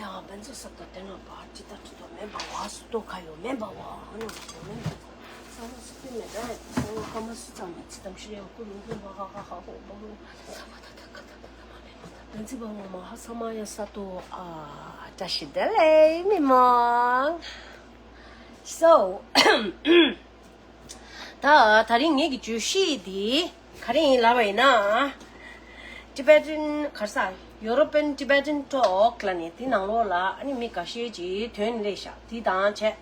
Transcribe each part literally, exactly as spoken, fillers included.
ཡང་བན་ཚོ་ས་ཏོ་དེ་ན་པ་ཅི་ད་ཅི་ཏོ་མེན་པ་བ་སུ་ཏོ་ཁ་ཡོ་མེན་པ་བ་ཨ་ནོ་ཏོ་མེན་པ་ས་ནོ་སུ་ཏི་མེ་ད་ས་ནོ་ཁ་མ་སུ་ཙམ་མ་ཅི་ཏམ་ཤི་ཡང་ཀུ་རུ་ཀུ་ཧ་ཧ་ཧ་ཧ་ཧོ་བ་ཧོ་བན་ཚི་བ་ངོ་མ་ཧ་ས་མ་ཡ་ས་ཏོ་ཨ་བཀྲ་ཤིས་བདེ་ལེགས་མི་མང་། So ད་ད་རིང་ངེད་ཀྱི་བརྗོད་གཞི་འདི་ག་རེ་ཡིན་ལབ་པ་ཡིན་ན། Tibetan ག་རེ་ཟ། European Tibetan Talk ལབ་ནས་དེ་ནང་ལོགས་ལ་ཨ་ནི་མི་འགའ་ཤས་ཀྱིས་དོན་སླེབས་ཤག་དེ་དང་བྱས།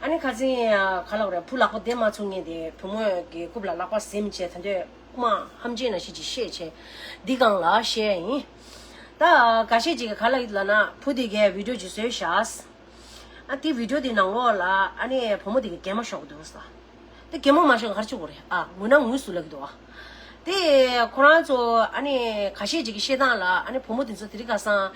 ཨ་ནི་ཁ་སང་ག་ལབ་རེད། བུ་ལག་པ་བདེ་མ་ཚུགས་མཁན་དེ་བུ་མོ་གི་རྐུབ་ལ་ལག་པ་ཟིན་བྱས་ད་འདོད་རྐུ་མ་ཧམ་བྱེད་ན་ཤི་ཅིག་བཤད་བྱས་འདི་སྒང་ལ་བཤད་ཡིན། ད་འགའ་ཤས་ཀྱིས་ག་ལབ་ལབ་ན་བུ་དེ་གའི་བི་ཌིའོ་ཅིག་བཟོས་ཤག་ཨ་དེ་བི་ཌིའོ་དེ་ནང་ལོགས་ལ་ཨ་ནི་བུ་མོ་དེ་གི་གད་མོ་ཤོར་གི་འདུག་ས། དེ་གད་མོ་མ་ཤོར་ག་རེ་བྱེད་དགོས་རེད། ཨ་ངུས་ན་ངུས་སུ་ལབ་ཀྱི་འདུག་ཨ། དེ་ཁོ་རང་ཚོ་ཨ་ནི་ཁ་ཤས་ཅིག་གི་བཤད་སྟངས་ལ་ཨ་ནི་བུ་མོ་དེ་ཚོ་དེ་རིང་ཁ་སང་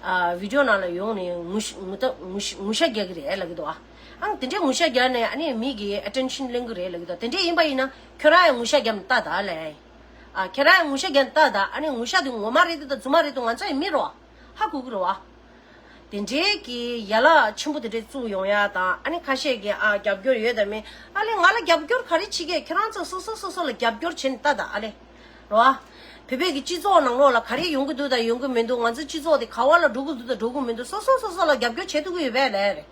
ཨ་བི་ཌིའོ་ནང་ལ་ཡོང་ནས་ངུ་ཤ་ངུ་ད་ངུ་ཤ་ངུ་ཤ་རྒྱག་གི་རེད་ལབ་ཀྱི་འདུག་ཨ། ཨ་དེ་འདྲའི་ངུ་ཤ་རྒྱག་ནས་ཨ་ནི་མི་གི་ཨེ་ཊེན་ཤན་ལེན་གི་རེད་ལབ་ཀྱི་འདུག་དེ་འདྲའི་ཡིན་པ་ཡིན་ན་ཁྱོད་རང་ཡང་ངུ་ཤ་རྒྱབ་ནས་ལྟ་ད་ལབ། ཨ་ཁྱོད་རང་ཡང་ངུ་ཤ་རྒྱབ་ནས་ལྟ་ད། ཨ་ནི་ངུ་ཤ་དེ་ངོ་མ་རེད་དེ་ད་རྫུན་མ་རེད་དེ་ང་ཚོ་ཡང་མི་རེད་བ། ཧ་གོ་གི་རེད་བ། དེ་འདྲའི་གི་ཡན་ལག་ཆེན་པོ་དེ་འདྲའི་བཙུགས་ཡོང་ཡ་དང་། ཨ་ནི་ཁ་ཤས་ཀྱིས་ཨ་རྒྱབ་སྐྱོར་ཡོད་དམ་མེད། ཨ་ལས་ང་ལ་རྒྱབ་སྐྱོར་ག་རེ་བྱེད་ཀྱི། ཁྱེད་རང་ཚོ་སོ་སོ་སོ་སོ་ལ་རྒྱབ་སྐྱོར་བྱེད་ནས་ལྟ་དང་ཨ་ལས། རེད་བ། བོད་པའི་གི་སྤྱི་ཚོགས་ནང་ལོགས་ལ་ག་རེ་ཡོང་གི་འདུག་དང་ཡོང་གི་མི་འདུག་ང་ཚོའི་སྤྱི་ཚོགས་དེ་ག་བ་ལ་འགྲོ་གི་འདུག་དང་འགྲོ་གི་མི་འདུག་སོ་སོ་སོ་སོ་ལ་རྒྱབ་སྐྱོར་བྱེད་ཐུབ་ཀྱི་ཡོད་པས་ལས་རེད།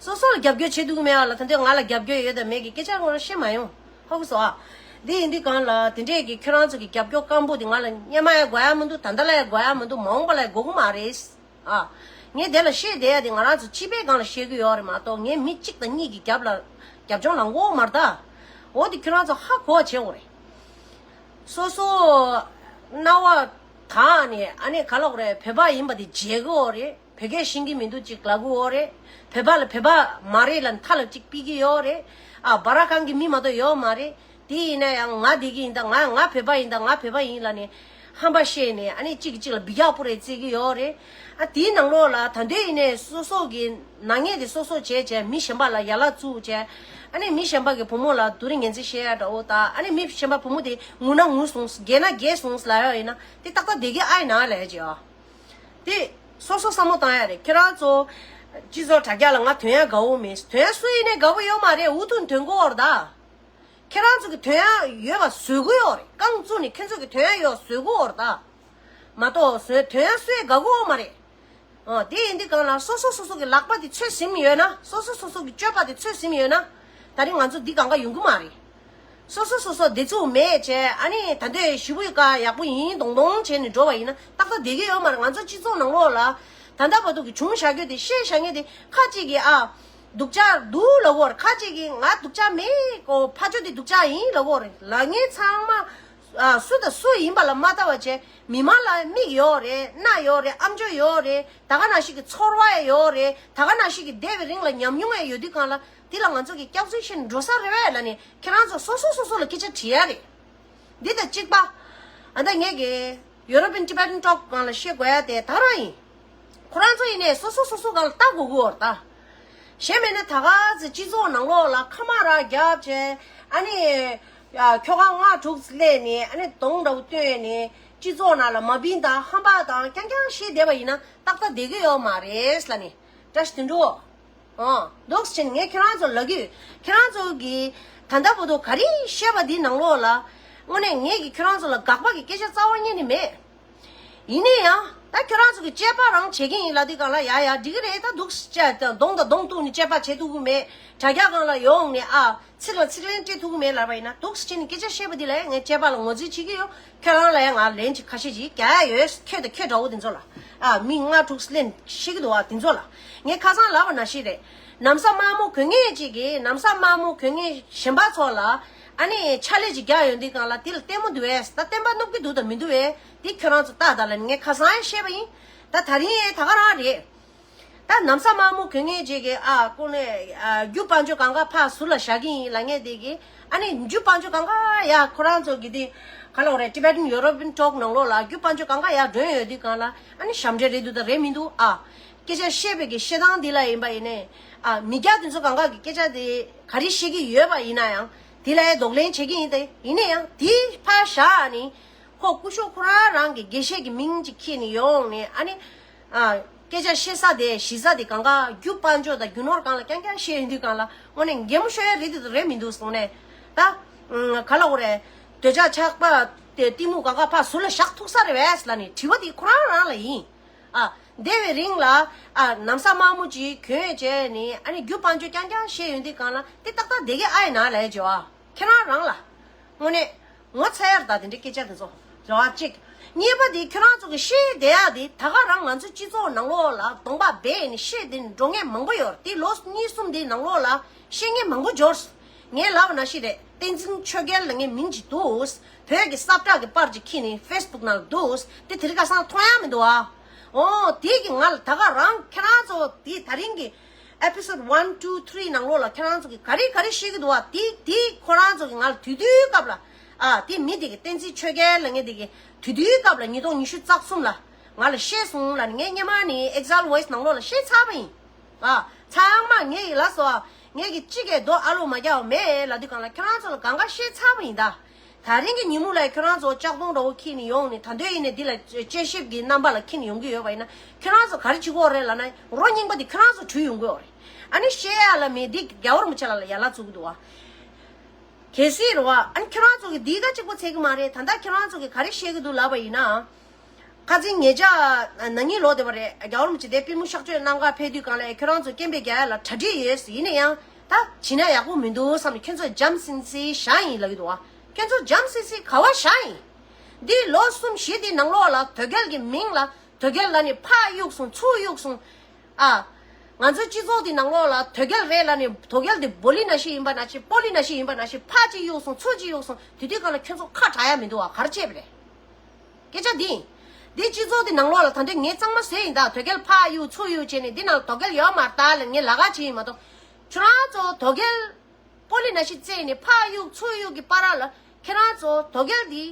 སོ་སོ་ལ་རྒྱབ་སྐྱོར་བྱེད་ཐུབ་ཀྱི་མེད་པ་ལ་ད་འདོད་ང་ལ་རྒྱབ་སྐྱོར་ཡོད་དང་མེད་ཀྱི་སྐད་ཆ་ངོ་ར་བཤད་མ་ཡོང་། ཧ་གོ་སོང་ཨ། འདི་ཡིན་དུས་གང་ལ་དེ་འདྲས་ཀྱི་ཁྱོད་རང་ཚོ་གི་རྒྱབ་སྐྱོར་སྐམ་པོ་དེ་ང་ལ་སྔོན་མ་ཡང་དགོས་ཡ་མི་འདུག་ད་ལྟ་ལ་ཡང་དགོས་ཡ་མི་འདུག་མ་འོངས་པ་ལ་ཡང་དགོས་ཀྱི་མ་རེད། ཨ། ངས་དེ་ལ་བཤད་བསྡད་ཡ་དེ་ང་རང་ཚོ་སྤྱི་པའི་སྒང་ལ་བཤད་ཀྱི་ཡོད་རེད་མ་གཏོགས། ངས་མི་གཅིག་དང་གཉིས་ཀྱི་རྒྱབ་ལ་རྒྱབ་ལྗོངས་ལངས་ཀྱི་ཡོད་མ་རེད་ད། འོ་དེ་ཁྱོད་རང་ཚོ་ཧ་གོ་བ་བྱེད་དགོས་རེད། སོ་སོ་རྣ་བ་དག་ནས་ཨ་ནི་ག་ལབ་དགོས་རེད། བོད་པ་ཡིན་པ་དེ་བརྗེད་ཀྱི་ཡོད་རེད། བོད་སྐད་ཤེས་ཀྱི་མི་འདུག་ཅིག་ལབ་ཀྱི་ཡོད་རེད། བོད་པ་ལ་བོད་པ་མ་རེད་ལབ་མཐའ་ལ་ཅིག་ཕུད་ཀྱི་ཡོད་རེད། ཨ་སྦ་ར་ཁང་གི་མི་མ་གཏོགས་ཡོད་མ་རེད། དེ་ཡིན་ན་ཡང་ང་བསྡད་ཀྱི་ཡིན་ད། ང་ང་བོད་པ་ཡིན་ད། ང་བོད་པ་ཡིན་ལབ་ནས་ཧམ་པ་བཤད་ནས་ཨ་ནི་གཅིག་གིས་གཅིག་ལ་འབུད་རྒྱག་པོ་རེ་རྩེད་ཀྱི་ཡོད་རེད། ཨ་དེའི་ནང་ལོགས་ལ་ད་འདོད་ཡིན་ནའི་སོ་སོ་གི་ནག་ཉེས་དེ་སོ་སོ་བྱས་བྱས་མི་གཞན་པ་ལ་ཡ་ལ་བཙུགས་བྱས། ཨ་ནི་མི་གཞན་པ་གི་བུ་མོ་ལ་སྡུག་རུས་ངན་ཚིག་བཤད་ཡ་འདྲ་བོ་དང་། ཨ་ནི་མི་གཞན་པ་བུ་མོ་དེ་ངུ་ན་ངུ་སོང་། རྒྱལ་ན་རྒྱལ་སོང་ལབ་ཡ་ཡིན་ན་དེ་ཏག་ཏག་བསྡད་ཀྱི་ཨ་ཡིན་ན་ལས་བྱས་ཨ། དེ་སོ་སོ་བསམ་བློ་བཏང་ཡ་རེད། ཁྱེད་རང་ཚོ་སྤྱི་ཚོགས་དྲ་རྒྱ་ལ་ང་དོན་ཡ་དགའ་བོ་མེད། དོན་ཡ་སུ་ཡིན་ནའི་དགའ་བོ་ཡོད་མ་རེད། འུ་ཐུག་དོན་གོ་བར་ད། ཁྱེད་རང་ཚོ་གི་དོན་ཡ་ཡོད་པ་བཟོ་གི་ཡོད་རེད། རྐང་བཙུགས་ནས་ཁྱེད་ཚོ་གི་དོན་ཡ་ཡོད་བཟོ་གི་ཡོད་རེད་ད། མ་གཏོགས་བཟོ་དོན་ཡ་སུ་ཡ་དགའ་གི་ཡོད་མ་རེད། ཨ་དེ་ཡིན་དུས་གང་ལ་སོ་སོ་སོ་སོ་གི་ལག་པ་དེ་ཚོད་ཟིན་ཡོད་ན། སོ་སོ་སོ་སོ་གི་སྤྱོད་པ་དེ་ཚོད་ཟིན་ཡོད་ན། ད་རིང་ང་ཚོ་འདི་གང་ག་ཡོང་གི་མ་རེད། སོ་སོ་སོ་སོ་བདེ་ཚུགས་མེད་བྱས། ཨ་ནི་ད་འདོད་ཞི་བུའི་བཀའ་ཡག་པོ་ཡིན་མདོང་མདོང་བྱས་ནས་འགྲོ་བ་ཡིན་ན་ཏག་ཏག་བསྡད་ཀྱི་ཡོད་མ་རེད། ང་ཚོ་སྤྱི་ཚོགས་ནང་ལོགས་ལ་ད་ལྟ་བར་དུ་གི་བྱུང་བཞག་རྒྱུ་དེ་བཤད་བཞག་མཁན་དེ་ཁ་ཅིག་གིས་ཨ་སྡུག་ཅག་འདུག་ལབ་ཀྱི་ཡོད་རེད། ཁ་ཅིག་གིས་ང་སྡུག་ཅག་མེད་གོ། ཕ་ཆོས་དེ་སྡུག་ཅག་ཡིན་ལབ་ཀྱི་ཡོད་རེད། ལབ་མཁན་ཚང་མ་ཨ་སུ་དང་སུ་ཡིན་པ་ལ་མ་ལྟ་བ་བྱས། མི་མང་ལ་མིག་ཡོད་རེད། རྣ་ཡོད་རེད། ཨམ་ཅོག་ཡོད་རེད། ད་ག་ནང་བཞིན་གྱི་ཚོར་བ་ཡོད་རེད། ད་ག་ནང་བཞིན་གྱི་འདས་པའི་རིང་ལ་ཉམས་མྱོང་ཡང་ཡོད་དུས་གང་ལ་དེ་ལ་ང་ཚོ་གིས་སྐྱག་རྫུན་བཤད་ནས་འགྲོ་ས་རེད་པས་ལབ་ནས་ཁྱེད་རང་ཚོ་སོ་སོ་སོ་སོ་ལ་སྐད་ཆ་དྲི་ཡ་རེད། འདི་དང་གཅིག་པ། ཨ་ད་ངས་ཀྱི་European Tibetan Talk སྒང་ལ་བཤད་དགོས་ཡ་དེ་ད་རང་ཡིན། ཁོ་རང་ཚོ་ཡིན་ནའི་སོ་སོ་སོ་སོ་སྒང་ལ་ལྟ་དགོས་ཀྱི་ཡོད་རེད་ད། གཞན་མེད་ན་ད་ག་ཚོད་སྤྱི་ཚོགས་ནང་ལོགས་ལ་ཁ་མ་ར་རྒྱབ་བྱས། ཨ་ནི་ཁྱོ་ག་ལྔ་དྲུག་སླེབས་ནས་ཨ་ནི་གདོང་འདྲ་བོ་སྟོན་ནས་སྤྱི་ཚོགས་ནང་ལ་མ་བིན་དང་ཧམ་པ་དང་རྐྱང་རྐྱང་བཤད་བསྡད་པ་ཡིན་ན་ཏག་ཏག་བསྡད་ཀྱི་ཡོད་མ་རེད་ལབ་ནས་བཀྲ་ཤིས་དོན་གྲུབ། ཨོ། འདུག་སེ་བྱས་ནས་ངས་ཁྱེད་རང་ཚོ་ལབ་ཀྱི་ཡོད། ཁྱེད་རང་ཚོ་གིས་ད་ལྟ་བར་དུ་ག་རེ་བཤད་པ་འདི་ནང་ལོགས་ལ། དངོས་གནས་ངས་ཀྱིས་ཁྱེད་རང་ཚོ་ལ་དགག་པ་གི་སྐད་ཆ་རྩ་བ་ཉིད་ནས་མེད། ཡིན་ན་ཡང་ད་ཁྱེད་རང་ཚོ་གིས་དཔྱད་པ་རང་བྱེད་ཀྱི་ཡིན་ལབ་དུས་གང་ལ་ཡ་ཡ་འགྲིག་གི་རེད། ད་འདུག་སེ་བྱས་གདོང་དང་གདོང་གཏུག་ནས་དཔྱད་པ་བྱེད་ཐུབ་ཀྱི་མེད། དྲ་རྒྱ་སྒང་ལ་ཡོང་ནས་ཨ། ཚིག་ལ་ཚིག་ལན་སྤྲད་ཐུབ་ཀྱི་མེད་ལབ་པ་ཡིན་ན། འདུག་སེ་བྱས་ནས་སྐད་ཆ་བཤད་པ་འདི་ལ་ངས་དཔྱད་པ་ལ་ངོས་འཛིན་བྱེད་ཀྱི་ཡོད། ཁྱེད་རང་ལ་ཡང་ང་ལན་ཅིག་ཁ་ཤས་ཅིག་རྒྱག་ཡ་ཡོད། ཁྱོད་དང་ཁྱོད་འདྲ་བོ་དེ་ཚོ་ལ། ཨ་མི་ལྔ་དྲུག་ལན་བཤད་ཀྱི་འདུག་བ་དེ་ཚོ་ལ། ངས་ཁ་སང་ལབ་པ་ནང་བཞིན་རེད། ན་བཟའ་དམར་མོ་གོན་མཁན་ཅིག་གིས་ན་བཟའ་དམར་མོ་གོན་མཁན་གཞན་པ་ཚོ་ལ་ཨ་ནི་ཕྱག་ལས་ཅིག་རྒྱག་ཡོང་དུས་གང་ལ་དེ་ལ་ལྟད་མོ་འདུག་བས། ད་བསྟན་པ་སྣུབ་ཀྱི་འདུག་དང་མི་འདུག་བས། དེ་ཁྱོད་རང་ཚོ་ལྟ་ད་ལབ་ནས་ངས་ཁ་སང་ཡང་བཤད་པ་ཡིན། ད་ད་རིང་ཡང་ད་ག་རང་རེད། ད་ན་བཟའ་དམར་མོ་གོན་མཁན་ཅིག་གིས་ཨ་ཁོ་ནས་ཨ་རྒྱུ་དཔལ་འབྱོར་གང་ག་ཕར་ཟུར་ལ་བཞག་གི་ཡིན་ལབ་མཁན་དེ་གིས། ཨ་ནི་རྒྱུ་དཔལ་འབྱོར་གང་ག་ཡ་ཁོ་རང་ཚོ་གི་དེ་ག་ལབ་དགོས་རེད། Tibetan European Talk ནང་ལོགས་ལ་རྒྱུ་དཔལ་འབྱོར་གང་ག་ཡ་སྒྲོན་ཡོད་དུས་གང་ལ་ཨ་ནི་ཞབས་འདྲེན་རེད་འདུག་དང་རེད་མི་འདུག་ཨ་སྐད་ཆ་བཤད་པའི་གི་བཤད་སྟངས་འདི་ལ་ཡིན་པ་ཡིན་ནའི། ཨ་མི་སྐྱ་དེ་ཚོ་གང་ག་གི་སྐད་ཆ་དེ་ག་རེ་བཤད་ཀྱི་ཡོད་པ་ཡིན་ན་ཡང་དེ་ལ་ཡ་གདོང་ལེན་བྱེད་ཀྱི་ཡིན་ཏེ། ཡིན་ན་ཡང་དེ་ཕར་བཞག་ནས་ཁོ་སྐུ་ཞབས་ཁོ་རང་རང་གི་དགེ་བཤེས་ཀྱི་མིང་ཅིག་ཁྱེར་ནས་ཡོང་ནས་ཨ་ནི། ཨ། སྐད་ཆ་བཤད་ས་དེ་གཞི་ས་དེ་གང་ག་རྒྱུ་དཔལ་འབྱོར་དང་རྒྱུ་ནོར་སྒང་ལ་རྐྱང་རྐྱང་བཤད་ཡོང་དུས་སྒང་ལ་དངོས་གནས་གད་མོ་ཤོར་ཡ་རེད་དེ་རེད་མི་འདུག་སོང་ནས་ད། ག་ལ་འོ་རེད། འདོད་ཆགས་ཆགས་པ་དེ་གཏི་མུག་གང་ག་ཕར་ཟུར་ལ་བཞག་ཐུབ་ས་རེད་བས་ལ་ནི་དྲི་བ་དེ་ཁོ་རང་རང་ལ་ཡིན། ཨ། འདས་པའི་རིང་ལ་ཨ་ན་བཟའ་དམར་མོ་ཅིག་གྱོན་བྱས་ནས་ཨ་ནི་རྒྱུ་དཔལ་འབྱོར་རྐྱང་རྐྱང་བཤད་ཡོང་དུས་སྒང་ལ་དེ་ཏག་ཏག་བསྡད་ཀྱི་ཨ་ཡིན་ན་ལས་བྱེད་བ། ཁྱེད་རང་རང་ལ། དངོས་གནས། ངོ་ཚ་ཡར་ད་དེ་འདྲའི་སྐད་ཆ་དེ་ཚོ། རེ་བ་གཅིག་གཉིས་པ་དེ་ཁྱོད་རང་ཚོ་གི་བཤད་བསྡད་ཡག་དེ་ད་ག་རང་ང་ཚོ་སྤྱི་ཚོགས་ནང་ལོགས་ལ་གདོང་པ་སྦས་ནས་བཤད་དེ་འགྲོ་མཁན་མང་པོ་ཡོད་རེད། དེ་ལོ་གཉིས་གསུམ་དེའི་ནང་ལོགས་ལ་བཤད་མཁན་མང་པོ་འབྱོར། ངས་ལབ་པ་ནང་བཞིན་རེད། བསྟན་འཛིན་ཆོས་རྒྱལ་ལབ་མཁན་མིང་ཅིག་འདུག་བོད་ཀྱི་སབ་ཊག་གི་པར་ཅིག་ཁྱེར་ནས་ཕེ་སི་བུག་ནང་འདུག་དེ་དེ་རིང་ཁ་སང་མཐོང་ཡ་མི་འདུག་ཨ། ཨོ་དེ་གི་ང་ལ་ད་ག་རང་ཁྱེད་རང་ཚོ་དེ་ད་རིང་གི་ཨེ་པི་སོ་ཌི་ཝན་ཊུ་ཐི་རི་ནང་ལོགས་ལ་ཁྱེད་རང་ཚོ་གིས་ག་རེ་ག་རེ་བཤད་ཀྱི་འདུག་བ། དེ་དེ་ཁོ་རང་ཚོ་གིས་ང་ལ་དུས་དུས་སྐབས་ལ་ཨ་དེ་མི་དེ་གི་བསྟན་འཛིན་ཆོས་རྒྱལ་ལབ་མཁན་དེ་གིས་དུས་དུས་སྐབས་ལ་ཉིས་སྟོང་ཉི་ཤུ་རྩ་གསུམ་ལ་ང་ལ་བཤད་སོང་ལབ་ནས་ངས་སྔོན་མ་ནས་ཨེག་ཛལ་ཝོ་ཡི་སི་ནང་ལོགས་ལ་བཤད་ཚར་བ་ཡིན། ཨ་ཚང་མ་ངས་ཡི་ལ་སོ་ངས་གི་གཅིག་གས་རྡོ་ཨ་ལོ་མ་རྒྱག་བ་མེད་ལབ་དུས་སྒང་ལ་ཁྱེད་རང་ཚོ་ལ་གང་ག་བཤད་ཚར་བ་ཡིན་ད། ད་རིང་གི་ཉིན་མོ་ལ་ཁྱོད་རང་ཚོ་ལྕགས་སྡོང་འདྲ་བོ་འཁྱེར་ནས་ཡོང་ནས་ད་དུང་ཡིན་ནས་འདི་ལ་དཔྱད་ཞིབ་ཀྱི་རྣམ་པ་ལ་འཁྱེར་ནས་ཡོང་གི་ཡོད་པ་ཡིན་ན་ཁྱོད་རང་ཚོ་ག་རེ་བྱེད་ཀྱི་ཡོད་རེད་ལབ་ན་རོ་རྙིང་པ་འདི་ཁྱོད་རང་ཚོ་བྲུས་ཡོང་གི་ཡོད་རེད། ཨ་ནི་བཤད་ཡ་ལ་མེད་འདི་རྒྱལ་བ་རིན་པོ་ཆེ་ལ་ལ་ཡ་ལ་བཙུགས་ཀྱི་འདུག་བ། གལ་སྲིད་རེད་བ། ཨ་ནི་ཁྱོད་རང་ཚོ་གི་འདི་ད་གཅིག་པོ་ཚད་ཀྱི་མ་རེད། ད་ལྟ་ཁྱོད་རང་ཚོ་གི་ག་རེ་བཤད་ཀྱི་འདུག་ལབ་པ་ཡིན་ན། ཁ་སང་ཉེ་ཆར་ན་ནིང་ལོ་དེ་བ་རེད། རྒྱལ་བ་རིན་པོ་ཆེ་དེ་པུས་མོ་གཤགས་བཅོས་གནང་གར་ཕེབས་དུས་སྒང་ལ་ཁྱོད་རང་ཚོ་སྐད་འབོད་རྒྱག་ཡ་ལ་གྲ་སྒྲིག་ཡོད་ཟེར། ཡིན་ན་ཡང་ད་བྱིན་ན་ཡག་པོ་མི་འདུག་བསམ་ནས་ཁྱོད་ཚོ་འཇམ་སིན་སིན་བཞག་ཡིན་ལབ་ཀྱི་འདུག་བ། ཁྱོད་ཚོ་འཇམ་སིན་སིན་ག་བ་བཞག་ཡིན། འདི་ལོ་གསུམ་བཞི་དེའི་ནང་ལོགས་ལ་དོལ་རྒྱལ་གྱི་མིང་ལ་དོལ་རྒྱལ་ལབ་ནས་ཕར་གཡུགས་སོང་ཚུར་གཡུགས་སོང་། ཨ། ང་ཚོའི་སྤྱི་ཚོགས་འདི་ནང་ལོགས་ལ་དོལ་རྒྱལ་རེད་ལབ་ནས་དོལ་རྒྱལ་འདི་བོ་ལི་ནང་བཞིན་ཡིན་པ་ནང་བཞིན་པོ་ལི་ནང་བཞིན་ཡིན་པ་ནང་བཞིན་ཕར་གཅིག་གཡུགས་སོང་ཚུར་གཅིག་གཡུགས་སོང་དེ་དུས་སྒང་ལ་ཁྱོད་ཚོ་ཁ་གྲག་ཡ་མི་འདུག་བ། ག་རེ་བྱས་པ་རེད། སྐད་ཆ་འདི་ཡིན། འདི་སྤྱི་ཚོགས་འདི་ནང་ལོགས་ལ་ད་ལྟ་ངས་གཙང་མ་བཟོས་ཡིན་ད། དོལ་རྒྱལ་ཕར་གཡུག་ཚུར་གཡུག་བྱས་ནས་འདི་ནང་དོལ་རྒྱལ་ཡོད་མ་རེད་ད་ལབ་ངས་ལབ་ཁ་བྱས་ཡིན་མ་གཏོགས། ཁྱོད་རང་ཚོ་དོལ་རྒྱལ་པོ་ལི་ནང་བཞིན་བཙལ་ནས་ཕར་གཡུག་ཚུར་གཡུག་གི་བར་ལ་ཁྱེད་རང་ཚོ་དོལ་རྒྱལ་འདི་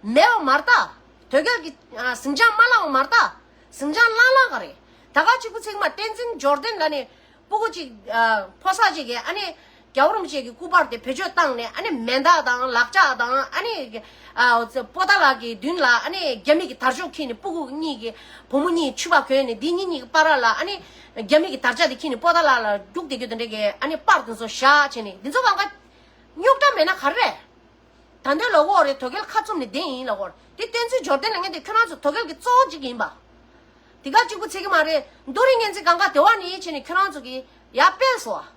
མེད་པ་མ་རེད་ད། དོལ་རྒྱལ་གྱི་ཨ་ཟིང་ཆ་མ་ལངས་པ་མ་རེད་ད། ཟིང་ཆ་ལངས་ལངས་ག་རེད། ད་ག་གཅིག་པུ་ཚིག་མ་བསྟན་འཛིན་འབྱོར་ལྡན་ལབ་ནས། སྤུ་གུ་གཅིག་ཨ་ཕོ་གསར་གཅིག་གིས་ཨ་ནི་རྒྱལ་བ་རིན་པོ་ཆེ་གི་སྐུ་པར་དེ་བེད་སྤྱོད་བཏང་ནས་ཨ་ནི་མེ་མདའ་དང་ལག་ལྕགས་དང་ཨ་ནི་ཨ་པོ་ཏཱ་ལ་གི་མདུན་ལ་ཨ་ནི་རྒྱ་མི་གི་དར་ལྕོག་འཁྱེར་ནས་སྤུ་གུ་གཉིས་ཀྱི་བུ་མོ་གཉིས་ཕྱུ་པ་གོན་ནས་འདི་གཉིས་གཉིས་ཀྱི་བར་ལ་ཨ་ནི་རྒྱ་མི་གི་དར་ལྕགས་དེ་འཁྱེར་ནས་པོ་ཏཱ་ལ་ལ་རྒྱུག་བསྡད་རྒྱུ་དེ་འདྲ་གི་ཨ་ནི་པར་དེ་ཚོ་བཞག་བྱས་ནས་འདི་ཚོ་གང་ག་རྙོག་དྲ་མེད་ན་ག་རེ་རེད། ད་འདོད་ལོ་གོ་རེད། དོལ་རྒྱལ་ཁ་བཙུམ་ནས་བསྡད་ཡིན་ལོ་གོ་རེད། དེ་བསྟན་འཛིན་འབྱོར་ལྡན་ལབ་མཁན་དེ་ཁྱོད་རང་ཚོ་དོལ་རྒྱལ་གྱི་གཙོ་བོ་གཅིག་ཡིན་པ། དེ་ག་གཅིག་པུ་ཚིག་གི་མ་རེད། མདོ་རིགས་སྙན་ཚིག་གང་ག་དེ་བ་ནི་བྱས་ནས་ཁྱོད་རང་ཚོ་གི་ཡར་སྤེལ་སོང་།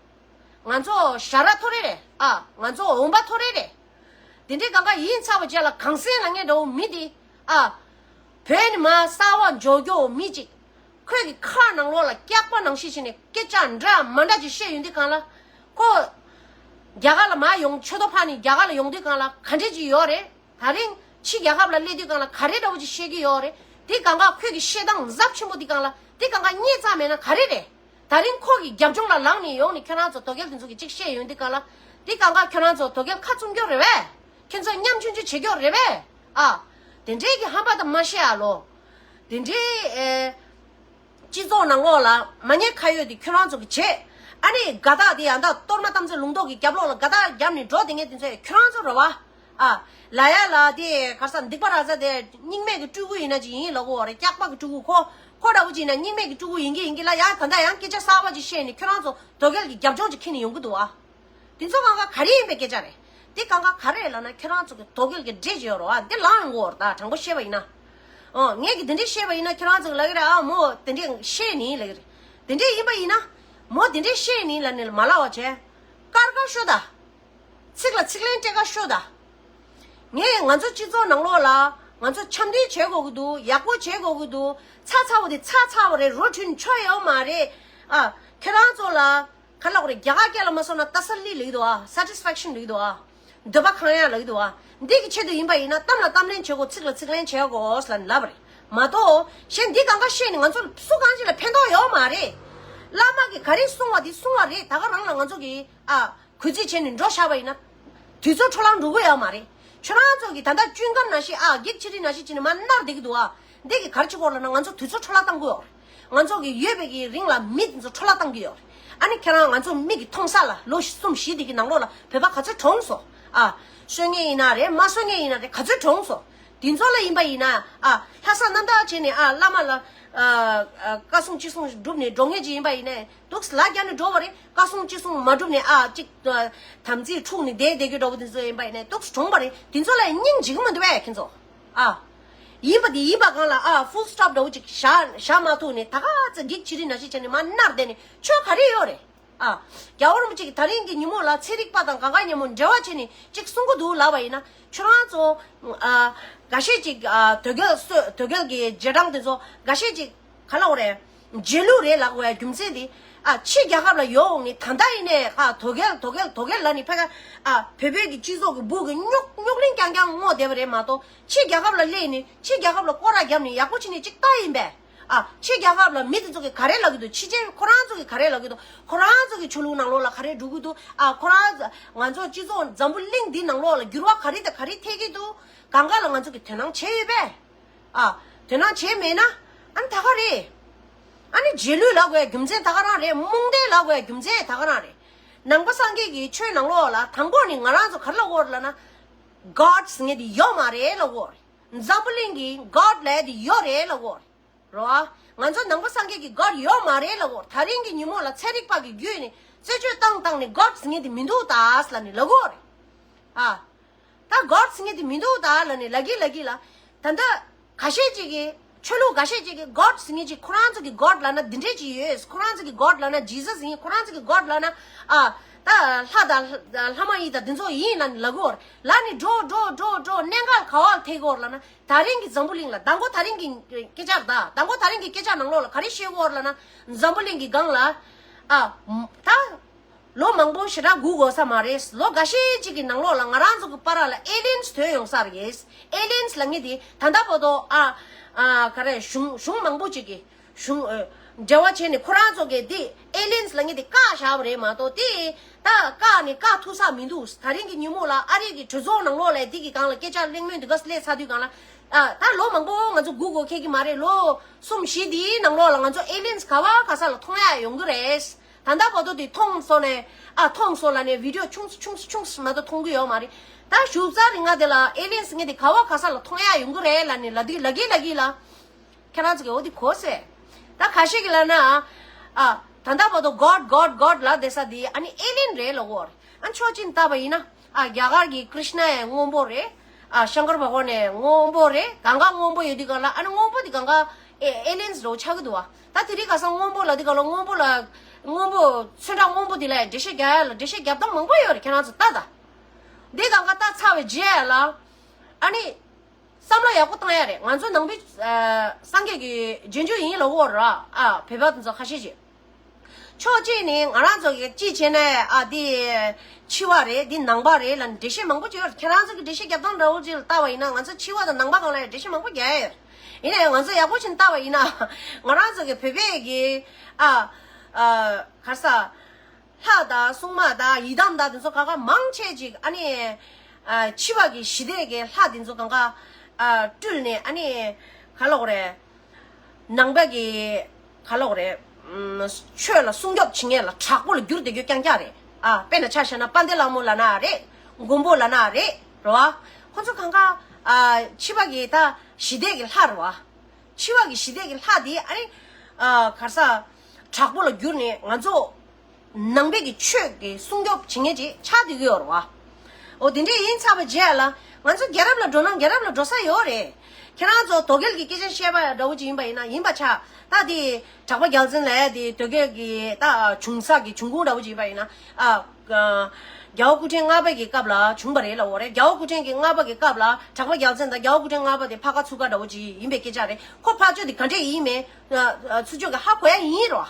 ང་ཚོ་ཞ་ར་ཐོ་རེ་རེད་ཨ། ང་ཚོ་འོང་པ་ཐོ་རེ་རེད། དེ་འདྲའི་གང་ག་ཡིན་ཚར་བ་རྗེས་ལ་གངས་སེང་ལབ་མཁན་འདྲ་བོ་མི་དེ་ཨ། བོད་ནས་མར་གསར་པ་འབྱོར་རྒྱུ་མི་གཅིག་ཁོས་ཀྱི་ཁ་ནང་ལོགས་ལ་སྐྱག་པ་ནང་བཞིན་བྱས་ནས་སྐད་ཆ་འདྲ་མ་འདྲ་ཅིག་བཤད་ཡོང་དུས་སྒང་ལ། ཁོ་རྒྱ་གར་ལ་མར་ཡོང་ཆོས་ཐོག་ཕར་ནས་རྒྱ་གར་ལ་ཡོང་དུས་སྒང་ལ་ག་འདྲས་ཅིག་ཡོད་རེད། ད་རིང་ཕྱི་རྒྱལ་ཁབ་ལ་སླེབས་དུས་སྒང་ལ་ག་རེ་འདྲ་བོ་ཅིག་བཤད་ཀྱི་ཡོད་རེད། དེ་སྒང་ག་ཁོས་ཀྱི་བཤད་སྟངས་ཟབ་ཆེན་པོ་དེ་སྒང་ལ་དེ་སྒང་ག་རྙེད་ཙམ་མེད་ན་ག་རེ་རེད། ད་རིང་ཁོ་གི་རྒྱབ་ལྗོངས་ལ་ལངས་ནས་ཡོང་ནས་ཁྱོད་རང་ཚོ་དོལ་རྒྱལ་དེ་ཚོ་གི་ཅིག་བཤད་ཡོང་དུས་སྒང་ལ་དེ་སྒང་ག་ཁྱོད་རང་ཚོ་དོལ་རྒྱལ་ཁ་བཙུམ་རྒྱུ་རེད་པས། ཁྱོད་ཚོ་ཉམ་ཆུང་ཆུང་བྱེད་རྒྱུ་རེད་པས། ཨ། དེ་འདྲའི་གི་ཧམ་པ་དང་མ་བཤད་ཨ་ལོ། དེ་འདྲའི་ཨེ། སྤྱི་ཚོགས་ནང་ལོགས་ལ་མ་ཉེས་ཁ་གཡོགས་དེ་ཁྱོད་རང་ཚོ་གི་བྱེད། ཨ་ནི་དགའ་རྟགས་དེ་ཡང་དག་གཏོར་མ་གཏམ་ཚོད་ལུང་རྟོགས་ཀྱི་རྒྱབ་ལོགས་ལ་དགའ་རྟགས་བརྒྱབ་ནས་འགྲོ་དེ་ངས་དེ་ཚོས་ཁྱོད་རང་ཚོ་རེད་བ། ཨ། ལ་ཡ་ལ་དེ་ག་ས་སྡིག་པ་ར་ས་དེ་རྙིང་མེད་ཀྱི་སྤྲུལ་སྐུ་ཡིན་ན་ཅི་ཡིན་ལ་གོ་བ་རེད། སྐྱག་པ་གི་སྤྲུལ་སྐུ་ཁོ་ཁོ་འདྲ་བོ་ཅིག་ཡིན་ན་རྙིང་མེད་ཀྱི་སྤྲུལ་སྐུ་ཡིན་གི་ཡིན་གི་ལ་ཡ་ད་ལྟ་ཡང་སྐད་ཆ་གསར་པ་ཅིག་བཤད་ནས་ཁྱོད་རང་ཚོ་དོལ་རྒྱལ་གྱི་རྒྱབ་ལྗོངས་ཅིག་ཁྱེར་ནས་ཡོང་གི་འདུག་ཨ། དེ་ཚོ་གང་ག་ག་རེ་ཡིན་པའི་སྐད་ཆ་རེད། དེ་གང་ག་ག་རེ་ལབ་ན་ཁྱོད་རང་ཚོ་གི་དོལ་རྒྱལ་གྱི་འདྲེ་ཅིག་ཡོད་རེད་བ། འདི་ལངས་ཡོང་གི་ཡོད་རེད་ད། དྲང་པོ་བཤད་པ་ཡིན་ན། ཨོ་ངས་གི་དེ་འདྲས་བཤད་པ་ཡིན་ན་ཁྱོད་རང་ཚོ་གི་ལབ་གི་རེད་ཨ། མོ་དེ་འདྲས་བཤད་ནི་ལབ་གི་རེད། དེ་འདྲས་ཡིན་པ་ཡིན་ན་མོ་དེ་འདྲས་བཤད་ནི་ལབ་ནི་མ་ལབ་པ་བྱས། ཀར་ཀར་ཤོད་ད། ཚིག་ལ་ཚིག་ལན་སྤྲད་ཀ་ཤོད་ད། ངས་ང་ཚོ་སྤྱི་ཚོགས་ནང་ལོགས་ལ་ང་ཚོ་འཆམ་མཐུན་བྱེད་དགོས་ཀྱི་འདུག་ཡག་པོ་བྱེད་དགོས་ཀྱི་འདུག་ཚར་ཚར་བ་དེ་ཚར་ཚར་བ་རེད། རོ་ཁྲུན་ཆོ་ཡོད་མ་རེད། ཨ། ཁྱེད་རང་ཚོ་ལ་ག་ལབ་དགོས་རེད། རྒྱ་གར་སྐད་ལ་མ་སོང་ན་ཏ་སལ་ལི་ལབ་ཀྱི་འདུག་ཨ། སེ་ཊི་སི་ཕེག་ཤན་ལབ་ཀྱི་འདུག་ཨ། འདོད་པ་ཁེངས་ཡ་ལབ་ཀྱི་འདུག་ཨ། འདི་གི་ཆེད་དུ་ཡིན་པ་ཡིན་ན་གཏམ་ལ་གཏམ་ལན་བྱེད་དགོས། ཚིག་ལ་ཚིག་ལན་བྱེད་དགོས་ལབ་ནས་ལབ་པ་རེད་མ་གཏོགས། གཞན་འདི་གང་ག་བཤད་ནས་ང་ཚོ་སུ་གང་ཅིག་ལ་ཕན་ཐོགས་ཡོད་མ་རེད། བླ་མ་གིས་ག་རེ་གསུང་བ་འདི་གསུང་བ་རེད། ད་ག་རང་ལ་ང་ཚོ་གིས་ཨ། གུས་བརྩི་བྱས་ནས་འགྲོ་བཞག་པ་ཡིན་ན། དུས་ཚོད་འཕྲོ་བརླག་འགྲོ་གི་ཡོད་མ་རེད། ཁྱོད་རང་ཚོ་གིས་ད་ལྟ་ཅུན་ཀར་ནང་བཞིན་ཨ་སྒེག་ཆི་རི་ནང་བཞིན་བྱས་ནས་མར་མནར་བསྡད་ཀྱི་འདུག་ཨ། འདི་གིས་ག་རེ་བྱེད་ཀྱི་ཡོད་ལབ་ན་ང་ཚོ་དུས་ཚོད་འཕྲོ་བརླག་བཏང་གི་ཡོད་རེད། ང་ཚོ་གི་ཡོད་པའི་གི་རིང་ལ་མི་དེ་ཚོ་འཕྲོ་བརླག་བཏང་གི་ཡོད་རེད། ཨ་ནི་ཁྱེད་རང་ང་ཚོ་མིག་གིས་མཐོང་ས་ལ་ལོ་གསུམ་བཞི་དེ་གི་ནང་ལོགས་ལ་བོད་པ་ག་ཚོད་གྲོངས་སོང་། ཨ། གསོད་མཁན་ཡིན་ན་རེད། མ་གསོད་མཁན་ཡིན་ན་རེད། ག་ཚོད་གྲོངས་སོང་། དེ་ཚོ་ལ་ཡིན་པ་ཡིན་ན་ཨ་ལྷག་བསམ་རྣམ་དག་བྱས་ནས་ཨ་བླ་མ་ལ་ཨ་ཨ་བཀའ་གསུང་ཅི་གསུང་བསྒྲུབས་ནས་འགྲོ་མཁན་ཅིག་ཡིན་པ་ཡིན་ན་འདུག་ལ་རྒྱ་ནས་འགྲོ་བ་རེད། བཀའ་གསུང་ཅི་གསུང་མ་བསྒྲུབས་ནས་ཨ་ཅིག་ཨ་དམ་ཚིག་འཁྲུགས་ནས་བསྡད་བསྡད་རྒྱུ་འདྲ་བོ་དེ་ཚོ་ཡིན་པ་ཡིན་ན་འདུག་གྲོངས་པ་རེད། དེ་ཚོ་ལ་སྙིང་རྗེ་གི་མི་འདུག་བས་ཁྱེད་ཚོ་ཨ། ཡིན་པ་དེ་ཡིན་པ་གང་ལ་ཨ་ཧྥུལ་སི་ཊོབ་འདྲ་བོ་ཅིག་བཞག་བཞག་མ་ཐུབ་ནས་ད་ག་ཚོད་འགྲིག་ཅི་རིགས་ན་ཞིག་བྱས་ནས་མར་མནར་བསྡད་ནས་ཆོས་ག་རེ་ཡོད་རེད། ཨ། རྒྱལ་བ་རིན་པོ་ཆེ་གིས་ད་རིང་གི་ཉིན་མོ་ལ་ཚན་རིག་པ་དང་གང་ག་མཉམ་པོ་འབྲེལ་བ་བྱས་ནས་ཅིག་གསུང་གི་འདུག་ལབ་པ་ཡིན་ན་ཁྱོད་རང་ཚོ་ཨ་འགའ་ཤས་ཅིག་ཨ་དོལ་རྒྱལ་སོ་དོལ་རྒྱལ་གྱི་རྗེས་འབྲང་དེ་ཚོ་འགའ་ཤས་ཅིག་ག་ལབ་དགོས་རེད། རྗེས་ལུས་རེད་ལབ་དགོས་རྒྱུ་མཚན་དེ་ཨ་ཕྱི་རྒྱལ་ཁབ་ལ་ཡོད་འོང་ནས་ད་ལྟ་ཡིན་ནའི་ཨ་དོལ་རྒྱལ་དོལ་རྒྱལ་དོལ་རྒྱལ་ལབ་ནས་ཕ་ག་ཨ་བོད་བོད་ཀྱི་སྤྱི་ཚོགས་ཀྱི་སྦུག་གི་རྙོག་རྙོག་གླེང་རྐྱང་རྐྱང་སྔོག་བསྡད་པ་རེད་མ་གཏོགས་ཕྱི་རྒྱལ་ཁབ་ལ་སླེབས་ནས་ཕྱི་རྒྱལ་ཁབ་ལ་སྐོར་ར་བརྒྱབ་ནས་ཡག་པོ་བྱས་ནས་ཅིག་ལྟ་ཡིན་པས། ཨ་ཕྱི་རྒྱལ་ཁབ་ལ་མི་དེ་ཚོ་གིས་ག་རེ་ལབ་ཀྱི་འདུག་ཕྱི་རྒྱལ་ཁོ་རང་ཚོ་གིས་ག་རེ་ལབ་ཀྱི་འདུག་ཁོ་རང་ཚོ་གི་ཆོས་ལུགས་ནང་ལོགས་ལ་ག་རེ་འགྲོ་གི་འདུག་ཨ་ཁོ་རང་ཚོ་ང་ཚོ་སྤྱི་ཚོགས་འཛམ་བུ་གླིང་འདི་ནང་ལོགས་ལ་འགྱུར་བ་ག་རེ་དང་ག་རེ་ཐེབས་ཀྱི་འདུག་གང་ག་ལ་ང་ཚོ་གིས་དོ་སྣང་བྱས་ཡོད་པས། ཨ་དོ་སྣང་བྱས་མེད་ན་ཨ་ནི་ད་ག་རེད། ཨ་ནི་རྗེས་ལུས་ལབ་དགོས་རྒྱུ་མཚན་ད་ག་རང་རེད། རྨོངས་དད་ལབ་དགོས་རྒྱུ་མཚན་ད་ག་རང་རེད། ནང་པ་སངས་རྒྱས་ཀྱི་ཆོས་ནང་ལོགས་ལ་དང་པོ་ནས་ང་རང་ཚོ་ག་རེ་ལབ་དགོས་རེད་ལབ་ན། གོཌ་ཟེར་མཁན་དེ་ཡོད་མ་རེད་ལབ་དགོས་རེད། འཛམ་བུ་གླིང་གི་གོཌ་ལབ་དེ་ཡོད་རེད་ལབ་དགོས་རེད། རོ། ང་ཚོ་ནང་པ་སངས་རྒྱས་ཀྱི་གོཌ་ཡོད་མ་རེད་ལབ་དགོས་རེད། ད་རིང་གི་ཉིན་མོ་ལ་ཚན་རིག་པ་གི་བརྒྱུད་ནས་རྩད་གཅོད་བཏང་བཏང་ནས་གོཌ་ཟེར་མཁན་དེ་མི་འདུག་ད་ལབ་ནས་ལབ་དགོས་རེད། ཨ། ད་གོཌ་ཟེར་མཁན་དེ་མི་འདུག་ད་ལབ་ནས་ལབ་གི་ལབ་གི་ལ། ད་ལྟ་ཁ་ཤས་ཅིག་གིས་ཆོས་ལུགས་ཁ་ཤས་ཅིག་གིས་གོཌ་ཟེར་མཁན་ཅིག་ཁོ་རང་ཚོ་གི་གོཌ་ལབ་ན་འདི་འདྲས་ཅིག་ཡོད། ཁོ་རང་ཚོ་གི་གོཌ་ལབ་ན་ཇི་སཱས་ཡིན། ཁོ་རང་ཚོ་གི་གོཌ་ལབ་ན་ཨ་ད་ལྷ་དང་ལྷ་མ་ཡིན་དང་འདི་ཚོ་ཡིན་ལབ་ནས་ལབ་གི་ཡོད་རེད། ལབ་ནས་འགྲོ་འགྲོ་འགྲོ་འགྲོ་གནད་འགག་ག་བ་ལ་ཐེག་གི་ཡོད་རེད་ལབ་ན། ད་རིང་གི་འཛམ་བུ་གླིང་ལ་མདང་དགོང་ད་རིང་གི་སྐད་ཆ་རེད་ད། མདང་དགོང་ད་རིང་གི་སྐད་ཆ་ནང་ལོགས་ལ་ག་རེ་བཤད་ཀྱི་ཡོད་རེད་ལབ་ན། འཛམ་བུ་གླིང་གི་སྒང་ལ་ཨ་ད་ལོ་མང་པོ་ཞེ་དྲག་སྒུག་དགོས་ས་མ་རེད། ལོ་འགའ་ཤས་ཅིག་གི་ནང་ལོགས་ལ་ང་རང་ཚོ་གི་བར་ལ་ཨེ་ལི་ཡན་ཐོན་ཡོང་ས་རེད། ཨེ་ལི་ཡན་ལབ་མཁན་དེ་ད་ལྟ་བར་དུ་ཨ་ཨ་ག་རེ་གཞུང་གཞུང་མང་པོ་ཅིག་གིས་གཞུང་ཨ་འབྲེལ་བ་བྱས་ནས་ཁོ་རང་ཚོ་གིས་དེ་ཨེ་ལི་ཡན་ལབ་མཁན་དེ་བཀག་བཞག་པ་རེད་མ་གཏོགས། དེ་ད་བཀག་ནས་བཀག་ཐུབ་ས་མི་འདུག་ད་རིང་གི་ཉིན་མོ་ལ་ཨ་རི་གི་གྲོས་ཚོགས་ནང་ལོགས་ལ་དེ་གི་སྒང་ལ་སྐད་ཆ་གླེང་མོལ་འདི་ག་སླེབས་ཚར་དུས་སྒང་ལ་ཨ་ད་ལོ་མང་པོ་ང་ཚོ་སྒུག་དགོས་ཁེལ་གི་མ་རེད། ལོ་གསུམ་བཞི་དེའི་ནང་ལོགས་ལ་ང་ཚོ་ཨེ་ལི་ཡན་ག་བ་ག་ས་ལ་མཐོང་ཡ་ཡོང་གི་རེད། ད་ལྟ་བར་དུ་དེ་མཐོང་སོང་ནས་ཨ་མཐོང་སོང་ལབ་ནས་བི་ཌི་ཡོ་ཆུང་སུ་ཆུང་སུ་ཆུང་སུ་མ་གཏོགས་མཐོང་གི་ཡོད་མ་རེད། ད་བཞུགས་ཚར་རིང་ང་དེ་ལ་ཨེ་ལི་ཡན་ཟེར་མཁན་དེ་ག་བ་ག་ས་ལ་མཐོང་ཡ་ཡོང་གི་རེད་ལབ་ནས་ལབ་དུས་ལབ་གི་ལབ་གི་ལ། ཁྱེད་རང་ཚོ་གིས་འོ་དེ་གོ་སོང་། ད་ཁ་ཤས་ཀྱིས་ལབ་ན་ཨ་ད་ལྟ་བར་དུ་གོཌ་གོཌ་གོཌ་ལབ་བསྡད་ས་དེ་ཨ་ནི་ཨེ་ལི་ཡན་རེད་ལབ་ཀྱི་ཡོད་རེད། ཨ་ཕྱོགས་གཅིག་ནས་བལྟས་པ་ཡིན་ན། ཨ་རྒྱ་གར་གྱི་ཀྲིཤ་ན་ཡང་སྔོན་པོ་རེད། ཨ་ཤང་ཀར་བྷ་ག་ཝན་ཡང་སྔོན་པོ་རེད། གང་ག་སྔོན་པོ་ཡོད་དུས་སྒང་ལ་ཨ་ནི་སྔོན་པོ་དེ་གང་ག་ཨེ་ཨེ་ལི་ཡན་འདྲ་བོ་ཆགས་ཀྱི་འདུག་བ། ད་དེ་རིང་ཁ་སང་སྔོན་པོ་ལབ་དུས་སྒང་ལ་སྔོན་པོ་ལ་སྔོན་པོ་ཚོན་ཁྲ་སྔོན་པོ་དེ་ལ་འགྲེལ་བཤད་རྒྱག་ཡ་ལ་འགྲེལ་བཤད་རྒྱབ་སྟངས་མང་པོ་ཡོད་རེད། ཁྱེད་རང་ཚོ་ལྟ་ད། འདི་གང་ག་ལྟ་ཚར་བའི་རྗེས་ལ་ཨ་ནི་བསམ་བློ་ཡག་པོ་བཏང་ཡ་རེད། ང་ཚོ་ནང་པའི་ཨ་སངས་རྒྱས་ཀྱི་རྗེས་འཇུག་ཡིན་ལབ་ཀྱི་ཡོད་རེད། ཨ་བོད་པ་དེ་ཚོ་ཁ་ཤས་ཤིག་ཕྱོགས་གཅིག་ནས་ང་རང་ཚོ་གིས་ཅི་བྱས་ན་ཨ་དེ་ཕྱི་པ་རེད། འདི་ནང་པ་རེད་ལབ་ནས་འགྲེལ་བཤད་མང་པོ་བྱས་ཡོད་རེད། ཁྱེད་རང་ཚོ་གིས་འགྲེལ་བཤད་རྒྱབ་སྟངས་འདྲ་བོ་ཅིག་ལ་བལྟས་པ་ཡིན་ན་ང་ཚོ་ཕྱི་པ་དང་ནང་པ་སྒང་ལ་ཡང་འགྲེལ་བཤད་མང་པོ་རྒྱག་ཡ་ཡོད་རེད། ཡིན་ན་ཡང་ང་ཚོ་ཡག་པོ་ཞིག་བལྟས་པ་ཡིན་ན་ང་རང་ཚོ་གི་བོད་པའི་གི་ཨ་ཨ་ག་རེ་ཟ། ལྷ་དང་སྲུང་མ་དང་ཡི་དམ་དང་དེ་ཚོ་གང་ག་མང་ཆེ་ཅིག་ཨ་ནི་ཨ་ཕྱི་པ་གི་ཞི་བདེ་གི་ལྷ་དེ་ཚོ་གང་ག་ཨ་སྤྲུལ་ནས་ཨ་ནི་ག་ལབ་དགོས་རེད། ནང་པ་གི་ག་ལབ་དགོས་རེད། ཨམ་ཆོས་ལ་སྲུང་སྐྱོབ་བྱེད་མཁན་ལ་དྲག་པོ་ལ་གྱུར་བསྡད་རྒྱུ་རྐྱང་རྐྱང་རེད། ཨ་དཔེར་ན་ཆ་བཞག་ན་དཔལ་ལྡན་ལྷ་མོ་ལབ་ན་རེད། མགོན་པོ་ལབ་ན་རེད། རེད་བ། ཁོ་ཚོ་གང་ག་ཨ་ཕྱི་པ་གི་ད་ཞི་བདེ་གི་ལྷ་རེད་བ། ཕྱི་པ་གི་ཞི་བདེ་གི་ལྷ་དེ་ཨ་ནི་ཨ་ག་རེ་ཟ། དྲག་པོ་ལ་གྱུར་ནས་ང་ཚོ་ནང་པའི་གི་ཆོས་ཀྱི་སྲུང་སྐྱོབ་བྱེད་མཁན་ཅིག་ཆགས་བསྡད་ཀྱི་ཡོད་རེད་བ། འོ་དེ་འདྲས་ཡིན་ཚར་བའི་རྗེས་ལ་ང་ཚོ་རྒྱལ་རབས་ལ་འགྲོ་ན་རྒྱལ་རབས་ལ་འགྲོ་ས་ཡོད་རེད། ཁྱེད་རང་ཚོ་དོལ་རྒྱལ་གྱི་སྐད་ཆ་བཤད་པ་འདྲ་བོ་ཅིག་ཡིན་པ་ཡིན་ན་ཡིན་པ་ཆགས། ད་དེ་གྲགས་པ་རྒྱལ་མཚན་ལབ་ཡ་དེ་དོལ་རྒྱལ་གྱི་ད་བྱུང་ས་གི་བྱུང་ཁུངས་འདྲ་བོ་ཅིག་ཡིན་པ་ཡིན་ན་ཨ། རྒྱལ་བ་སྐུ་ཕྲེང་ལྔ་པ་གི་སྐབས་ལ་བྱུང་བ་རེད་ལབ་ཀྱི་ཡོད་རེད། རྒྱལ་བ་སྐུ་ཕྲེང་གི་ལྔ་པ་གི་སྐབས་ལ་གྲགས་པ་རྒྱལ་མཚན་དང་རྒྱལ་བ་སྐུ་ཕྲེང་ལྔ་པ་དེ་ཕ་ཁ་ཚུགས་ཁ་འདྲ་བོ་ཅིག་ཡིན་པའི་སྐད་ཆ་རེད། ཁོ་ཕར་ཕྱོགས་དེ་ག་འདྲས་ཡིན་མིན་ཚུར་ཕྱོགས་ཀྱིས་ཧ་གོ་ཡ་ཡིན་རོ།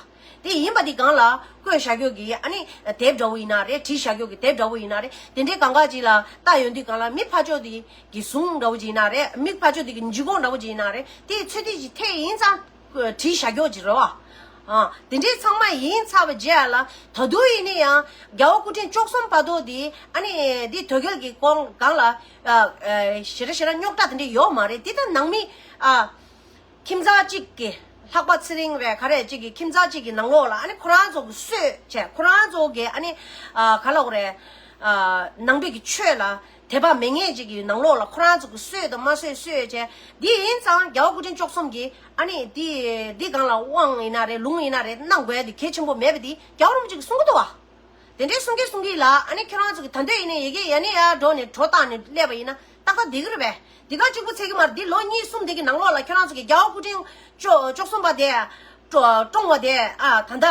དེ་ཡིན་པ་དེ་སྒང་ལ་བཀོད་བཞག་རྒྱུ་གི་ཨ་ནི་དེབ་འདྲ་བོ་ཡིན་ན་རེད། བྲིས་བཞག་རྒྱུ་གི་དེབ་འདྲ་བོ་ཡིན་ན་རེད། དེ་འདྲའི་གང་ག་ཅིག་ལ་ལྟ་ཡོང་དུས་སྒང་ལ་མི་ཕར་ཕྱོགས་དེ་གི་གཟུངས་འདྲ་བོ་ཅིག་ཡིན་ན་རེད། མི་ཕར་ཕྱོགས་དེ་གི་ལྗིད་ཁོག་འདྲ་བོ་ཅིག་ཡིན་ན་རེད། དེ་ཚོད་ལྟ་ཅིག་ཐེབས་ཡིན་ཙང་། བྲིས་བཞག་རྒྱུ་ཅིག་རེད་བ། ཨ། དེ་འདྲའི་ཚང་མ་ཡིན་ཚར་བའི་རྗེས་ལ་ད་དུང་ཡིན་ན་ཡང་རྒྱལ་བ་སྐུ་ཕྲེང་བཅུ་གསུམ་བར་དུ་དེ་ཨ་ནི་དེ་དོལ་རྒྱལ་གྱི་སྐོར་སྒང་ལ་ཨ་ཨ་ཞེ་དྲག་ཞེ་དྲག་རྙོག་དྲ་དེ་འདྲ་ཡོད་མ་རེད། དེ་ད་ནང་མི་ཨ་ཁྱིམ་ཚང་གཅིག་གི་ལྷག་པ་ཚེ་རིང་རེད་ག་རེ་གཅིག་གི་ཁྱིམ་ཚང་གཅིག་གི་ནང་ལོགས་ལ་ཨ་ནི་ཁོ་རང་ཚོ་གི་སྲོལ་བྱས། ཁོ་རང་ཚོ་གི་ཨ་ནི་ཨ་ག་ལབ་དགོས་རེད། ནང་པའི་གི་ཆོས་ལ་དད་པ་མེད་མཁན་ཅིག་གི་ནང་ལོགས་ལ་ཁོ་རང་ཚོ་གི་གསོད་དང་མ་གསོད་གསོད་བྱས། འདི་ཡིན་ཙང་རྒྱལ་བ་སྐུ་ཕྲེང་བཅུ་གསུམ་གྱིས་ཨ་ནི་འདི་འདི་སྒང་ལ་དབང་ཡིན་ན་རེད། ལུང་ཡིན་ན་རེད། གནང་དགོས་ཡ་དེ་གལ་ཆེན་པོ་མེད་པ་དེ་རྒྱལ་བ་རིན་པོ་ཆེ་གིས་གསུང་གི་འདུག་བ། དེ་འདྲའི་གསུང་གི་གསུང་གི་ལ། ཨ་ནི་ཁྱོད་རང་ཚོ་གི་ད་འདོད་ཡིན་ན་ཡ་གི་ཡ་ནི་ཡ་འགྲོ་ནས་གྲོ་བཏང་ནས་སླེབས་པ་ཡིན་ན་ཏག་ཏག་འགྲིག་གི་རེད་པས། འདི་ག་གཅིག་པུ་ཚད་ཀྱི་མ་རེད། འདི་ལོ་གཉིས་གསུམ་དེ་གི་ནང་ལོགས་ལ་ཁྱོད་རང་ཚོ་གི་རྒྱལ་བ་སྐུ་ཕྲེང་བཅུ་བཅུ་གསུམ་པ་དེ་བཀྲོངས་པ་དེ། ཨ་ད་ལྟ་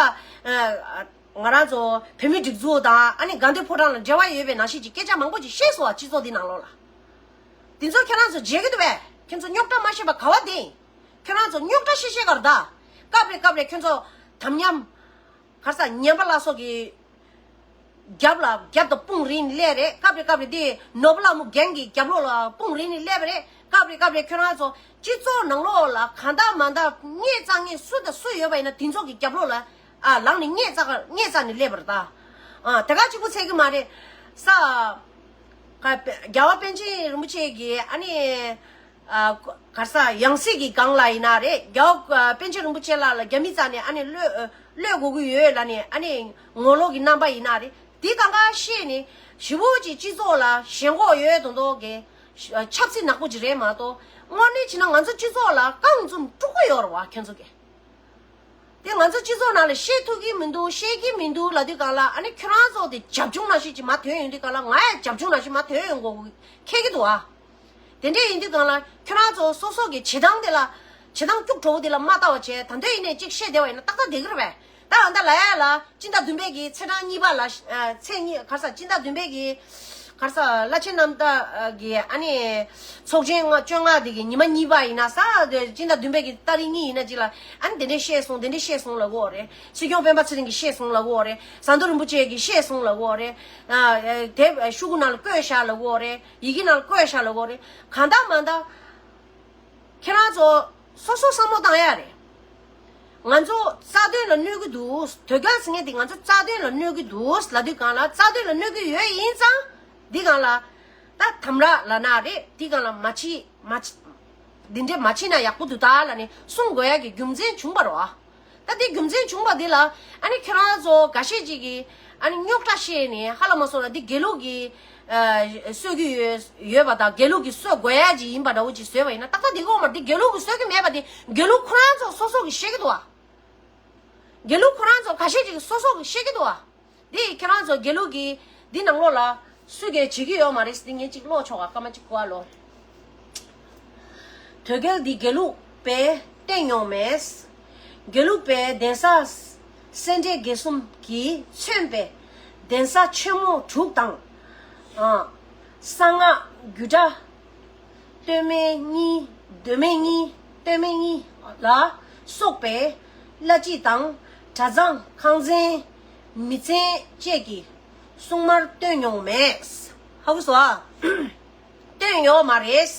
ང་རང་ཚོ་བོད་མིའི་སྒྲིག་འཛུགས་དང་ཨ་ནི་དགའ་ལྡན་ཕོ་བྲང་ལ་འབྲེལ་བ་ཡོད་པའི་ནང་བཞིན་གྱི་སྐད་ཆ་མང་པོ་ཅིག་བཤད་སོང་བ། སྤྱི་ཚོགས་འདི་ནང་ལོགས་ལ། དེ་ཚོ་ཁྱོད་རང་ཚོ་བརྗེད་ཀྱི་འདུག་པས། ཁྱོད་ཚོ་རྙོག་དྲ་མ་ཤེས་པ་ག་བ་དེ་ཡིན། ཁྱོད་རང་ཚོ་རྙོག་དྲ་ཤེས་ཤེས་ག་རེད་ད། སྐབས་རེ་སྐབས་རེ་ཁྱོད་ཚོ་དམ་ཉམས། ག་རེ་ཟ། ངན་པ་ལ་སོགས་ཀྱི་རྒྱབ་ལ་རྒྱབ་ཏུ་དཔུང་རིང་ནས་སླེབས་རེད། སྐབས་རེ་སྐབས་རེ་དེ་ནོར་བུ་ལྷ་མོ་རྒན་གྱི་རྒྱབ་ལོགས་ལ་དཔུང་རིང་ནས་སླེབས་པ་རེད། སྐབས་རེ་སྐབས་རེ་ཁྱོད་རང་ཚོ་སྤྱི་ཚོགས་ནང་ལོགས་ལ་གང་ལྟར་མ་ལྟར་ངོ་ཚ་མཁན་སུ་དང་སུ་ཡོད་པ་ཡིན་ན་དེ་ཚོ་གི་རྒྱབ་ལོགས་ལ་ཨ་ལངས་ནས་ངོ་ཚ་ངོ་ཚ་ནས་སླེབས་པ་རེད་ད། ཨ་དེ་ག་གཅིག་པུ་ཚད་ཀྱི་མ་རེད་ས། ག་རྒྱལ་བ་པཎ་ཆེན་རིན་པོ་ཆེ་གིས་ཨ་ནི། ཨ་ག་རེ་ཟ། ཡང་སྲིད་ཀྱི་སྒང་ལ་ཡིན་ན་རེད། རྒྱལ་བ་པཎ་ཆེན་རིན་པོ་ཆེ་ལགས་ལ་རྒྱ་མི་རྩ་ནས་ཨ་ནི་གློད་གློད་དགོས་ཀྱི་ཡོད་ལབ་ནས་ཨ་ནི་ངོ་ལོག་གི་རྣམ་པ་ཡིན་ན་རེད། འདི་གང་ག་བཤད་ནས་ཞེ་པོ་ཅིག་སྤྱི་ཚོགས་ལ་ཞེན་ཁོག་ཡོད་མདོག་མདོག་གི་ཆབ་སྲིད་ནག་པོ་ཅིག་རེད་མ་གཏོགས། དངོས་གནས་བྱས་ན་ང་ཚོ་སྤྱི་ཚོགས་ལ་རྐང་འཛུམ་དཀྲུག་གི་ཡོད་རེད་བ། ཁྱོད་ཚོ་གིས། དེ་ང་ཚོ་སྤྱི་ཚོགས་ནང་ལ་བཤད་ཐུབ་ཀྱི་མི་འདུག་བཤད་ཀྱི་མི་འདུག་ལབ་དུས་སྒང་ལ་ཨ་ནི་ཁྱོད་རང་ཚོ་དེ་རྒྱབ་ལྗོངས་ནང་བཞིན་ཅིག་མར་ཐོན་ཡོང་དུས་སྒང་ལ་ང་ཡང་རྒྱབ་ལྗོངས་ནང་བཞིན་མར་ཐོན་ཡོང་དགོས་ཁེལ་གྱི་འདུག་ཨ། དེ་འདྲས་ཡིན་དུས་སྒང་ལ་ཁྱོད་རང་ཚོ་སོ་སོ་གི་བྱེད་སྟངས་དེ་ལ། བྱེད་སྟངས་སྐྱུག་བྲོ་བོ་དེ་ལ་མ་ལྟ་བ་བྱས། ད་འདོད་ཡིན་ནས་ཅིག་བཤད་བསྡད་པ་ཡིན་ན་ཏག་ཏག་བསྡད་ཀྱི་རེད་པས། ད་ཨ་ད་ལ་ཡ་ལ་སྤྱི་ཟླ་བདུན་པའི་གི་ཚེས་གྲངས་གཉིས་པ་ལ། ཨ་ཚེས་གཉིས་ག་རེ་ཟ། སྤྱི་ཟླ་བདུན་པའི་གི་ག་རེ་ཟ། བླ་ཆེན་རྣམ་དག་གི་ཨ་ནི་ཚོགས་ཆེན་ལྔ་བཅོ་ལྔ་དེ་གི་ཉི་མ་གཉིས་པ་ཡིན་ན་ས། དེ་སྤྱི་ཟླ་བདུན་པའི་གི་ཏ་རིག་གཉིས་ཡིན་ན་ཅིག་ལ་ཨ་ནི་དེ་འདྲས་བཤད་སོང་། དེ་འདྲས་བཤད་སོང་ལབ་ཀྱི་ཡོད་རེད། སྲིད་སྐྱོང་སྤེན་པ་ཚེ་རིང་གིས་བཤད་སོང་ལབ་ཀྱི་ཡོད་རེད། ཟམ་གདོང་རིན་པོ་ཆེ་གིས་བཤད་སོང་ལབ་ཀྱི་ཡོད་རེད། ཨ་དེ་ཤོག་གུ་ནང་ལ་བཀོད་བཞག་ལབ་ཀྱི་ཡོད་རེད། ཡི་གེ་ནང་ལ་བཀོད་བཞག་ལབ་ཀྱི་ཡོད་རེད། གང་ལྟར་མ་ལྟར། ཁྱེད་རང་ཚོ་སོ་སོ་བསམ་བློ་བཏང་ཡ་རེད། ང་ཚོ་རྩ་དོན་ལ་གནོད་ཀྱི་འདུག་དོལ་རྒྱལ་ཟེར་མཁན་དེ་ང་ཚོ་རྩ་དོན་ལ་གནོད་ཀྱི་འདུག་ལབ་དུས་སྒང་ལ། རྩ་དོན་ལ་གནོད་ཀྱི་ཡོད་ཡིན་ཙང་། འདི་སྒང་ལ་ད་དམ་ར་ལབ་ན་རེད། འདི་སྒང་ལ་མ་བྱེད་མ་བྱེད། འདི་འདྲས་མ་བྱེད་ན་ཡག་པོ་འདུག་ད་ལབ་ནས་གསུང་དགོས་ཡ་གི་རྒྱུ་མཚན་བྱུང་བ་རེད་བ། ད་འདི་རྒྱུ་མཚན་བྱུང་བ་འདི་ལ་ཨ་ནི་ཁྱོད་རང་ཚོ་འགའ་ཤས་ཅིག་གིས་ཨ་ནི་རྙོག་དྲ་བཤད་ནས་ཧ་ལས་མ་སོང་ན་འདི་དགེ་ལུགས་ཀྱི་ཨ་གསོད་ཀྱི་ཡོད་ཡོད་པ་དང་། དགེ་ལུགས་ཀྱི་གསོད་དགོས་ཡ་ཅིག་ཡིན་པ་འདྲ་བོ་ཅིག་བཟོས་པ་ཡིན་ན་ཏག་ཏག་འདི་གོ་མ། འདི་དགེ་ལུགས་ཀྱི་གསོད་ཀྱི་མེད་པ་འདི་དགེ་ལུགས་ཁོ་རང་ཚོ་སོ་སོ་གིས་ཤེས་ཀྱི་འདུག་བ། དགེ་ལུགས་ཁོ་རང་ཚོ་འགའ་ཤས་ཅིག་གིས་སོ་སོ་གིས་ཤེས་ཀྱི་འདུག་བ། འདི་ཁྱེད་རང་ཚོ་དགེ་ལུགས་ཀྱི་འདི་ནང་ལོགས་ལ་སུས་གས་བྱེད་ཀྱི་ཡོད་མ་རེད། འདི་ངས་ཅིག་ཀློག་ཆོག་ག་སྐར་མ་གཅིག་གོ་བ་ལོ། དོལ་རྒྱལ་འདི་དགེ་ལུགས་པས་བསྟེན་མྱོང་མེད། དགེ་ལུགས་པའི་གདན་ས་སེ་འབྲས་དགེ་གསུམ་གྱིས་མཚོན་པའི་གདན་ས་ཆེན་མོ་དྲུག་དང་། ཨ་གསང་སྔགས་རྒྱུད་གྲྭ་སྟོད་སྨད་གཉིས། སྟོད་སྨད་གཉིས། སྟོད་སྨད་གཉིས་ལ་སོགས་པའི་བླ་སྤྱི་དང་གྲྭ་ཚང་ཁང་ཚན་མི་ཚན་བཅས་ཀྱི་སྲུང་མར་བསྟེན་མྱོང་མེད། ཧ་གོ་སོང་ཨ། བསྟེན་ཡོད་མ་རེད།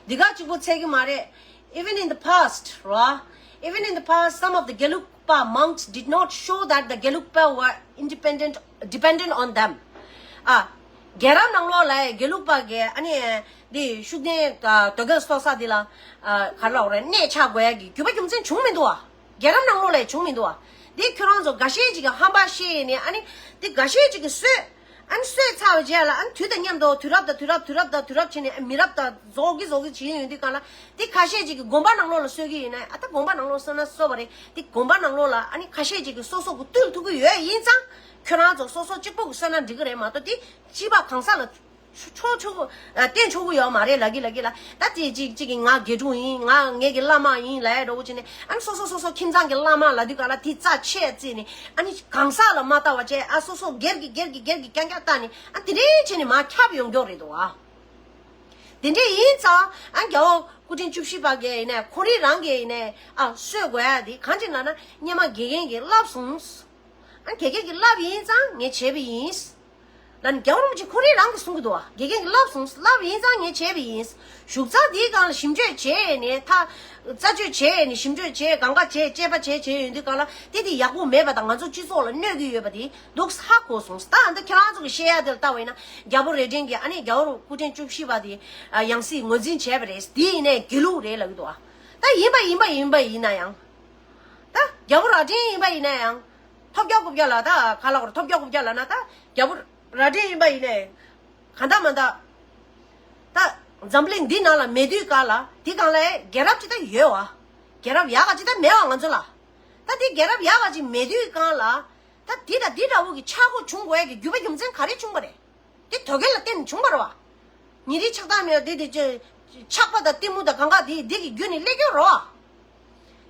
འདི་ག་གཅིག་པོ་ཚད་ཀྱི་མ་རེད། Even in the past, right? Even in the past, some of the Gelugpa monks did not show that the Gelugpa were independent, dependent on them. ཨ། རྒྱལ་རབས་ནང་ལོགས་ལ་དགེ་ལུགས་པ་གི་ཨ་ནི་འདི་ཤུགས་ལྡན་དོལ་རྒྱལ་སོགས་ས་འདི་ལ་ཨ་ག་རེ་ལབ་དགོས་རེད། གནས་ཆགས་དགོས་ཡ་གི་རྒྱུ་མ་རྒྱུ་མཚན་བྱུང་མི་འདུག་ཨ། རྒྱལ་རབས་ནང་ལོགས་ལ་བྱུང་མི་འདུག་ཨ། འདི་ཁྱོད་རང་ཚོ་འགའ་ཤས་ཅིག་གིས་ཧམ་པ་བཤད་ནས་ཨ་ནི་འདི་འགའ་ཤས་ཅིག་གིས་གསོད། ཨ་ནི་གསོད་ཚར་བའི་རྗེས་ལ་ཨ་ནི་དུས་དང་མཉམ་དུ་དུས་རབས་དང་དུས་རབས་དུས་རབས་དང་དུས་རབས་བྱས་ནས་མི་རབས་དང་རྫོགས་ཀྱི་རྫོགས་ཀྱི་བྱེད་ཡོང་དུས་སྒང་ལ། འདི་ཁ་ཤས་ཅིག་གིས་དགོན་པ་ནང་ལོགས་ལ་གསོད་ཀྱི་ཡིན་ན། ཨ་ད་དགོན་པ་ནང་ལོགས་གསོད་ན་གསོད་པ་རེད། འདི་དགོན་པ་ནང་ལོགས་ལ་ཨ་ནི་ཁ་ཤས་ཅིག་གིས་སོ་སོ་གིས་བཏུལ་ཐུབ་ཀྱི་ཡོད་ཡིན་ཙང་། ཁྱོད་རང་ཚོ་སོ་སོ་གཅིག་པོ་གིས་གསོད་ན་འགྲིག་གི་རེད་མ་གཏོགས། འདི་སྤྱི་པ་གང་ཟག་ལ་ཆོག་ཆོག་གི་ཨ་བསྟེན་ཆོག་གི་ཡོད་མ་རེད་ལབ་ཀྱི་ལབ་ཀྱི་ལ། ད་དེ་གཅིག་གཅིག་གིས་ང་དགེ་ཕྲུག་ཡིན། ང་ངེད་ཀྱི་བླ་མ་ཡིན་ལབ་ཡ་འདྲ་བོ་བྱས་ནས། ཨ་ནི་སོ་སོ་སོ་སོ་ཁྱིམ་ཚང་གི་བླ་མ་ལབ་དུས་སྒང་ལ་དེ་རྩ་ཆེ་བརྩིས་ནས། ཨ་ནི་གང་ཟག་ལ་མ་ལྟ་བ་བྱས། ཨ་སོ་སོ་སྒེར་གྱི་སྒེར་གྱི་སྒེར་གྱི་རྐྱང་རྐྱང་བལྟས་ནས། ཨ་དེ་འདྲས་བྱས་ནས་མར་ཁྱབ་ཡོང་མགྱོགས་རེད་འདུག་ཨ། དེ་འདྲས་ཡིན་ཙང་ཨ་རྒྱལ་བ་སྐུ་ཕྲེང་བཅུ་བཞི་པ་གིས་ཡིན་ནའི་ཁོ་རང་རང་གིས་ཡིན་ནའི་ཨ་གསོད་དགོས་ཡ་དེ་གང་ཅི་ལབ་ན། སྔོན་མ་དགེ་རྒན་གྱིས་བསླབས་སོང་། ཨ་དགེ་རྒན་གྱིས་བསླབས་ཡིན་ཙང་ངས་བྱས་པ་ཡིན། ལ་ནི་རྒྱལ་བ་རིན་པོ་ཆེ་ཁོ་རང་རང་གིས་གསུང་གི་འདུག་བ། དགེ་རྒན་གྱིས་བསླབས་སོང་། བསླབས་ཡིན་ཙང་ངས་བྱས་པ་ཡིན། བཞུགས་ཚར་དེའི་སྒང་ལ་ཞིབ་དཔྱོད་བྱས་ནས། ད་རྩད་གཅོད་བྱས་ནས་ཞིབ་དཔྱོད་བྱས། གང་ག་བྱས། དཔྱད་པ་བྱས་བྱས་ཡོང་དུས་སྒང་ལ་དེ་དེ་ཡག་པོ་མེད་པ་དང་། ང་ཚོ་སྤྱི་ཚོགས་ལ་གནོད་ཀྱི་ཡོད་པ་དེ་འདུག་ཧ་གོ་སོང་། ད་ཨ་ད་ཁྱེད་རང་ཚོ་གི་བཤད་ཡ་དེ་ལ་ལྟ་བ་ཡིན་ན། རྒྱལ་པོ་རྭ་སྒྲེང་གིས་ཨ་ནི་རྒྱལ་བ་སྐུ་ཕྲེང་བཅུ་བཞི་པ་དེ་ཡང་སྲིད་ངོས་འཛིན་བྱས་པ་རེད། དེ་ཡིན་ནའི་དགེ་ལུགས་རེད་ལབ་ཀྱི་འདུག་བ། ད་ཡིན་པ་ཡིན་པ་ཡིན་པ་ཡིན་ན་ཡང་། ད་རྒྱལ་པོ་རྭ་སྒྲེང་ཡིན་པ་ཡིན་ན་ཡང་། ཐོབ་རྒྱལ་རྐུབ་རྒྱལ་ལ་ད་ག་ལ་གོ་ར། ཐོབ་རྒྱལ་རྐུབ་རྒྱལ་ལ་ན་ད་རྒྱལ་པོ་ ར་སྒྲེང་ཡིན་པ་ཡིན་ནའི། གང་ལྟར་མ་ལྟར། ད་འཛམ་གླིང་འདི་ནང་ལ་མེད་དུས་སྒང་ལ་འདི་སྒང་ལ་རྒྱལ་རབས་ཅིག་ད་ཡོད་བ། རྒྱལ་རབས་ཡག་ག་ཅིག་ད་མེད་བ་ང་ཚོ་ལ། ད་འདི་རྒྱལ་རབས་ཡག་ག་ཅིག་མེད་དུས་སྒང་ལ། ད་འདི་དང་འདི་འདྲ་བོ་གི་ཆག་སྒོ་བྱུང་དགོས་ཡ་གི་རྒྱུ་བ་རྒྱུ་མཚན་ག་རེ་བྱུང་བ་རེད། དེ་དོལ་རྒྱལ་ལ་བརྟེན་ནས་བྱུང་བ་རེད་བ། ཉིན་རེའི་ཆགས་སྡང་མེད་པ་དེ་དེ་ཅི། ཆགས་པ་དང་གཏི་མུག་དང་གང་ག་དེ་དེ་གི་རྒྱུ་ནི་སླེབས་ཀྱི་རེད་བ།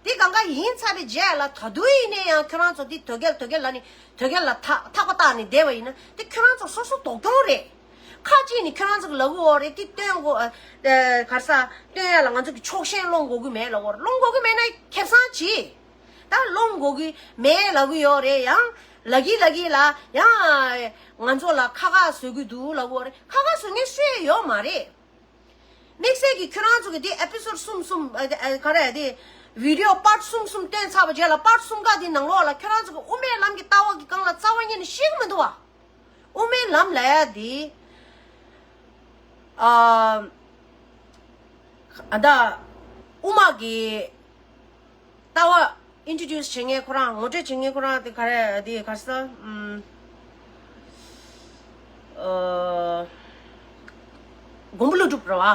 དེ་གང་ག་ཡིན་ཚར་བའི་རྗེས་ལ་ད་དུང་ཡིན་ནའི་ཡང་ཁྱོད་རང་ཚོ་དེ་དོལ་རྒྱལ་དོལ་རྒྱལ་ལ་ནི་དོལ་རྒྱལ་ལ་ཐག་ཐག་པ་བཏགས་ནས་བསྡད་པ་ཡིན་ན་དེ་ཁྱོད་རང་ཚོ་སོ་སོ་སྡུག་གྱོང་རེད། ཁ་ཅིག་ནི་ཁྱོད་རང་ཚོ་གི་ལབ་ཀྱི་ཡོད་རེད། དེ་སྟོན་དགོས། ཨ། ཨ། ག་རེ་ཟ། སྟོན་ཡ་ལ་ང་ཚོ་གི་ཕྱོགས་ཞེན་སློང་དགོས་ཀྱི་མེད་ལབ་ཀྱི་ཡོད་རེད། སློང་དགོས་ཀྱི་མེད་ན་ཁེ་བཟང་ཅི། ད་སློང་དགོས་ཀྱི་མེད་ལབ་ཀྱི་ཡོད་རེད། ཡང་ལབ་ཀྱི་ལབ་ཀྱི་ལ་ཡང་ང་ཚོ་ལ་ཁ་ཁ་བཟོ་གི་འདུག་ལབ་ཀྱི་ཡོད་རེད། ཁ་ཁ་བཟོ་མཁན་སུ་ཡང་ཡོད་མ་རེད། དམིགས་བསལ་གྱི་ཁྱོད་རང་ཚོ་གི་དེ་ཨེ་པི་སོ་ཌི་གསུམ་གསུམ། ཨ། ཨ། ག་རེ་དེ་བི་ཌི་ཡོ་པཱར་ཊི་གསུམ་གསུམ་བཏོན་ཚར་བ་རྗེས་ལ་པཱར་ཊི་གསུམ་ཀ་དེ་ནང་ལོགས་ལ་ཁྱོད་རང་ཚོ་གི་དབུ་མའི་ལམ་གྱི་ལྟ་བ་གི་སྒང་ལ་རྩ་བ་ཉིད་ནས་ཤེས་ཀྱི་མི་འདུག་བ། དབུ་མའི་ལམ་ལབ་ཡ་དེ། ཨ། ཨ། ད་དབུ་མ་གི་ལྟ་བ་ཨིན་ཊྲོ་ཌིའུ་སི་བྱེད་མཁན་ཁོ་རང་། ངོ་སྤྲོད་བྱེད་མཁན་ཁོ་རང་དེ་ག་རེ་དེ་ག་རེ་ཟེར། ཨམ། ཨ། མགོན་པོ་ཀླུ་སྒྲུབ་རེད་བ།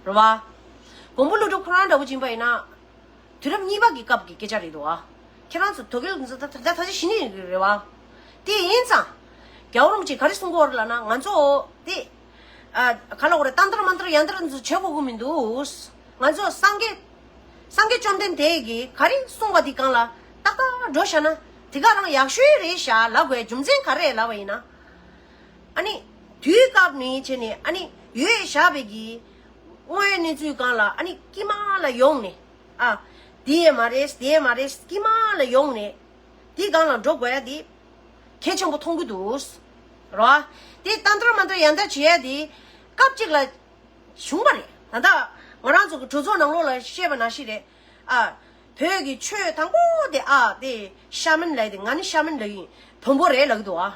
རེད་བ། མགོན་པོ་ཀླུ་སྒྲུབ་ཁོ་རང་འདྲ་བོ་ཅིག་ཡིན་པ་ཡིན་ན། དུས་རབས་གཉིས་པ་གི་སྐབས་ཀྱི་སྐད་ཆ་རེད་འདུག་བ། ཁྱེད་རང་ཚོ་དོལ་རྒྱལ་ད་ད་ད་ད་ཅི་ཞི་ནི་རེད་བ། དེ་ཡིན་ཙང་། རྒྱལ་བ་རིན་པོ་ཆེས་ག་རེ་གསུང་གི་ཡོད་རེད་ལབ་ན། ང་ཚོ་དེ། ཨ། ག་ལབ་དགོས་རེད། ཏན་ཏར་མན་ཏར་ཡན་ཏར་ཚོ་བྱེད་དགོས་ཀྱི་མི་འདུག་ང་ཚོ་སངས་རྒྱས། སངས་རྒྱས་བཅོམ་ལྡན་འདས་ཀྱིས་ག་རེ་གསུངས་པ་དེ་སྒང་ལ་ཏག་ཏག་འགྲོ་བཞག་ན་དེ་ག་རང་ཡག་ཤོས་རེད་བཞག་ལབ་དགོས་རྒྱུ་མཚན་ག་རེ་ལབ་པ་ཡིན་ན། ཨ་ནི། དུས་སྐབས་ནས་བྱས་ནས་ཨ་ནི་ཡོད་བཞག་པའི་གི་དངོས་ཡོད་གནས་ཚུལ་སྒང་ལ་ཨ་ནི་དཀྱིལ་མ་ལ་ཡོང་ནས། ཨ། དེ་ཡས་མ་རེད། དེ་ཡས་མ་རེད། དཀྱིལ་མ་ལ་ཡོང་ནས་དེ་སྒང་ལ་འགྲོ་དགོས་ཡ་དེ་གལ་ཆེན་པོ་མཐོང་གི་འདུག་རེད་བ། དེ་ཏན་ཏར་མན་ཏར་ཡན་ཏར་བྱེད་ཡ་དེ་སྐབས་གཅིག་ལ་བྱུང་བ་རེད། ད་ལྟ་ང་རང་ཚོ་གི་གྲོས་ཚོགས་ནང་ལོགས་ལ་བཤད་པ་ནང་བཞིན་རེད། ཨ། བོད་ཀྱི་ཆོས་དང་པོ་དེ། ཨ། དེ་ཤ་མན་ལབ་དེ། ང་ནི་ཤ་མན་ལབ་ཡིན། བོན་པོ་རེད་ལབ་གི་འདུག་ཨ།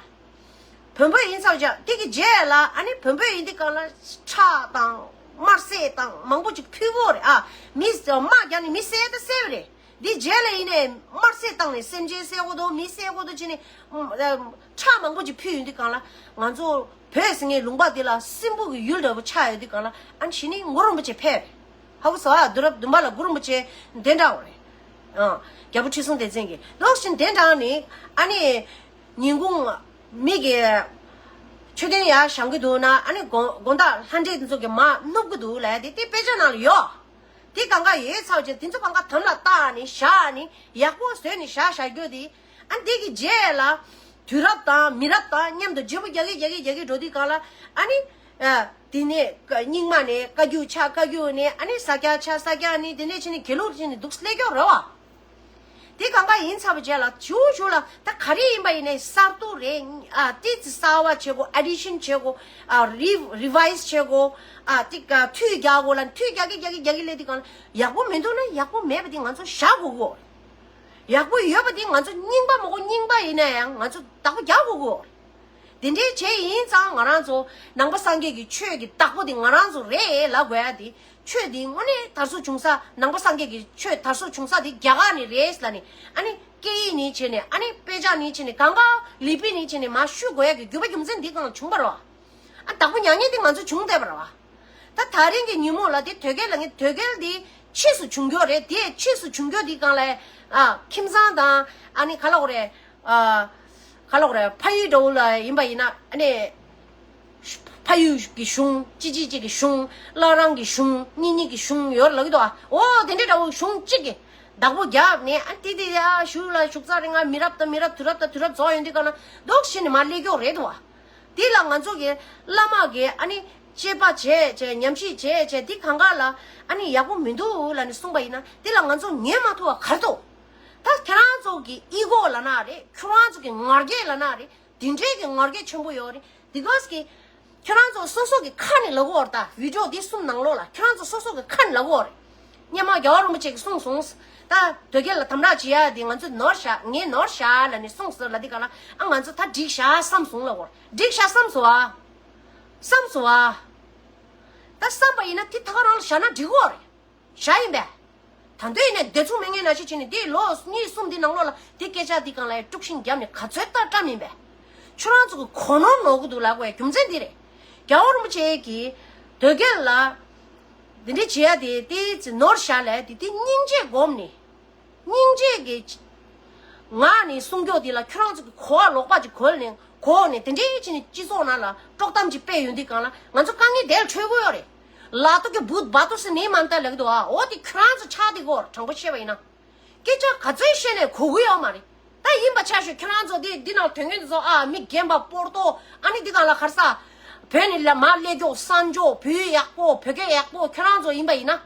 བོན་པོ་ཡིན་ཙང་ཀྱང་དེ་གི་རྗེས་ལ་ཨ་ནི་བོན་པོ་ཡིན་དུས་སྒང་ལ་ཁྲག་དང་དམར་ཟས་དང་མང་པོ་ཅིག་ཕུལ་གི་ཡོད་རེད། ཨ། མི་དམག་རྒྱག་ནས་མི་བསད་ད་བསད་པ་རེད། འདི་རྗེས་ལ་ཡིན་ནའི་དམར་ཟས་བཏང་ནས་སེམས་ཅན་བསད་དགོས་འདུག་མི་བསད་དགོས་འདུག་བྱས་ནས། ཨ། ཁྲག་མང་པོ་ཅིག་ཕུལ་ཡོང་དུས་སྒང་ལ་ང་ཚོ་བོད་ཟེར་མཁན་ལུང་པ་འདི་ལ་སྲིན་པོ་གི་ཡུལ་འདྲ་པོ་ཆགས་ཡོང་དུས་སྒང་ལ་ཨ་ནི་གཞི་ནས་གུ་རུ་རིན་པོ་ཆེ་ཕེབས་རེད། ཧ་གོ་སོང་ཨ། དུས་རབས་བདུན་པ་ལ་གུ་རུ་རིན་པོ་ཆེ་གདན་དྲངས་པ་རེད། ཨ། རྒྱལ་པོ་ཁྲི་སྲོང་ལྡེ་བཙན་གྱིས་ལོག་བཞིན་གདན་དྲངས་ནས་ཨ་ནི་ཉིན་གུང་མི་གི་མཆོད་རྟེན་ཡར་བཞེངས་ཀྱི་འདུག་ན་ཨ་ནི་དགོན་དགོན་བདག་ལྷ་འདྲེ་འདི་ཚོ་གིས་མར་བསྣུབས་ཀྱི་འདུག་ལབ་དེ་དེ་དཔེ་ཆ་ནང་ལ་ཡོད། དེ་གང་ག་ཡོད་ཚར་བ་བྱས་དེ་ཚོ་གང་ག་དམ་ལ་བཏགས་ནས་བཞག་ནས་ཡག་པོ་བཟོས་ནས་བཞག་བཞག་རྒྱུ་དེ། ཨ། འདི་གི་རྗེས་ལ་དུས་རབས་དང་མི་རབས་དང་མཉམ་དུ་བརྗེ་པོ་རྒྱག་གི་རྒྱག་གི་རྒྱག་གི་འགྲོ་དུས་སྒང་ལ་ཨ་ནི། ཨ། དེ་ནས་རྙིང་མ་ནས་བཀའ་བརྒྱུད་ཆགས། བཀའ་བརྒྱུད་ནས་ཨ་ནི་ས་སྐྱ་ཆགས། ས་སྐྱ་ནས་དེ་ནས་ཕྱིན་ནས་དགེ་ལུགས་ཕྱིན་ནས་འདུག་སླེབས་ཀྱི་ཡོད་རེད་བ། དེ་གང་ག་ཡིན་ཚར་བའི་རྗེས་ལ་ཞུ་ཞུ་ལ་ད་ག་རེ་ཡིན་པ་ཡིན་ནའི་གསར་གཏོད་རེད། ཨ། ཏོག་ཙམ་གསར་བ་བྱེད་དགོས། ཨ་ཌི་ཤན་བྱེད་དགོས། ཨ། རི་རི་ཝའི་ཛི་བྱེད་དགོས། ཨ། ཏིག་ཨ། མཐུད་རྒྱག་དགོས་ལབ་མཐུད་རྒྱག་གི་རྒྱག་གི་རྒྱག་གི་སླེབས་དུས་སྒང་ལ་ཡག་པོ་མི་འདུག་ན་ཡག་པོ་མེད་པ་དེ་ང་ཚོ་བཞག་དགོས་གོ། ཡག་པོ་ཡོད་པ་དེ་ང་ཚོ་རྙིང་པ་མ་གོ་རྙིང་པ་ཡིན་ན་ཡང་ང་ཚོ་བདག་པོ་རྒྱག་དགོས་གོ། དེ་འདྲའི་བྱས་ཡིན་ཙང་ང་རང་ཚོ་ནང་པ་སངས་རྒྱས་ཀྱི་ཆོས་ཀྱི་བདག་པོ་དེ་ང་རང་ཚོ་རེད་ལབ་དགོས་ཡ་དེ། ཆོས་འདི་དངོས་གནས་དར་སྲོལ་བྱུང་ས། ནང་པ་སངས་རྒྱས་ཀྱི་ཆོས་དར་སྲོལ་བྱུང་ས་དེ་རྒྱ་གར་ནས་རེད་ལབ་ནས། ཨ་ནི་སྐད་ཡིག་ནས་བྱས་ནས། ཨ་ནི་དཔེ་ཆ་ནས་བྱས་ནས། གང་ག་ལི་པི་ནས་བྱས་ནས་མར་བཤུ་དགོས་ཡ་གི་རྒྱུ་བ་རྒྱུ་མཚན་འདི་གང་བྱུང་བ་རེད་བ། ཨ། བདག་པོ་རྒྱག་མཁན་དེ་ང་ཚོ་བྱུང་བསྡད་པ་རེད་བ། ད་ད་རིང་གི་ཉིན་མོ་ལ་དེ་དོལ་རྒྱལ་ལབ་མཁན་དོལ་རྒྱལ་དེ་ཕྱིས་སུ་བྱུང་རྒྱུ་རེད། དེ་ཕྱིས་སུ་བྱུང་རྒྱུ་དེ་སྒང་ལ། ཨ། ཁྱིམ་ཚང་དང་ཨ་ནི་ག་ལབ་དགོས་རེད། ཨ། ག་ལབ་དགོས་རེད། ཕ་ཡུལ་འདྲ་བོ་ལ་ཡིན་པ་ཡིན་ན་ཨ་ནི། ཕ་ཡུལ་གྱི་གཞུང་། གཅིག་གཅིག་གཅིག་གི་གཞུང་། བླ་བྲང་གི་གཞུང་། གཉིས་གཉིས་ཀྱི་གཞུང་ཡོད་ལབ་ཀྱི་འདུག་ཨ། འོ་དེ་འདྲའི་འདྲ་བོ་གཞུང་གཅིག་གི་བདག་པོ་རྒྱབ་ནས། ཨ། དེ་དེ་ཡ་བཞུགས་ལ་བཞུགས་ཚར་རེད། ང་མི་རབས་དང་མི་རབས། དུས་རབས་དང་དུས་རབས་རྫོགས་ཡོང་དུས་སྒང་ལ་འདུག་བྱས་ནས་མར་སླེབས་ཀྱི་ཡོད་རེད་འདུག་ཨ། དེ་ལ་ང་ཚོ་གི་བླ་མ་གི་ཨ་ནི་དཔྱད་པ་བྱས་བྱས། ཉམས་ཞིབ་བྱས་བྱས། དེ་གང་ག་ལ་ཨ་ནི་ཡག་པོ་མི་འདུག་ལབ་ནས་གསུངས་པ་ཡིན་ན། དེ་ལ་ང་ཚོ་ཉན་མ་ཐུབ་པ་ག་རེ་འདུག་ད་ཁྱེད་རང་ཚོ་གི་ཨི་གོ་ལབ་ན་རེད། ཁྱོད་རང་ཚོ་གི་ང་རྒྱལ་ལབ་ན་རེད། དེ་འདྲའི་གི་ང་རྒྱལ་ཆེན་པོ་ཡོད་རེད། དེ་གོས་ཀྱི་ཁྱོད་རང་ཚོ་སོ་སོ་གི་ཁ་ནས་ལབ་ཀྱི་ཡོད་རེད། ད་བི་ཌི་ཡོ་འདི་གསུམ་ནང་ལོགས་ལ་ཁྱོད་རང་ཚོ་སོ་སོ་གི་ཁ་ནས་ལབ་ཀྱི་ཡོད་རེད། སྔོན་མ་རྒྱལ་བ་རིན་པོ་ཆེ་གིས་གསུངས་སོང་། ད་དོལ་རྒྱལ་ལ་དམ་དྲག་བྱེད་ཡ་དེ་ང་ཚོ་ནོར་བཞག་ངས་ནོར་བཞག་ལབ་ནས་གསུངས་སོང་ལབ་དུས་སྒང་ལ། ཨ། ང་ཚོ་ད་འགྲིག་བཞག་བསམ་སོང་ལབ་ཀྱི་ཡོད་རེད། འགྲིག་བཞག་བསམ་སོང་ཨ། བསམ་སོང་ཨ། ད་བསམ་པ་ཡིན་ན་དེ་ད་ག་རང་ལ་བཞག་ན་འགྲིག་གི་ཡོད་རེད། བཞག་ཡིན་པས། ད་དུང་ཡིན་ནའི་བདེ་མཚུངས་མེད་མཁན་ནང་བཞིན་བྱས་ནས། དེ་ལོ་གཉིས་གསུམ་འདི་ནང་ལོགས་ལ་དེ་སྐད་ཆ་འདི་སྒང་ལ་དཀྲུག་ཤིང་བརྒྱབ་ནས་ག་ཚོད་ལྟར་བཀྲམ་ཡིན་པས། ཁྱོད་རང་ཚོ་གི་གོ་ནོར་ནོར་གི་འདུག་ལབ་དགོས་རྒྱུ་མཚན་འདི་རེད། རྒྱལ་བ་རིན་པོ་ཆེ་གིས་དོལ་རྒྱལ་ལ་འདི་འདྲ་བྱེད་ཡ་དེ་དེ་ནོར་བཞག་ལས་དེ་དེ་སྙིང་རྗེ་སྒོམ་ནས། སྙིང་རྗེ་གི་ངག་ནས་གསུང་རྒྱུ་དེ་ལ་ཁྱོད་རང་ཚོ་གི་གོ་བ་ལོག་པ་ཅིག་གོལ་ནས་གོ་ནས་དེ་འདྲའི་ཅིག་ནས་སྤྱི་ཚོགས་ནང་ལ་དཀྲོག་གཏམ་ཅིག་སྤེལ་ཡོང་དུས་སྒང་ལ་ང་ཚོ་དཀའ་ངལ་དེ་ལ་འཕྲད་ཀྱི་ཡོད་རེད། ལ་ཏོག་གི་བུད་བ་ཏོག་སི་ནི་མ་འདའ་ལབ་ཀྱི་འདུག་ཨ། འོ་དེ་ཁྱོད་རང་ཚོ་ཆགས་དེ་གོ་དྲང་པོ་བཤད་པ་ཡིན་ན། སྐད་ཆ་ག་ཚོད་བཤད་ནས་གོ་གི་ཡོད་མ་རེད། ད་ཡིན་པ་ཆ་ཤོས་ཁྱོད་རང་ཚོ་འདི་འདི་ནང་དོན་གཉེར་དེ་ཚོ་ཨ་མི་རྒན་པ་སྤོར་ཏོ་ཨ་ནི་འདི་གང་ལ་གར་ས། བོད་ནས་ལ་མ་སླེབས་མགྱོགས་གསར་འབྱོར་བོད་ཡག་པོ་བོད་སྐད་ཡག་པོ་ཁྱོད་རང་ཚོ་ཡིན་པ་ཡིན་ན།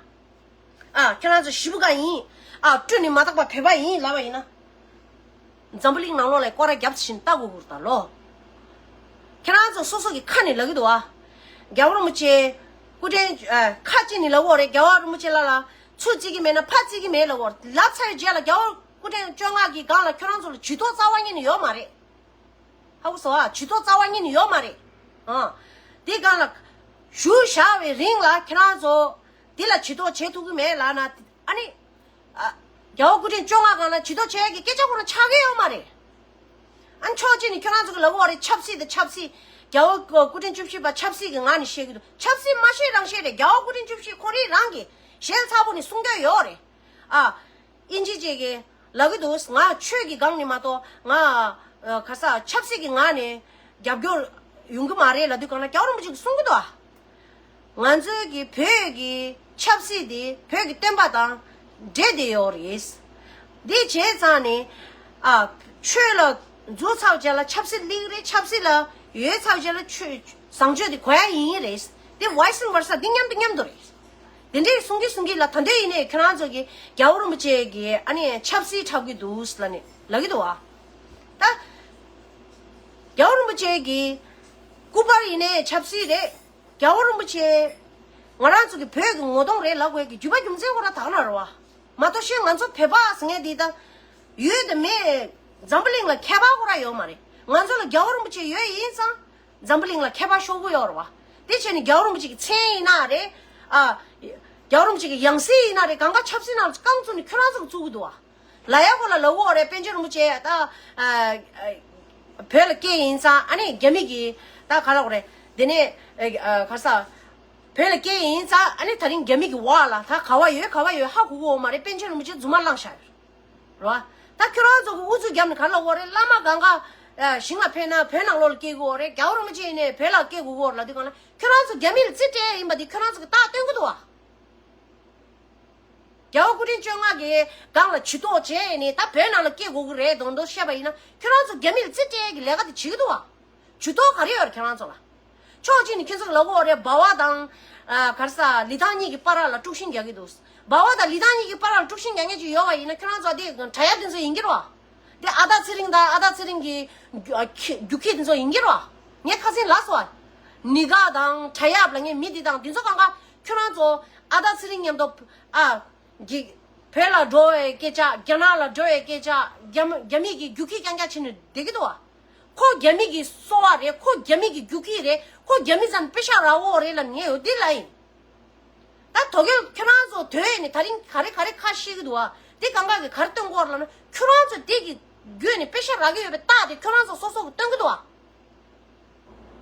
ཨ་ཁྱོད་རང་ཚོ་ཞི་བུ་ག་ཡིན། ཨ་སྤྲུལ་ནས་མ་དག་པ་བོད་པ་ཡིན་ལབ་པ་ཡིན་ན། འཛམ་བུ་གླིང་ནང་ལོགས་ལ་སྐོར་ར་རྒྱབ་བཞིན་ལྟ་དགོས་ཀྱི་རེད་ད་ལོ། ཁྱེད་རང་ཚོ་སོ་སོ་གི་ཁ་ནས་ལབ་ཀྱི་འདུག་ཨ། རྒྱལ་བ་རིན་པོ་ཆེ། སྐུ་ཕྲེང་ཨ་ཁ་ཅིག་ནས་ལབ་ཀྱི་ཡོད་རེད། རྒྱལ་བ་རིན་པོ་ཆེ་ལ་ལ་ཚུར་བརྩི་གི་མེད་ན་ཕར་བརྩི་གི་མེད་ལབ་ཀྱི་ཡོད་རེད། ལབ་ཚར་རྗེས་ལ་རྒྱལ་བ་སྐུ་ཕྲེང་བཅོ་ལྔ་གི་སྒང་ལ་ཁྱོད་རང་ཚོ་ལ་ཇུས་གཏོགས་རྩ་བ་ཉིད་ནས་ཡོད་མ་རེད། ཧ་གོ་སོང་ཨ། ཇུས་གཏོགས་རྩ་བ་ཉིད་ནས་ཡོད་མ་རེད། ཨ། དེ་སྒང་ལ་བཞུགས་བཞག་པའི་རིང་ལ་ཁྱེད་རང་ཚོ་དེ་ལ་ཇུས་གཏོགས་བྱེད་ཐུབ་ཀྱི་མེད་ལབ་ན་ཨ་ནི། ཨ། རྒྱལ་བ་སྐུ་ཕྲེང་བཅོ་ལྔ་སྒང་ལ་ཇུས་གཏོགས་བྱེད་ཡག་གི་སྐད་ཆ་ཁོ་རང་ཆགས་ཀྱི་ཡོད་མ་རེད། ཨ་ནི་ཕྱོགས་གཅིག་ནས་ཁྱོད་རང་ཚོ་གི་ལབ་ཀྱི་ཡོད་རེད། ཆབ་སྲིད་དང་ཆབ་སྲིད། རྒྱལ་བ་སྐུ་ཕྲེང་བཅུ་བཞི་པ་ཆབ་སྲིད་ཀྱི་ངག་ནས་བཤད་ཀྱི་འདུག་ཆབ་སྲིད་མ་བཤད་རང་བཤད་རེད། རྒྱལ་བ་སྐུ་ཕྲེང་བཅུ་བཞི་ཁོ་རང་རང་གི་ཞལ་ཚ་པོ་ནས་གསུང་གི་ཡོད་རེད། ཨ། དབྱིན་ཇི་བཅས་ཀྱིས་ལབ་ཀྱི་འདུག་ང་ཆོས་ཀྱི་སྒང་ནས་མ་གཏོགས་ང་ཨ་ག་ས་ཆབ་སྲིད་ཀྱི་ངག་ནས་རྒྱབ་སྐྱོར་ཡོང་གི་མ་རེད་ལབ་དུས་སྒང་ལ་རྒྱལ་བ་རིན་པོ་ཆེ་གིས་གསུང་གི་འདུག་ཨ། ང་ཚོའི་གི་བོད་ཀྱི་ཆབ་སྲིད་དེ་བོད་ཀྱི་བསྟན་པ་དང་འབྲེལ་བསྡད་ཡོད་རེད། འདི་བྱས་ཙང་ནས་ཨ་ཆོས་ལ་འཛུལ་ཚར་རྗེས་ལ་ཆབ་སྲིད་སླེབས་རེད། ཆབ་སྲིད་ལ་ཡོད་ཚར་རྗེས་ལ་ཆོས་བཟང་སྤྱོད་དེ་གོ་ཡ་ཡིན་རེད། དེ་vice versa་འདི་མཉམ་དུ་མཉམ་དུ་རེད། དེ་འདྲའི་གསུང་གི་གསུང་གི་ལ་ད་འདོད་ཡིན་ནའི་ཁྱེད་རང་ཚོ་གི་རྒྱལ་བ་རིན་པོ་ཆེ་གི་ཨ་ནི་ཆབ་སྲིད་འཁྲབ་གི་འདུག་ལ་ནི་ལབ་གི་འདུག་ཨ། ད་རྒྱལ་བ་རིན་པོ་ཆེ་གི་སྐུ་པར་ཡིན་ནའི་ཆབ་སྲིད་རེད། རྒྱལ་བ་རིན་པོ་ཆེ་ང་རང་ཚོ་གི་བོད་ཀྱི་ངོ་གདོང་རེད་ལབ་དགོས་ཀྱི་རྒྱུ་བ་རྒྱུ་མཚན་ཁོ་རང་དག་ན་རེད་བ། མ་གཏོགས་ཤེས་ང་ཚོ་བོད་པ་ཟེར་མཁན་འདི་ད་ཡོད་དེ་མེད། འཛམ་བུ་གླིང་ལ་ཁྱད་པར་ཁོ་རང་ཡོད་མ་རེད། ང་ཚོ་ལ་རྒྱལ་བ་རིན་པོ་ཆེ་ཡོད་ཡིན་ཙང་། འཛམ་བུ་གླིང་ལ་ཁྱད་པར་ཤོར་གི་ཡོད་རེད་བ། དེ་བྱས་ནས་རྒྱལ་བ་རིན་པོ་ཆེ་གི་མཚན་ཡིན་ན་རེད། ཨ། རྒྱལ་བ་རིན་པོ་ཆེ་གི་ཡང་སྲིད་ཡིན་ན་རེད། གང་ག་ཆབ་སྲིད་ནང་ལ་རྐང་བཙུགས་ནས་ཁྱོད་རང་ཚོ་གི་བཙུགས་གི་འདུག་བ། ལ་ཡ་གོ་ལ་ལ་འོ་རེད། པཎ་ཆེན་རིན་པོ་ཆེ་ད་ཨ་ཨ་བོད་ལ་སྐྱེས་ཡིན་ཙང་ཨ་ནི་རྒྱ་མི་གི་ད་ག་ལ་གོ་རེད། དེ་ནས་ཨ་ག་ས་བོད་ལ་སྐྱེས་ཡིན་ཙང་ཨ་ནི་ད་རིང་རྒྱ་མི་གི་འོག་ལ་ད་ག་བ་ཡོད་ག་བ་ཡོད་ཧ་གོ་གི་ཡོད་མ་རེད། པཎ་ཆེན་རིན་པོ་ཆེ་རྫུན་མ་བླངས་བཞག་ཡོད། རེད་བ། ད་ཁྱོད་རང་ཚོ་གི་ཨུ་ཚུགས་བརྒྱབ་ནས་ག་ལ་འོ་རེད། བླ་མ་གང་ག་ཨ་ཞིང་ལ་ཕེབས་ན་བོད་ནང་ལོགས་ལ་སྐྱེ་དགོས་རེད། རྒྱལ་བ་རིན་པོ་ཆེ་ཡིན་ནའི་བོད་ལ་སྐྱེ་དགོས་རེད་ལབ་དུས་གང་ལ་ཁྱོད་རང་ཚོ་རྒྱ་མི་ལ་རྩིས་སྤྲད་ཡིན་པ་འདི་ཁྱོད་རང་ཚོ་གི་རྟགས་སྟོན་གི་འདུག་བ། རྒྱལ་བ་སྐུ་ཕྲེང་བཅོ་ལྔ་གི་སྒང་ལ་ཇུས་གཏོགས་བྱས་ནས་ད་བོད་ནང་ལ་སྐྱེ་དགོས་ཀྱི་རེད་མདོག་མདོག་བཤད་པ་ཡིན་ན་ཁྱོད་རང་ཚོ་རྒྱ་མི་ལ་རྩིས་སྤྲད་ཀྱི་ལས་ཀ་དེ་བྱེད་ཀྱི་འདུག་བ། ཇུས་གཏོགས་ག་རེ་ཡོད་རེད་ཁྱོད་རང་ཚོ་ལ། ཕྱོགས་གཅིག་ནས་ཁྱོད་ཚོ་ལ་ལབ་ཀྱི་ཡོད་རེད། འབའ་བ་དང་ཨ་ག་རེ་ཟ་ལི་ཐང་གཉིས་ཀྱི་བར་ལ་དཀྲུག་ཤིང་རྒྱག་གི་འདུག་འབའ་བ་དང་ལི་ཐང་གཉིས་ཀྱི་བར་ལ་དཀྲུག་ཤིང་རྒྱག་མཁན་ཅིག་ཡོད་པ་ཡིན་ན་ཁྱོད་རང་ཚོ་དེ་དྲ་ཡག་དེ་ཚོ་ཡིན་གྱི་རེད་བ། དེ་ཨ་ད་ཚེ་རིང་དང་ཨ་ད་ཚེ་རིང་གི་རྒྱུ་ཨ་ཁྱི་རྒྱུ་ཁྱི་དེ་ཚོ་ཡིན་གྱི་རེད་བ། ངས་ཁ་སང་ལབ་སོང་བ། ནི་ག་དང་དྲ་ཡག་ལ་ངས་མི་འདི་དང་འདི་ཚོ་གང་ག་ཁྱོད་རང་ཚོ་ཨ་ད་ཚེ་རིང་མཉམ་དུ་ཨ། གི། བོད་ལ་འགྲོ་བའི་སྐད་ཆ། རྒྱ་ནག་ལ་འགྲོ་བའི་སྐད་ཆ། རྒྱ་མི་རྒྱ་མི་གི་རྒྱུག་ཁྱི་རྐྱང་རྐྱང་བྱས་ནས་བསྡད་ཀྱི་འདུག་བ། ཁོ་རྒྱ་མི་གི་སོ་པ་རེད། ཁོ་རྒྱ་མི་གི་རྒྱུག་ཁྱི་རེད། ཁོ་རྒྱ་མི་ཚོ་ནི་པེ་ཤག་རག་གོ་རེད་ལབ་ངས་འོ་དེ་ལབ་ཡིན། ད་དོལ་རྒྱལ་ཁྱོད་རང་ཚོ་དོལ་ནས་ད་རིང་ག་རེ་ག་རེ་ཁ་བཤད་ཀྱི་འདུག་བ། དེ་གང་ག་གི་ག་རེ་སྟོན་གོ་རེད་ལབ་ན་ཁྱོད་རང་ཚོ་དེ་གི་བརྒྱུད་ནས་པེ་ཤག་རག་གི་ཡོད་པའི་རྟགས་དེ་ཁྱོད་རང་ཚོ་སོ་སོ་གི་སྟོན་གྱི་འདུག་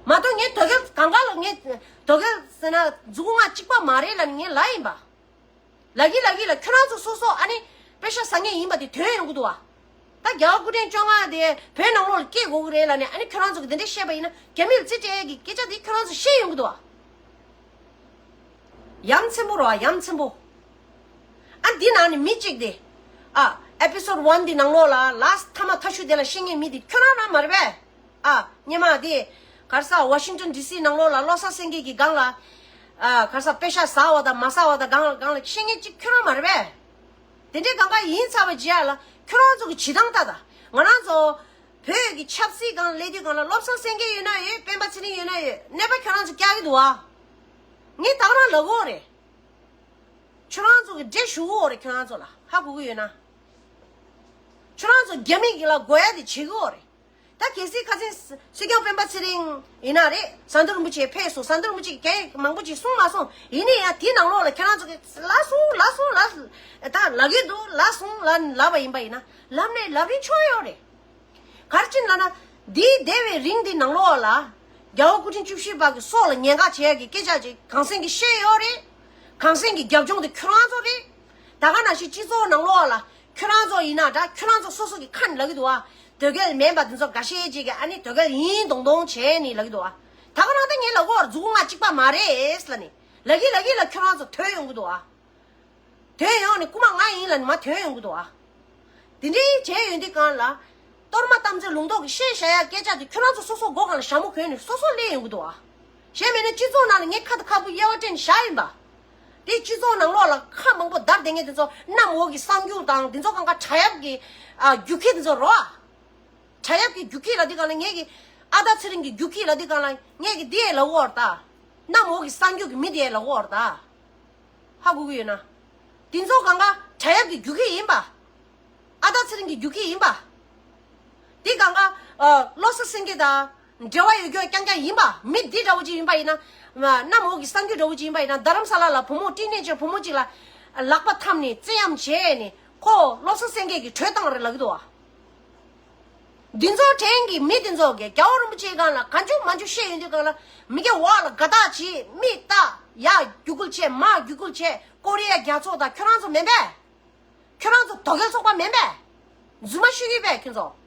བ། མ་གཏོགས་ངས་དོལ་རྒྱལ་གང་ག་ལ་ངས་དོལ་རྒྱལ་ཟེར་ན་མཛུ་གུ་ང་གཅིག་པ་མ་རེད་ལབ་ནས་ངས་ལབ་ཡིན་པ། ལབ་ཀྱི་ལབ་ཀྱི་ལ་ཁྱོད་རང་ཚོ་སོ་སོ་ཨ་ནི་པེ་ཤག་ཟ་མཁན་ཡིན་པ་དེ་ཐོན་ཡོང་གི་འདུག་བ། ད་རྒྱལ་བ་སྐུ་ཕྲེང་བཅོ་ལྔ་དེ་བོད་ནང་ལོགས་ལ་སྐྱེ་དགོས་ཀྱི་རེད་ལབ་ནས་ཨ་ནི་ཁྱོད་རང་ཚོ་གི་འདི་འདྲས་བཤད་པ་ཡིན་ན་རྒྱ་མི་ལ་རྩིས་སྤྲད་ཡས་ཀྱི་སྐད་ཆ་དེ་ཁྱོད་རང་ཚོ་བཤད་ཡོང་གི་འདུག་བ། ཡ་མཚན་པོ་རེད་བ། ཡ་མཚན་པོ། ཨ་འདི་ནང་ནས་མི་གཅིག་དེ། ཨ་episode one་འདི་ནང་ལོགས་ལ་last་མཐའ་མ་མཐའ་གཞུག་དེ་ལ་བཤད་མཁན་མི་དེ་ཁྱོད་རང་རང་མ་རེད་པས། ཨ་སྔོན་མ་དེ་ག་རེ་ཟ་Washington D C་ནང་ལོགས་ལ་བློ་བཟང་སེང་གེ་གི་སྒང་ལ་ཨ་ག་རེ་ཟ་པེ་ཤག་ཟ་བ་དང་མ་ཟ་བ་དང་སྒང་ལ་སྒང་ལ་བཤད་མཁན་གཅིག་ཁྱོད་རང་མ་རེད་པས། དེ་འདྲའི་སྒང་ག་ཡིན་ཚར་བའི་རྗེས་ལ་ཁྱོད་རང་ཚོ་གི་བྱེད་སྟངས་ལྟ་ད། ང་རང་ཚོ་བོད་ཀྱི་ཆབ་སྲིད་སྒང་སླེབས་དུས་སྒང་ལ་བློ་བཟང་སེང་གེ་ཡོད་ན་ཡོད། སྤེན་པ་ཚེ་རིང་ཡོད་ན་ཡོད། གནོད་པ་ཁྱོད་རང་ཚོ་བསྐྱལ་གི་འདུག་ཨ། ངས་ད་ག་རང་ལབ་ཀྱི་ཡོད་རེད། ཁྱོད་རང་ཚོ་གི་འདྲེ་ཞུ་གི་ཡོད་རེད། ཁྱོད་རང་ཚོ་ལ་ཧ་གོ་གི་ཡོད་ན། ཁྱོད་རང་ཚོ་རྒྱ་མི་གི་ལ་དགོས་ཡ་དེ་བྱེད་ཀྱི་ཡོད་རེད། ད་གལ་སྲིད་ཁ་སང་སྲིད་སྐྱོང་སྤེན་པ་ཚེ་རིང་ཡིན་ན་རེད། ཟམ་གདོང་རིན་པོ་ཆེ་ཕེབས་སོང་། ཟམ་གདོང་རིན་པོ་ཆེ་གིས་མང་པོ་ཅིག་གསུངས་མ་སོང་། ཡིན་ནའི་ཡང་དེའི་ནང་ལོགས་ལ་ཁྱེད་རང་ཚོ་གིས་ལབ་སོང་ལབ་སོང་ལབ། ད་ལབ་ཀྱི་འདུག་ལབ་སོང་ལབ་ལབ་པ་ཡིན་པ་ཡིན་ན་ལབ་ནས་ལབ་རིན་ཆོག་ཡོད་རེད། ག་རེ་བྱས་ནས་ལབ་ན། འདིའི་འདས་པའི་རིང་འདི་ནང་ལོགས་ལ། རྒྱལ་བ་སྐུ་ཕྲེང་བཅུ་བཞི་པ་གི་སྲོག་ལ་ཉེན་ཁ་བྱེད་ཡ་གི་སྐད་ཆ་ཅིག་གངས་སེང་གིས་བཤད་ཡོད་རེད། གངས་སེང་གི་རྒྱབ་ལྗོངས་དེ་ཁྱོད་རང་ཚོ་རེད། ད་ག་ནང་བཞིན་སྤྱི་ཚོགས་ནང་ལོགས་ལ་ཁྱོད་རང་ཚོ་ཡིན་ན་འདྲ། ཁྱོད་རང་ཚོ་སོ་སོ་གི་ཁ་ནས་ལབ་ཀྱི་འདུག་ཨ། དོལ་རྒྱལ་མིན་པ་འདི་ཚོ་འགའ་ཤས་ཅིག་གིས་ཨ་ནི་དོལ་རྒྱལ་ཡིན་མདོག་མདོག་བྱས་ནས་ལབ་ཀྱི་འདུག་ཨ། ད་ག་རང་ད་ངས་ལབ་དགོས་པར་མཛུབ་གུ་ང་གཅིག་པ་མ་རེད་ལབ་ནས། ལབ་ཀྱི་ལབ་ཀྱི་ལ་ཁྱོད་རང་ཚོ་ཐོན་ཡོང་གི་འདུག་ཨ། དོན་ཡོང་ནས་རྐུ་མ་ང་ཡིན་ལབ་ནས་མར་ཐོན་ཡོང་གི་འདུག་ཨ། དེ་འདྲའི་བྱས་ཡོང་དུས་སྒང་ལ། གཏོར་མ་དམ་ཚིག་ལུང་རྟོགས་ཀྱིས་བཤད་བཞག་ཡ་སྐད་ཆ་དེ་ཁྱོད་རང་ཚོ་སོ་སོ་མགོ་སྒང་ལ་ཞྭ་མོ་གོན་ནས་སོ་སོ་སླེབས་ཡོང་གི་འདུག་ཨ། གཞན་མིན་ན་སྤྱི་ཚོགས་ནང་ལ་ངས་ཁ་དང་ཁ་སྤུ་དབྱེ་བ་སྤྲད་ནས་བཞག་ཡིན་པ། དེ་སྤྱི་ཚོགས་ནང་ལོགས་ལ་ཁ་མང་པོ་བརྡར་བསྡད་མཁན་དེ་ཚོ་གནམ་འོག་གི་གསར་འགྱུར་དང་དེ་ཚོ་གང་ག་དྲ་ཡག་གི་ཨ་རྒྱུག་ཁྱི་དེ་ཚོ་རོ་ཨ། དྲ་ཡག་གི་རྒྱུག་ཁྱི་ལབ་དུས་སྒང་ལ་ངས་ཀྱི། ཨ་ད་ཚེ་རིང་གི་རྒྱུག་ཁྱི་ལབ་དུས་སྒང་ལ་ངས་ཀྱི་འདི་ཡས་ལབ་ཀྱི་ཡོད་རེད་ད། གནམ་འོག་གི་གསར་འགྱུར་གི་མི་དེ་ཡས་ལབ་ཀྱི་ཡོད་རེད་ད། ཧ་གོ་གི་ཡོད་ན། དེ་ཚོ་གང་ག་དྲ་ཡག་གི་རྒྱུག་ཁྱི་ཡིན་པ། ཨ་ད་ཚེ་རིང་གི་རྒྱུག་ཁྱི་ཡིན་པ། དེ་གང་ག་ཨ་བློ་བཟང་སེང་གེ་དང་འབྲེལ་བ་ཡོད་རྒྱུ་རྐྱང་རྐྱང་ཡིན་པ། མི་འདི་འདྲ་བོ་ཅིག་ཡིན་པ་ཡིན་ན། གནམ་འོག་གི་གསར་འགྱུར་འདྲ་བོ་ཅིག་ཡིན་པ་ཡིན་ན། རྡ་རམ་ས་ལ་ལ་བུ་མོ་བསྟི་གནས་ཆེ་བུ་མོ་ཅིག་ལ་ལག་པ་འཐམས་ནས་བཙན་གཡེམ་བྱས་ནས་ཁོ་བློ་བཟང་སེང་གེ་གིས་གྲོས་བཏང་རེད་ལབ་ཀྱི་འདུག་བ། འདི་ཚོ་དྲན་གྱི་མི་འདི་ཚོ་གིས་རྒྱལ་བ་རིན་པོ་ཆེའི་སྒང་ལ་གང་བྱུང་མང་བྱུང་བཤད་ཡོང་དུས་སྒང་ལ། མི་སྐྱ་འོག་ལ་དགའ་རྟགས་བྱེད། མི་ལྟ། ཡར་རྒྱུག་ཁུལ་བྱེད། མར་རྒྱུག་ཁུལ་བྱེད། ཀོ་རི་ཡ་རྒྱ་མཚོ་དང་ཁྱོད་རང་ཚོ་མིན་པས། ཁྱོད་རང་ཚོ་དོལ་རྒྱལ་ཚོགས་པ་མིན་པས། རྫུན་མ་ཤོད་ཀྱི་པས་ཁྱོད་ཚོ།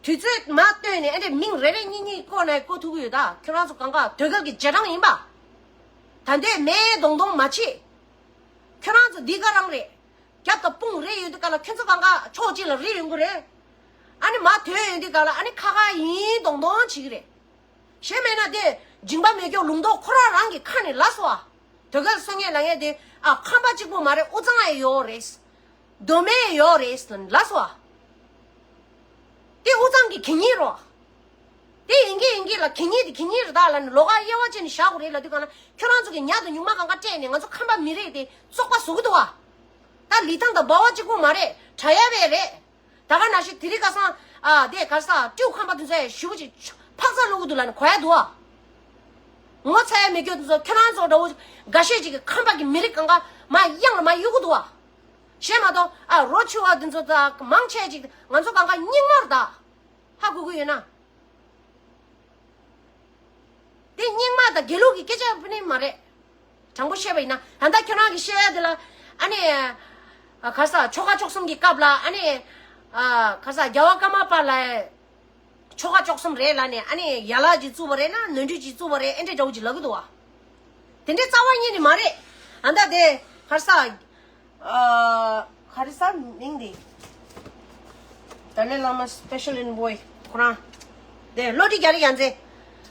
དུས་ཚོད་མར་བཏོན་ནས་ཨེ་འདྲས་མིང་རེ་རེ་གཉིས་གཉིས་བཀོད་ནས་བཀོད་ཐུབ་ཀྱི་ཡོད་ད། ཁྱོད་རང་ཚོ་གང་ག་དོལ་རྒྱལ་གྱི་རྗེས་འབྲང་ཡིན་པ། ད་འདོད་མེད་མདོག་མདོག་མ་བྱེད། ཁྱོད་རང་ཚོ་འདི་ག་རང་རེད། རྒྱབ་དང་དཔུང་རེ་ཡོད་དུས་སྒང་ལ་ཁྱོད་ཚོ་གང་ག་ཕྱོགས་གཅིག་ལ་རེ་ཡོང་གི་རེད། ཨ་ནི་མར་ཐོན་ཡོང་དུས་སྒང་ལ་ཨ་ནི་ཁ་ཁ་ཡིན་མདོག་མདོག་བྱེད་ཀྱི་རེད། གཞན་མེད་ན་དེ་སྦྱིན་པ་མེད་སྐྱོ་ལུང་རྟོགས་ཁོ་རང་རང་གི་ཁ་ནས་ལབ་སོང་ཨ། དོལ་རྒྱལ་གསོད་མཁན་ལབ་མཁན་དེ་ཨ་ཁམས་པ་གཅིག་པོ་མ་རེད། དབུས་གཙང་ཡང་ཡོད་རེད། མདོ་སྨད་ཡོད་རེད་ལབ་སོང་ཨ། དེ་དབུས་གཙང་གི་གད་སྙིགས་རོ། དེ་ཡིན་གྱི་ཡིན་གྱི་ལ་གད་སྙིགས་དེ་གད་སྙིགས་རེད་ད་ལབ་ནས་ལོགས་ཀ་དབྱེ་བ་ཕྱེ་ནས་བཞག་དགོས་རེད་ལབ་དུས་སྒང་ལ། ཁྱོད་རང་ཚོ་གི་ཉ་དང་སྨྱུག་མ་གང་ག་སྤྲད་ནས་ང་ཚོ་ཁམས་པ་མི་རིགས་དེ་བཙོག་པ་བཟོ་གི་འདུག་ཨ། ད་ལི་ཐང་དང་འབའ་བ་གཅིག་པོ་མ་རེད། དྲ་ཡག་པས་རེད། ད་ག་ནང་བཞིན་དེ་རིང་ཁ་སང་ཨ་དེ་ག་རེ་ཟ། སྤྲེའུ་ཁམས་པ་དེ་ཚོ་ཡང་ཞེ་པོ་ཅིག་འཕག་འཚག་སློག་གི་འདུག་ལབ་ནས་གོ་ཡག་འདུག་ཨ། ངོ་ཚ་ཡག་མེད་སྐྱོ་དེ་ཚོ་ཁྱོད་རང་ཚོ་འདྲ་བོ་འགའ་ཤས་ཅིག་གིས་ཁམས་པ་གི་མི་རིགས་གང་ག་མར་གཡང་ལ་མར་གཡུག་གི་འདུག་ཨ། གཞན་མ་གཏོགས་ཨ་རོ་ཆུ་བ་དེ་ཚོ་དང་མང་ཆེ་ཅིག་ང་ཚོ་གང་ག་རྙིང་མ་རེད་ད། ཧ་གོ་གི་ཡོད་ན། དེ་རྙིང་མ་དང་དགེ་ལུགས་ཀྱི་སྐད་ཆ་སྤུ་ནས་མ་རེད། དྲང་པོ་བཤད་པ་ཡིན་ན། ད་ལྟ་ཁྱོད་རང་གི་བཤད་ཡ་དེ་ལ་ཨ་ནི་ཨ་ག་རེ་ཟ། ཆོ་ག་བཅུ་གསུམ་གྱི་སྐབས་ལ་ཨ་ནི་ཨ་ག་རེ་ཟ། རྒྱལ་བ་ཀརྨ་པ་ལ་ཆོ་ག་བཅུ་གསུམ་རེད་ལབ་ནས། ཨ་ནི་ཡན་ལག་ཅིག་བཙུགས་པ་རེད་ན། ནོར་འཁྲུལ་ཅིག་བཙུགས་པ་རེད། ཨེ་འདྲས་འདྲ་བོ་ཅིག་ལབ་གི་འདུག་བ། དེ་འདྲའི་རྩ་བ་ཉིད་ནས་མ་རེད། ཨ་ད་དེ་ག་རེ་ཟ། ཨ་ག་རེ་ཟ་མིང་དེ། ཏཱ་ལའི་བླ་མ་སི་པེ་ཤལ་ཨེན་བོའི་ཁོ་རང་། དེ་བློ་གྲོས་རྒྱ་རི་རྒྱལ་མཚན།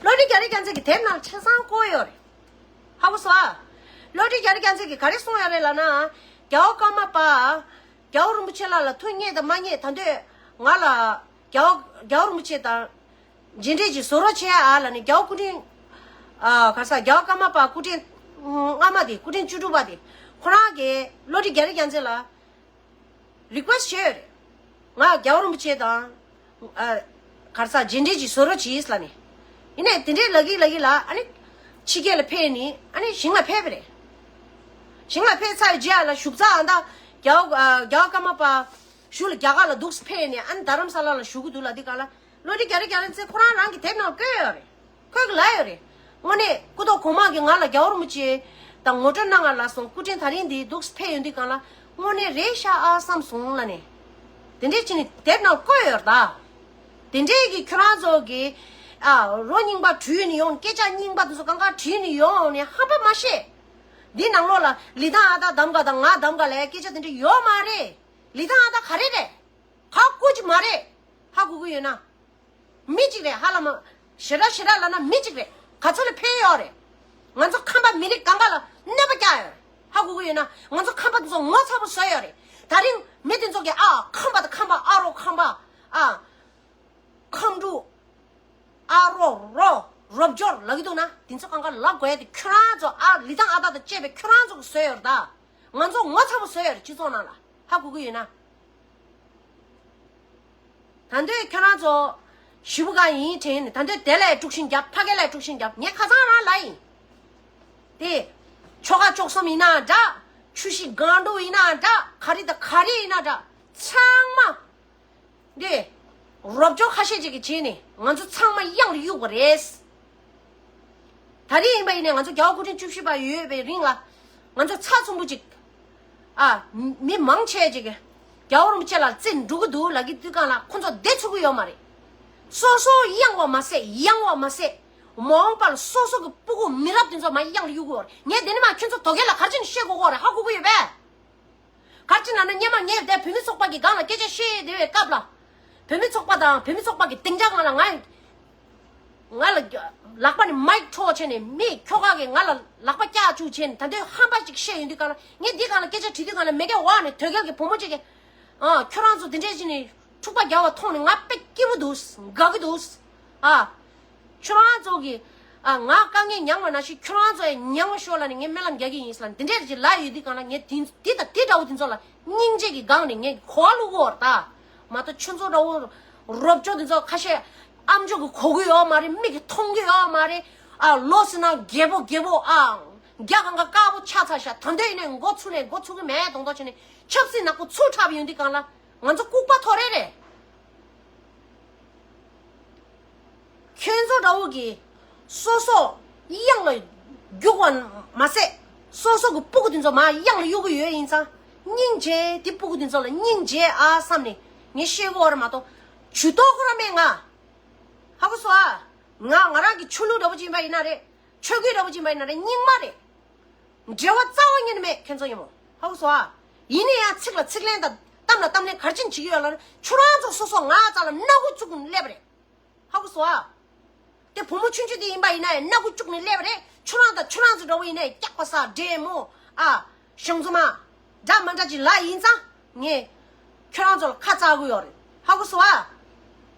བློ་གྲོས་རྒྱ་རི་རྒྱལ་མཚན་གྱི་དེབ་ནང་ཆ་ཚང་བཀོད་ཡོད་རེད། ཧ་གོ་སོང་ཨ། བློ་གྲོས་རྒྱ་རི་རྒྱལ་མཚན་གྱིས་ག་རེ་གསུངས་ཡོད་རེད་ལབ་ན། རྒྱལ་བ་ཀརྨ་པ། རྒྱལ་བ་རིན་པོ་ཆེ་ལགས་ལ་ཐུགས་མཉེས་དང་མ་མཉེས། ད་དུང་ང་ལ་རྒྱལ་བ་རྒྱལ་བ་རིན་པོ་ཆེ་དང་རྗེས་འབྲེལ་གྱི་བཟོ་རོགས་བྱེད་ཨ་ལབ་ནས། རྒྱལ་བ་སྐུ་ཕྲེང་། ཨ་ག་རེ་ཟ། རྒྱལ་བ་ཀརྨ་པ་སྐུ་ཕྲེང་ལྔ་པ་དེ། སྐུ་ཕྲེང་བཅུ་དྲུག་པ་དེ། ཁོ་རང་གིས་བློ་གྲོས་རྒྱ་རི་རྒྱལ་མཚན་ལ་རི་ཀུ་ཨེ་སི་བྱས་ཡོད་རེད། ང་རྒྱལ་བ་རིན་པོ་ཆེ་དང་ཨ་ག་རེ་ཟ། རྗེས་འབྲེལ་གྱི་བཟོ་རོགས་བྱེད་ལབ་ནས། ཡིན་ནའི་དེ་འདྲའི་ལབ་ཀྱི་ལབ་ཀྱི་ལ། ཨ་ནི་ཕྱི་རྒྱལ་ལ་ཕེབས་ནས་ཨ་ནི་ཞིང་ལ་ཕེབས་པ་རེད། ཞིང་ལ་ཕེབས་ཚར་རྗེས་ལ་བཞུགས་ཚར། ཨ་ད་རྒྱལ་བ་ཨ་རྒྱལ་བ་ཀརྨ་པ་གཞུག་ལ་རྒྱ་གར་ལ་འདུག་སེ་ཕེབས་ནས་ཨ་ནི་རྡ་རམ་ས་ལ་ལ་བཞུགས་ཀྱི་འདུག་ལབ་དུས་སྒང་ལ། བློ་གྲོས་རྒྱ་རི་རྒྱལ་མཚན་ཁོ་རང་རང་གི་དེབ་ནང་བཀོད་ཡོད་རེད། ཁོས་གི་ལབ་ཡོད་རེད། དངོས་གནས་སྐུ་ཐོག་གོང་མ་གིས་ང་ལ་རྒྱལ་བ་རིན་པོ་ཆེ་དང་ངོ་སྤྲོད་གནང་ང་ལབ་སོང་། སྐུ་ཕྲེང་དེ་རིང་འདི་འདུག་སེ་ཕེབས་ཡོང་དུས་སྒང་ལ་དངོས་གནས་རེད་ཤག་ཨ་བསམ་སོང་ལབ་ནས། དེ་འདྲས་བྱས་ནས་དེབ་ནང་བཀོད་ཡོད་རེད་ད། དེ་འདྲས་ཀྱི་ཁྱོད་རང་ཚོ་གིས་ཨ་རོ་རྙིང་པ་བྲུས་ནས་ཡོང་། སྐད་ཆ་རྙིང་པ་དེ་ཚོ་གང་ག་བྲིས་ནས་ཡོང་ནས་ཧམ་པ་མ་བཤད། འདི་ནང་ལོགས་ལ་ལི་ཐང་ཨ་སྟག་གདམ་ག་དང་ང་གདམ་ག་ལབ་ཡ་སྐད་ཆ་དེ་འདྲ་ཡོད་མ་རེད། ལི་ཐང་ཨ་སྟག་ག་རེ་རེད། ག་ཀུ་ཅིག་མ་རེད། ཧ་གོ་གི་ཡོད་ན། མི་གཅིག་རེད། ཧ་ལམ་ཞེ་དྲག་ཞེ་དྲག་ལབ་ན་མི་གཅིག་རེད། ག་ཚོད་ལ་ཕན་ཡོད་རེད། ང་ཚོ་ཁམས་པ་མི་རིགས་གང་ག་ལ་གནོད་པ་བསྐྱལ་ཡོད་རེད། ཧ་གོ་གི་ཡོད་ན། ང་ཚོ་ཁམས་པ་དེ་ཚོ་ངོ་ཚ་པོ་བཟོས་ཡོད་རེད། ད་རིང་མི་དེ་ཚོ་གིས་ཨ་ཁམས་པ་དང་ཁམས་པ། ཨ་རོགས་ཁམས་པ། ཨ་ཁམས་འབྲུག། ཨ་རོགས་རོ། རོབ་སྦྱོར་ལབ་ཀྱི་འདུག་ན། དེ་ཚོ་གང་ག་ལབ་དགོས་ཡ་དེ་ཁྱོད་རང་ཚོ། ཨ་ལི་ཐང་ཨ་སྟག་དང་བཅས་པའི་ཁྱོད་རང་ཚོ་གིས་བཟོས་ཡོད་རེད་ད། ང་ཚོ་ངོ་ཚ་པོ་བཟོས་ཡོད་རེད། སྤྱི་ཚོགས་ནང་ལ། ཧ་གོ་གི་ཡོད་ན། ད་དུང་ཁྱོད་རང་ཚོ་ཞེ་པོ་ག་ཡིན་དྲན་ནས། ད་དུང་དེ་ལ་དཀྲུག་ཤིང་རྒྱབ། ཕ་གི་ལ་དཀྲུག་ཤིང་རྒྱབ། ངས་ཁ་སང་རང་ལབ་ཡིན། དེ་ཆོ་ག་བཅུ་གསུམ་ཡིན་ན་འདྲ། ཆུ་བཞི་སྒང་དྲུག་ཡིན་ན་འདྲ། ག་རེ་དང་ག་རེ་ཡིན་ན་འདྲ། ཚང་མ་ འདི་རོབ་ཅོ་ཁ་ཤས་ཅིག་གིས་བྱས་ནས་ང་ཚོ་ཚང་མ་གཡང་ལ་གཡུགས་པ་རེད། ད་རེས་ཡིན་པ་ཡིན་ནའི་ང་ཚོ་རྒྱལ་བ་སྐུ་ཕྲེང་བཅུ་བཞི་པ་ཡོད་པའི་རིང་ལ་ང་ཚོ་ཚ་ཚོམ་པོ་ཅིག་ཨ། མི་མང་ཆེ་ཅིག་གིས་རྒྱལ་བ་རིན་པོ་ཆེ་ལ་རྩིས་འགྲོ་གི་འདུག་ལབ་ཀྱི་དུས་སྒང་ལ་ཁོ་ཚོ་བསྡད་ཚུགས་ཀྱི་ཡོད་མ་རེད། སོ་སོ་གཡེང་བ་མ་ཟད་ཡང་བ་མ་ཟད་མ་འོངས་པར་སོ་སོ་གི་སྤུ་གུ་མི་རབས་དེ་ཚོ་མར་གཡང་ལ་གཡུག་གི་ཡོད་རེད། ངས་དེ་ནས་མར་ཁྱོད་ཚོ་དོ་གལ་ལ་ག་རེ་བྱས་ནས་བཤད་དགོས་ཀྱི་ཡོད་རེད། ཧ་གོ་གི་ཡོད་པས། ག་རེ་བྱས་ན་ན་སྔོན་མ་ངས་དེ་བུད་མེད་ཚོགས་པ་གི་སྒང་ལ་སྐད་ཆ་བཤད་བསྡད་པའི་སྐབས་ལ། བུད་མེད་ཚོགས་པ་དང་བུད་མེད་ཚོགས་པ་གི་སྡིངས་ཆ་སྒང་ལ་ང་ང་ལ་ལག་པ་ནས་མའིག་འཕྲོག་བྱས་ནས་མི་ཁྱོ་ག་གིས་ང་ལ་ལག་པ་བཀྱག་བཅུག་བྱས་ནས་ད་དུང་ཧམ་པ་ཅིག་བཤད་ཡོང་དུས་སྒང་ལ་ངས་འདི་སྒང་ལ་སྐད་ཆ་དྲིས་དུས་སྒང་ལ་མ་གི་འོག་ནས་དོ་གལ་གྱི་བུ་མོ་ཅིག་གིས། ཨ། ཁྱོད་རང་ཚོ་དེ་འདྲས་བྱས་ནས་འཁྲུག་པ་རྒྱག་པ་མཐོང་ནས་ང་དཔེ་སྐྱིད་པོ་འདུག་དགའ་གི་འདུག་ཨ། ཁྱོད་རང་ཚོ་གིས་ཨ་ང་དཀའ་ངལ་མྱངས་པ་ནང་བཞིན་ཁྱོད་རང་ཚོ་ཡང་མྱངས་པ་ཤོག་ལབ་ནས་ངས་སྨོན་ལམ་རྒྱག་གི་ཡིན་ཟེར་ལབ་ནས་དེ་འདྲས་ཅིག་ལབ་ཡོད་དུས་སྒང་ལ་ངས་དེ་དེ་དང་དེ་འདྲ་བོ་དེ་ཚོ་ལ་སྙིང་རྗེ་གི་སྒང་ནས་ངས་གོ་བ་བླུག་གི་ཡོད་རེད་ད། མ་གཏོགས་ཁྱོད་ཚོ་འདྲ་བོ་རོབ་ཅོ་དེ་ཚོ་ཁ་ཤས་ཨམ་ཅོག་གིས་གོ་གི་ཡོད་མ་རེད། མིག་གིས་མཐོང་གི་ཡོད་མ་རེད། ཨ། ལོ་ཟེར་ན་རྒད་པོ་རྒད་པོ་ཨ། རྒྱ་གང་ག་དཀར་པོ་ཆགས་ཚར་ཤག་ད་འདོད་ཡིན་ནས་མགོ་ཚུགས་ནས་མགོ་ཚུགས་གི་མེད་མདོག་མདོག་བྱས་ནས་ཆབ་སྲིད་ནག་པོ་ཚུར་འཁྲབ་ཡོང་དུས་སྒང་ལ་ང་ཚོ་ལྐུགས་པ་ཐོ་རེ་རེད། ཁྱོད་ཚོ་འདྲ་བོ་གིས་སོ་སོ་གཡང་ལ་རྒྱུག་པ་མ་ཟད་སོ་སོ་གི་སྤུ་གུ་དེ་ཚོ་མར་གཡང་ལ་གཡུག་གི་ཡོད་ཡིན་ཙང་སྙིང་རྗེ། དེ་སྤུ་གུ་དེ་ཚོ་ལ་སྙིང་རྗེ་ཨ་བསམ་ནས་ངས་བཤད་གི་ཡོད་རེད་མ་གཏོགས་ཇུས་གཏོགས་ཁོ་རང་མེད། ང་ཧ་གོ་སོང་ཨ། ང་ང་རང་གི་ཆོས་ལུགས་འདྲ་བོ་ཅིག་ཡིན་པ་ཡིན་ན་རེད། ཆོས་བརྒྱུད་འདྲ་བོ་ཅིག་ཡིན་པ་ཡིན་ན་རེད། རྙིང་མ་རེད། འབྲེལ་བ་རྩ་བ་ཉིད་ནས་མེད། ཁྱོད་ཚོ་ཡིན་མོ། ཧ་གོ་སོང་ཨ། ཡིན་ན་ཡང་ཚིག་ལ་ཚིག་ལན་དང་གཏམ་ལ་གཏམ་ལན་ག་རེ་བྱས་ནས་བྱེད་ཀྱི་ཡོད་ལབ་ན་ཁྱོད་རང་ཚོ་སོ་སོ་ང་རྩ་ལ་སྣ་སྒོ་བཙུགས་ནས་སླེབས་པ་རེད། ཧ་གོ་སོང་ཨ། དེ་བུ་མོ་ཆུང་ཆུང་དེ་ཡིན་པ་ཡིན་ན་ཡང་སྣ་སྒོ་བཅུག་ནས་སླེབས་པ་རེད། ཁྱོད་རང་དང་ཁྱོད་རང་ཚོ་འདྲ་བོ་ཡིན་ན་ཡང་སྐྱག་པ་ཟ་འདྲེ་མོ་ཨ། ཞང་ཚོ་མ། འདྲ་མ་འདྲ་ཅིག་ལབ་ཡིན་ཙང་ངས་ཁྱོད་རང་ཚོ་ལ་ཁ་ཚ་གི་ཡོད་རེད། ཧ་གོ་སོང་ཨ།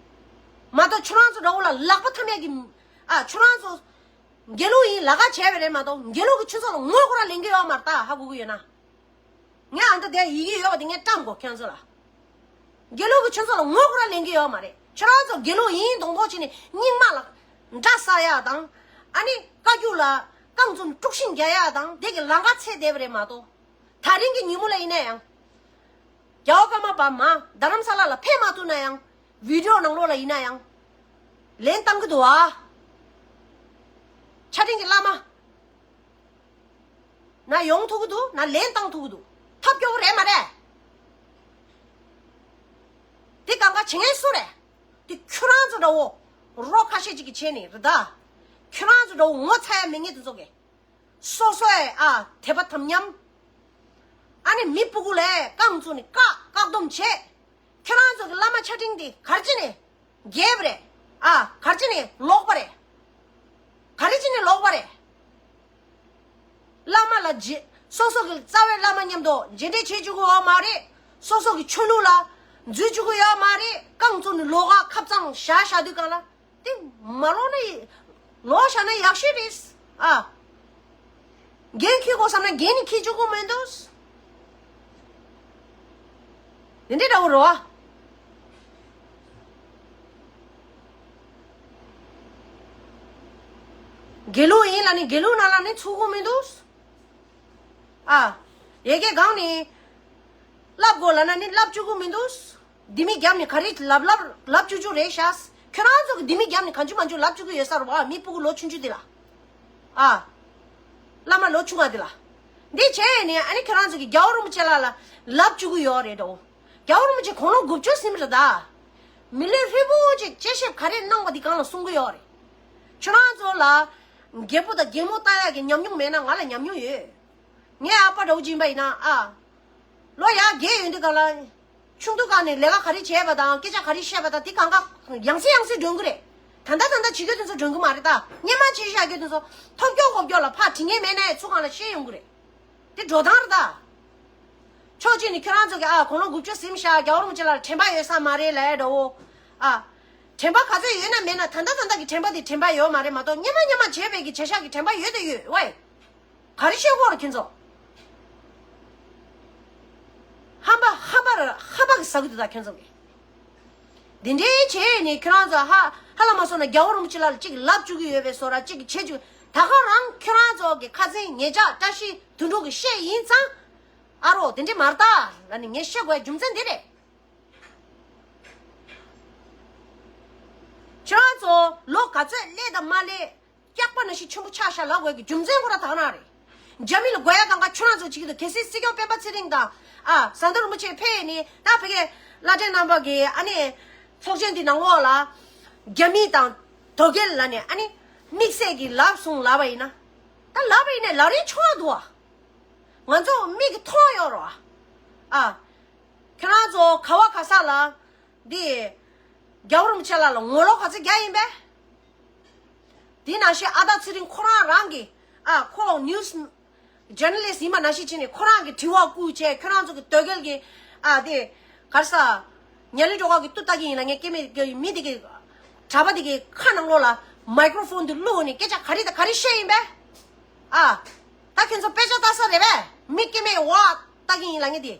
མ་གཏོགས་ཁྱོད་རང་ཚོ་འདྲ་བོ་ལ་ལག་པ་འཐམ་ཡག་གི་ཨ། ཁྱོད་རང་ཚོ་དགེ་ལུགས་ཡིན་ལབ་ཁ་བྱས་པ་རེད་མ་གཏོགས་དགེ་ལུགས་ཀྱིས་ཁྱོད་ཚོ་ལ་ངོ་ཁོ་རང་ལེན་གི་ཡོད་མ་རེད་ད། ཧ་གོ་གི་ཡོད་ན། ངས་ཨ་མདའ་དེ་ཡི་གེ་ཡོད་པ་དེ་ངས་བཀྲམ་དགོས་ཁྱོད་ཚོ་ལ། དགེ་ལུགས་ཀྱིས་ཁྱོད་ཚོ་ལ་ངོ་ཁོ་རང་ལེན་གི་ཡོད་མ་རེད། ཁྱོད་རང་ཚོ་དགེ་ལུགས་ཡིན་མདོག་མདོག་བྱས་ནས་རྙིང་མ་ལ་འདྲ་ཟ་ཡག་དང་། ཨ་ནི་བཀའ་བརྒྱུད་ལ་རྐང་བཙུན་དཀྲུག་ཤིང་རྒྱག་ཡག་དང་དེ་གི་ལམ་ཁ་འཚོལ་བསྡད་པ་རེད་མ་གཏོགས། ད་རིང་གི་ཉིན་མོ་ལ་ཡིན་ན་ཡང་། རྒྱལ་བ་ཀརྨ་པ་མ་རྡ་རམ་ས་ལ་ལ་ཕེབས་མ་ཐུབ་ན་ཡང་། བི་ཌི་ཡོ་ནང་ལོགས་ལ་ཡིན་ན་ཡང་། ལན་བཏང་གི་འདུག་ཨ། ཆ་འཕྲིན་གྱི་བླ་མ། ན་ཡོང་ཐུབ་ཀྱི་འདུག་ན་ལན་བཏང་ཐུབ་ཀྱི་འདུག་ཐབས་སྐྱོ་བོ་རེད་མ་རེད། དེ་གང་ག་བྱེད་མཁན་སུ་རེད། དེ་ཁྱོད་རང་ཚོ་འདྲ་བོ། རོ་ཁ་ཤས་ཅིག་གིས་བྱས་ནས་རེད་ད། ཁྱོད་རང་ཚོ་འདྲ་བོ་ངོ་ཚ་ཡ་མེད་མཁན་དེ་ཚོ་གིས། སོ་སོའི་ཨ་དད་པ་དམ་ཉམས། ཨ་ནི་མི་སྤུ་གུ་ལ་རྐང་བཙུགས་ནས་བཀག་བཀག་སྡོམ་བྱས། ཁྱོད་རང་ཚོ་གི་བླ་མ་ཆ་འཕྲིན་དེ་ག་རེ་བྱས་ནས་རྒྱས་པ་རེད། ཨ་ག་རེ་བྱས་ནས་ལོག་པ་རེད། ག་རེ་བྱས་ནས་ལོག་པ་རེད། བླ་མ་ལ་རྗེ་སོ་སོ་གི་རྩ་བའི་བླ་མ་མཉམ་དུ་མཇལ་འཕྲད་བྱེད་བཅུག་གི་ཡོད་མ་རེད། སོ་སོ་གི་ཆོས་ལུགས་ལ་འཛུལ་བཅུག་གི་ཡོད་མ་རེད། རྐང་བཙུགས་ནས་ལོགས་ཀ་ཁབ་གཙང་བཞག་བཞག་དུས་སྒང་ལ། དེ་མ་ལོག་ན་ཡི་ལོག་བཞག་ན་ཡག་ཤོས་རེད། ཨ། འགན་འཁྱེར་དགོས་བསམ་ན་འགན་ནི་འཁྱེར་བཅུག་གི་མི་འདུག་དེ་འདྲའི་འདྲ་བོ་རེད་བ། དགེ་ལུགས་ཡིན་ལབ་ནི་དགེ་ལུགས་ནང་ལ་ནི་ཚུགས་གི་མི་འདུག་ཨ། ཡ་གི་སྒང་ནས་བསླབ་དགོས་ལབ་ན་ནི་བསླབ་བཅུག་གི་མི་འདུག་ལྡེ་མིག་བརྒྱབ་ནས་ག་རེ་ལབ་ལབ་ལབ་བཅུག་བཅུག་རེད་ཤག་ཁྱོད་རང་ཚོ་གི་ལྡེ་མིག་བརྒྱབ་ནས་གང་བྱུང་མང་བྱུང་ལབ་བཅུག་གི་ཡོད་ས་རེད་བ། མི་སྤུ་གུ་ལོ་ཆུང་ཆུང་འདི་ལ། ཨ། བླ་མ་ལོ་ཆུང་བ་འདི་ལ། འདི་བྱས་ནས་ཨ་ནི་ཁྱོད་རང་ཚོ་གི་རྒྱལ་བ་རིན་པོ་ཆེ་ལ་ལ་ལབ་བཅུག་གི་ཡོད་རེད་འགྲོ། རྒྱལ་བ་རིན་པོ་ཆེ་དགུང་ལོ་དགུ་བཅུ་ཟིན་པ་རེད་ད། མི་ལུས་ཧྲིལ་པོ་ཅིག་དཔྱད་ཞིབ་ག་རེ་གནང་བ་འདི་སྒང་ལ་གསུང་གི་ཡོད་རེད། ཁྱོད་རང་ཚོ་ལ་རྒད་པོ་དང་རྒན་མོ་ལྟ་ཡག་གི་ཉམས་མྱོང་མེད་ན་ང་ལ་ཉམས་མྱོང་ཡོད། ངའི་ཨ་ཕ་འདྲ་བོ་ཅིག་ཡིན་པ་ཡིན་ན་ཨ། ལོ་ཡར་རྒས་ཡོང་དུས་སྒང་ལ། ཆུང་དུས་སྒང་ནས་ལས་ཀ་ག་རེ་བྱས་པ་དང་སྐད་ཆ་ག་རེ་བཤད་པ་དང་དེ་གང་ག་ཡང་སེ་ཡང་སེ་སྒྲོན་གི་རེད། ད་ལྟ་ད་ལྟ་བྱེད་རྒྱུ་དེ་ཚོ་སྒྲོན་གི་མ་རེད་ད། སྔོན་མ་བྱས་བཞག་རྒྱུ་དེ་ཚོ་ཐོབ་སྐྱོ་ཁོབ་སྐྱོ་ལ་ཕར་དྲི་ངེས་མེད་ནའི་ཚུར་སྒང་ལ་བཤད་ཡོང་གི་རེད། དེ་འགྲོ་སྟངས་རེད་ད། ཕྱོགས་གཅིག་ནས་ཁྱོད་རང་ཚོ་གི་ཨ་དགུང་ལོ་དགུ་བཅུ་ཟིན་བཞག་རྒྱལ་བ་རིན་པོ་ཆེ་ལ་དྲན་པ་ཡོད་ས་མ་རེད་ལབ་ཡ་འདྲ་བོ། ཨ། དྲན་པ་ག་ཚོད་ཡོད་ན་མེད་ན་ད་ལྟ་ད་ལྟ་གི་དྲན་པ་དེ་དྲན་པ་ཡོད་མ་རེད་མ་གཏོགས་སྔོན་མ་སྔོན་མ་བྱས་པའི་གི་བྱ་བཞག་གི་དྲན་པ་ཡོད་དང་ཡོད་ཝེ། ག་རེ་བཤད་དགོས་རེད་ཁྱོད་ཚོ། ཧམ་པ་ཧམ་པ་ར་ཧམ་པ་གི་ཟ་གི་འདུག་ད་ཁྱོད་ཚོ་གི། འདི་འདྲའི་བྱས་ནས་ཁྱོད་རང་ཚོ་ཧ་ཧ་ལ་མ་སོང་ན་རྒྱལ་བ་རིན་པོ་ཆེ་ལ་གཅིག་ལབ་བཅུག་གི་ཡོད་པའི་བཟོ་འདྲ་གཅིག་བྱེད་བཅུག་ད་ག་རང་ཁྱོད་རང་ཚོ་གི་ཁ་སང་ཉེ་ཆར་བཀྲ་ཤིས་དོན་གྲུབ་གི་བཤད་ཡིན་ཙང་། ཨ་རོ་དེ་འདྲའི་མ་རེད་ད་ལབ་ནས་ངས་བཤད་དགོས་རྒྱུ་མཚན་འདི་རེད། ཁྱེད་རང་ཚོ་ལོ་ག་ཚོད་སླེབས་དང་མ་སླེབས། སྐྱག་པ་ནང་བཞིན་ཆེན་པོ་ཆགས་ཤག་ལབ་དགོས་ཀྱི་རྒྱུ་མཚན་ཁོ་རང་དག་ན་རེད། རྒྱ་མི་ལ་དགོས་ཡ་གང་ག་ཁྱོད་རང་ཚོ་བྱེད་ཀྱི་འདུག་གལ་སྲིད་སྲིད་སྐྱོང་སྤེན་པ་ཚེ་རིང་དང་ཨ་ཟམ་གདོང་རིན་པོ་ཆེ་ཕེབས་ནས་ད་ཕ་གི་བླ་བྲེ་རྣམ་པ་གི་ཨ་ནི་ཚོགས་ཆེན་འདི་ནང་ལོགས་ལ་རྒྱ་མི་དང་དོལ་རྒྱལ་ལབ་ནས་ཨ་ནི་དམིགས་བསལ་གྱི་ལབ་སོང་ལབ་པ་ཡིན་ན། ད་ལབ་པ་ཡིན་ན་ལབ་རིན་ཆུང་བ་འདུག་ཨ། ང་ཚོ་མིག་གིས་མཐོང་ཡོད་རེད་བ། ཨ། ཁྱེད་རང་ཚོ་ག་བ་ག་ས་ལ། འདི། རྒྱལ་བ་རིན་པོ་ཆེ་ལགས་ལ་ངོ་ལོག་ག་ཚོད་རྒྱག་ཡིན་པས། དེ་ནང་བཞིན་ཨ་ད་ཚེ་རིང་ཁོ་རང་རང་གི་ཨ་ཁོ་ནིའུ་སི་ཇར་ནལ་ལིསི་ཡིན་པ་ནང་བཞིན་བྱས་ནས་ཁོ་རང་གི་དྲི་བ་བསྐུར་བྱས་ཁྱོད་རང་ཚོ་གི་དོལ་རྒྱལ་གྱི་ཨ་དེ་གར་ས་ཉ་ལི་འགྲོ་ཁ་གི་ཏུ་ལྟ་གི་ཡིན་ལ་ངས་སྐྱེ་མེད་ཀྱི་མི་དེ་གི་གྲྭ་པ་དེ་གི་ཁ་ནང་ལོགས་ལ་མའི་ཀྲོ་ཕོན་དེ་བླུགས་ནས་སྐད་ཆ་ག་རེ་དང་ག་རེ་བཤད་ཡིན་པས། ཨ། ད་ཁྱོད་ཚོ་དཔེ་ཆ་ལྟ་ས་རེད་པས། མི་སྐྱེ་མེད་འོག་ལྟ་གི་ཡིན་ལ་ངས་དེ།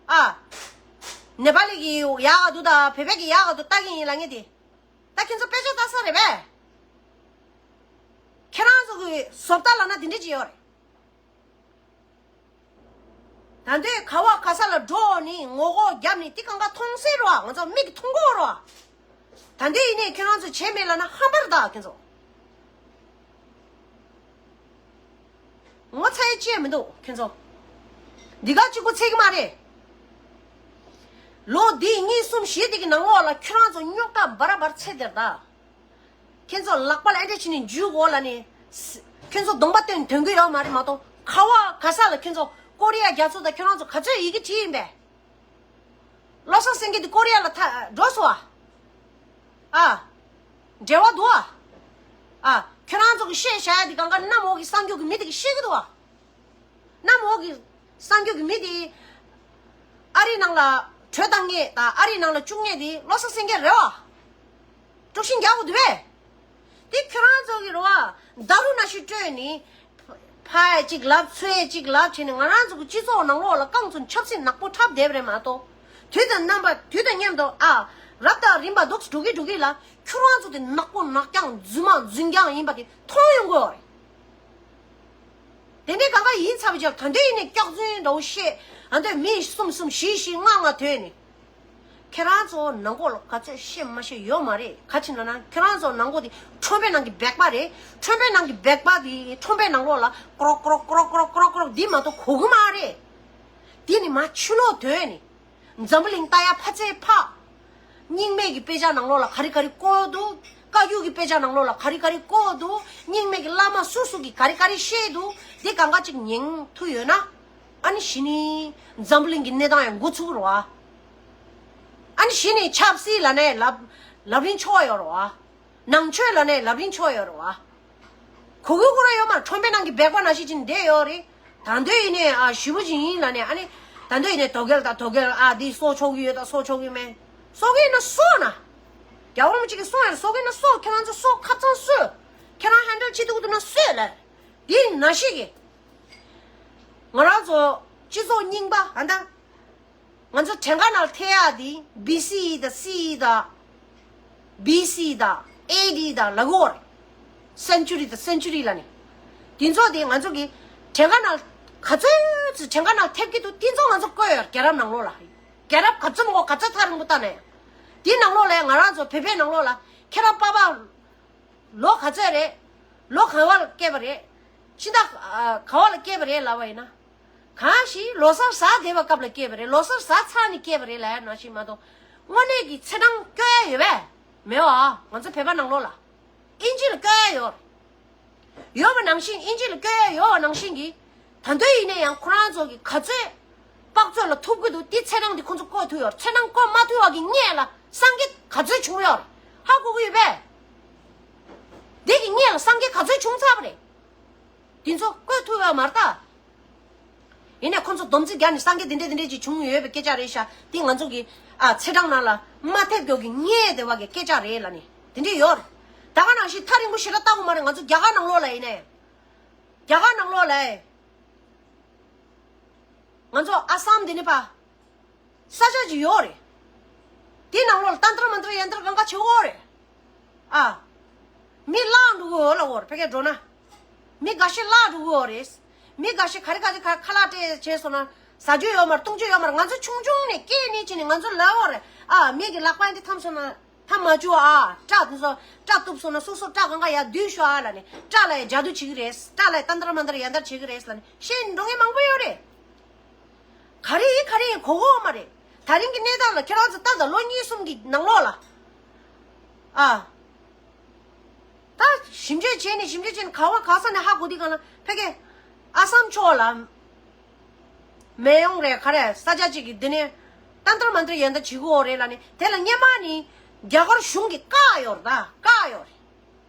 ཨ། ནེ་པ་ལི་གི་ཡག་ག་འདུག་ད་བོད་པའི་གི་ཡག་ག་འདུག་ལྟ་གི་ཡིན་ལ་ངས་དེ། ད་ཁྱེད་ཚོ་དཔེ་ཆ་ལྟ་ས་རེད་པས། ཁྱེད་རང་ཚོ་གི་བཟོ་ལྟ་ལབ་ན་དེ་འདྲ་ཅིག་ཡོད་རེད། ད་འདོད་ག་བ་ག་ས་ལ་འགྲོ་ནི་ངོ་ལྐོག་བརྒྱབ་ནི་དེ་གང་ག་མཐོང་སྲིད་རོ། ང་ཚོ་མིག་གིས་མཐོང་གོ་རོ། ད་འདོད་ཡིན་ནའི་ཁྱེད་རང་ཚོ་བྱས་མེད་ལབ་ན་ཧམ་པར་ད་ཁྱེད་ཚོ། ངོ་ཚ་ཡི་ཅི་ཡང་མི་འདུག་ཁྱེད་ཚོ། འདི་ག་གཅིག་པུ་ཚད་ཀྱི་མ་རེད། ལོ་འདི་གཉིས་གསུམ་བཞི་འདི་གི་ནང་ལོགས་ལ་ཁྱོད་རང་ཚོ་རྙོག་དྲ་འབར་ར་འབར་ཚད་དེར་ད། ཁྱེད་ཚོ་ལག་པ་ལ་ཨེ་འདྲ་བྱས་ནས་འཇུས་གོ་ལ་ནི། ཁྱེད་ཚོ་གདོང་པ་སྟོན་དོན་གི་ཡོད་མ་རེད་མ་གཏོགས་ག་བ་ག་ས་ལ་ཁྱེད་ཚོ་ཀོ་རི་ཡ་རྒྱ་མཚོ་དང་ཁྱོད་རང་ཚོ་ག་ཚོད་ཡི་གེ་བྲིས་ཡིན་པས། བློ་བཟང་སེང་གེ་འདི་ཀོ་རི་ཡ་ལ་ཐ་འགྲོ་སོང་ཨ། ཨ། འབྲེལ་བ་འདུག་ཨ། ཨ། ཁྱོད་རང་ཚོ་གི་བཤད་བཞག་ཡ་འདི་གང་ག་གནམ་འོག་གི་གསར་འགྱུར་གི་མི་དེ་གི་ཤེས་གི་འདུག་ཨ། གནམ་འོག་གི་གསར་འགྱུར་གི་མི་དེ་ཨ་རིའི་ནང་ལ་གྲོས་བཏང་མཁན་དང་ཨ་རིའི་ནང་ལ་བཅུག་མཁན་དེ་བློ་བཟང་སེང་གེ་རེད་བ། དཀྲུག་ཤིང་རྒྱག་དགོས་འདུག་པས། དེ་ཁྱོད་རང་ཚོ་གི་རེད་བ། ད་རུང་ནང་བཞིན་སྤྲོས་ནི། ཕ་ཡ་གཅིག་ལབ་ཚོ་ཡ་གཅིག་ལབ་བྱས་ནས་ང་རང་ཚོ་གི་སྤྱི་ཚོགས་ནང་ལོགས་ལ་རྐང་ཚོ་ཆབ་སྲིད་ནག་པོ་འཁྲབ་བསྡད་པ་རེད་མ་གཏོགས། དུས་དང་རྣམ་པ་དུས་དང་མཉམ་དུ་ཨ། རབ་དང་རིམ་པ་འདུག་འགྲོ་གི་འགྲོ་གི་ལ་ཁྱོད་རང་ཚོ་དེ་ནག་པོ་ནག་རྐྱང་རྫུན་མ་རྫུན་རྐྱང་ཡིན་པ་དེ་མཐོང་ཡོང་གི་ཡོད་རེད། དེ་འདྲའི་གང་ག་ཡིན་ཚར་བའི་རྗེས་ད་འདོད་ཡིན་ནས་སྐྱག་རྫུན་འདྲ་བོ་བཤད། ཨ་འདོད་མི་གསུམ་གསུམ་བཞི་བཞི་ལྔ་ལྔ་ཐོན་ནས། ཁྱེད་རང་ཚོ་ནང་ལྐོག་ལ་ག་ཚོད་བཤད་མ་བཤད་ཡོད་མ་རེད། ག་ཅི་ན་ན་ཁྱེད་རང་ཚོ་ནང་ལྐོག་དེ་ཁྲོན་པའི་ནང་གི་སྦལ་པ་རེད། ཁྲོན་པའི་ནང་གི་སྦལ་པ་དེ་ཁྲོན་པའི་ནང་ལོགས་ལ་ཀྲོག་ཀྲོག་ཀྲོག་ཀྲོག་ཀྲོག་ཀྲོག་འདི་མ་གཏོགས་གོ་གི་མ་རེད། དེ་ནི་མ་ཕྱི་ལོགས་ཐོན་ནས། འཛམ་བུ་གླིང་ལྟ་ཡ་ཕ་ཚེ་ཕ། རྙིང་མའི་གི་དཔེ་ཆ་ནང་ལོགས་ལ་ག་རེ་ག་རེ་བཀོད་འདུག་བཀའ་བརྒྱུད་ཀྱི་དཔེ་ཆ་ནང་ལོགས་ལ་ག་རེ་ག་རེ་བཀོད་འདུག་རྙིང་མའི་གི་བླ་མ་སུ་སུ་གི་ག་རེ་ག་རེ་བཤད་འདུག་དེ་གང་ག་ཅིག་ཉན་ཐུབ་ཡོད་ན། ཨ་ནི་གཞི་ནས་འཛམ་བུ་གླིང་གི་གནས་སྟངས་ཡང་འགོ་ཚུགས་རོ་ཨ། ཨ་ནི་གཞི་ནས་ཆབ་སྲིད་ལ་ནས་ལབ་ལབ་རིན་ཆོག་ཡོད་རོ་ཨ། ནང་ཆོས་ལ་ནས་ལབ་རིན་ཆོག་ཡོད་རེད་བ། གོ་གི་གོ་ར་ཡོད་མ་རེད། ཁྲོན་པའི་ནང་གི་སྦལ་པ་ནང་བཞིན་ཅིག་བསྡད་ཡོད་རེད། ད་འདོད་ཡིན་ནས་ཨ་ཞེ་པོ་ཅིག་ཡིན་ལ་ནས་ཨ་ནི། ད་འདོད་ཡིན་ནས་དོལ་རྒྱལ་དང་དོལ་རྒྱལ་ཨ་འདི་སྲོག་ཆོག་གི་ཡོད་དང་སྲོག་ཆོག་གི་མེད། སྲོག་གི་ཡིན་ན་སྲོག་ན། རྒྱལ་བ་རིན་པོ་ཆེ་གི་སྲོག་ཡང་སྲོག་གི་ཡིན་ན་སྲོག་ཁྱེད་རང་ཚོ་སྲོག་ཁ་ཚང་གསོས། ཁྱེད་རང་ཧན་ཌལ་བྱེད་ཐུབ་ཀྱི་འདུག་ན་གསོས་ལ། འདི་ནང་བཞིན་གི། ང་རང་ཚོ་སྤྱི་ཚོགས་རྙིང་པ་ཨ་ད། ང་ཚོ་བྲན་ཁ་ནང་ཐེ་ཡག་དེ་བི་སི་ཨི་དང་སི་ཨི་དང་། བི་སི་ཨི་དང་ཨེ་ཌི་དང་ལ་གོ་རེད། སེན་ཅུ་རི་དང་སེན་ཅུ་རི་ལ་ནི། དེ་ཚོ་དེ་ང་ཚོ་གི་བྲན་ཁ་ནང་ག་ཚོད་ཚོད་བྲན་ཁ་ནང་ཐེབས་ཀྱི་འདུག་དེ་ཚོ་ང་ཚོ་བཀོད་ཡོད་རྒྱལ་རབས་ནང་ལོགས་ལ། རྒྱལ་རབས་ག་ཚོད་མང་པོ་ག་ཚོད་ཐག་རིང་པོ་བལྟས་ནས། དེ་ནང་ལོགས་ལ་ང་རང་ཚོ་བོད་པའི་ནང་ལོགས་ལ་ཁྱེད་རང་པ་ཕ། ལོ་ག་ཚོད་རེད། ལོ་ག་བ་ལ་སྐྱེས་པ་རེད། ཕྱི་ཟླ་ཨ་ག་བ་ལ་སྐྱེས་པ་རེད་ལབ་པ་ཡིན་ན། གང་ཞིག་ལོ་གསར་ཟ་བསྡད་པ་སྐབས་ལ་སྐྱེས་པ་རེད། ལོ་གསར་ཟ་ཚར་ནས་སྐྱེས་པ་རེད་ལབ་ཡ་ནང་བཞིན་མ་གཏོགས། དངོས་གནས་ཀྱི་ཚེས་གྲངས་བཀོད་ཡ་ཡོད་པས། མེད་པ། ང་ཚོ་བོད་པ་ནང་ལོགས་ལ། ཨིན་ཇི་ལ་བཀོད་ཡ་ཡོད། ཡོད་པ་ནང་བཞིན་ཨིན་ཇི་ལ་བཀོད་ཡ་ཡོད་པ་ནང་བཞིན་གྱི། ད་དུང་ཡིན་ན་ཡང་ཁོ་རང་ཚོ་གི་ག་ཚོད་དཔག་ཚོད་ལ་ཐུབ་ཀྱི་འདུག་དེ་ཚེས་གྲངས་དེ་ཁོ་ཚོ་བཀོད་ཐུབ་ཡོད་རེད། ཚེས་གྲངས་བཀོད་མ་ཐུབ་པ་གི་སྔས་ལ་སངས་རྒྱས་ག་ཚོད་བྱུང་ཡོད་རེད། ཧ་གོ་གི་ཡོད་པས། དེ་གི་སྔས་ལ་སངས་རྒྱས་ག་ཚོད་བྱུང་ཚར་བ་རེད། དེ་ཚོ་བཀོད་ཐུབ་ཡོད་མ་རེད་ད། ཡིན་ནའི་ཁོ་ཚོ་སྡོམ་རྩིས་རྒྱག་ནས་སངས་རྒྱས་དེ་འདྲས་དེ་འདྲས་ཅིག་བྱུང་ཡོད་པའི་སྐད་ཆ་རེད་ཤག་དེ་ང་ཚོ་གི་ཨ་ཚེས་གྲངས་ནང་ལ་མ་ཐེབས་མགྱོགས་ཀྱི་སྔས་དེ་བ་གི་སྐད་ཆ་རེད་ལ་ནི་དེ་འདྲས་ཡོད་རེད། ད་ག་ནང་བཞིན་ཐག་རིང་པོ་ཞེ་དྲག་བལྟ་དགོས་མ་རེད། ང་ཚོ་རྒྱ་གར་ནང་ལོགས་ལ་ཡིན་ནའི། རྒྱ་གར་ནང་ལོགས་ལ་ཡིན། ང་ཚོ་ཨ་སམ་དེ་ནི་ཕ། ས་ཆ་ཅིག་ཡོད་རེད། དེ་ནང་ལོགས་ལ་ཏན་ཏྲ་མན་ཏྲ་ཡན་ཏྲ་གང་ག་བྱེད་འོ་རེད། ཨ། མི་བརླག་འགྲོ་གི་ཡོད་ལ་འོ་རེད། ཕ་གིར་འགྲོ་ན། མི་འགའ་ཤས་བརླག་འགྲོ་གི་ཡོད་རེད། མི་འགའ་ཤས་ག་རེ་ག་རེ་ཁ་ཁ་ལག་སྤྲད་བྱས་སོང་ན་ཟ་རྒྱུ་ཡོད་མ་རེད། བཏུང་རྒྱུ་ཡོད་མ་རེད། ང་ཚོ་ཆུང་ཆུང་ནས་སྐྱེས་ནས་ཕྱིན་ནས་ང་ཚོ་ལབ་འོ་རེད། ཨ། མི་གི་ལག་པ་འདི་འཐམ་སོང་ན། ཐ་མ་བཅུ་ཨ་སྐྲ་དེ་ཚོ་སྐྲ་གཏུབ་སོང་ན་སོ་སོ་སྐྲ་གང་ག་ཡར་བསྡུས་ཤོག་ཨ་ལབ་ནས། སྐྲ་ལ་ཡ་ཇ་དུ་བྱེད་ཀྱི་རེད། སྐྲ་ལ་ཡ་ཏན་ཏར་མན་ཏར་ཡན་ཏར་བྱེད་ཀྱི་རེད་ལབ་ནས་བཤད་འགྲོ་མཁན་མང་པོ་ཡོད་རེད། ག་རེ་ཡིན་ག་རེ་ཡིན་གོ་གོ་མ་རེད། ད་རིང་གི་གནས་སྟངས་ལ་ཁྱེད་རང་ཚོ་ལྟ་དང་། ལོ་གཉིས་གསུམ་གྱི་ནང་ལོགས་ལ་ཨ། ད་ཞིབ་འཇུག་བྱས་ནས་ཞིབ་འཇུག་བྱས་ནས་ག་བ་ག་ས་ནས་ཧ་གོ་དུས་གང་ལ་ཕ་གི་ཨ་སམ་ཕྱོགས་ལ་མེད་ཡོང་རེད། ག་རེ་ས་ཆ་གཅིག་གི་འདི་ནས་ཏན་ཏར་མན་ཏར་ཡན་ཏར་བྱེད་དགོས་རེད་ལབ་ནས། དེ་ལ་སྔོན་མ་ནས་རྒྱ་གར་གཞུང་གིས་བཀག་ཡོད་རེད། ད་བཀག་ཡོད་རེད།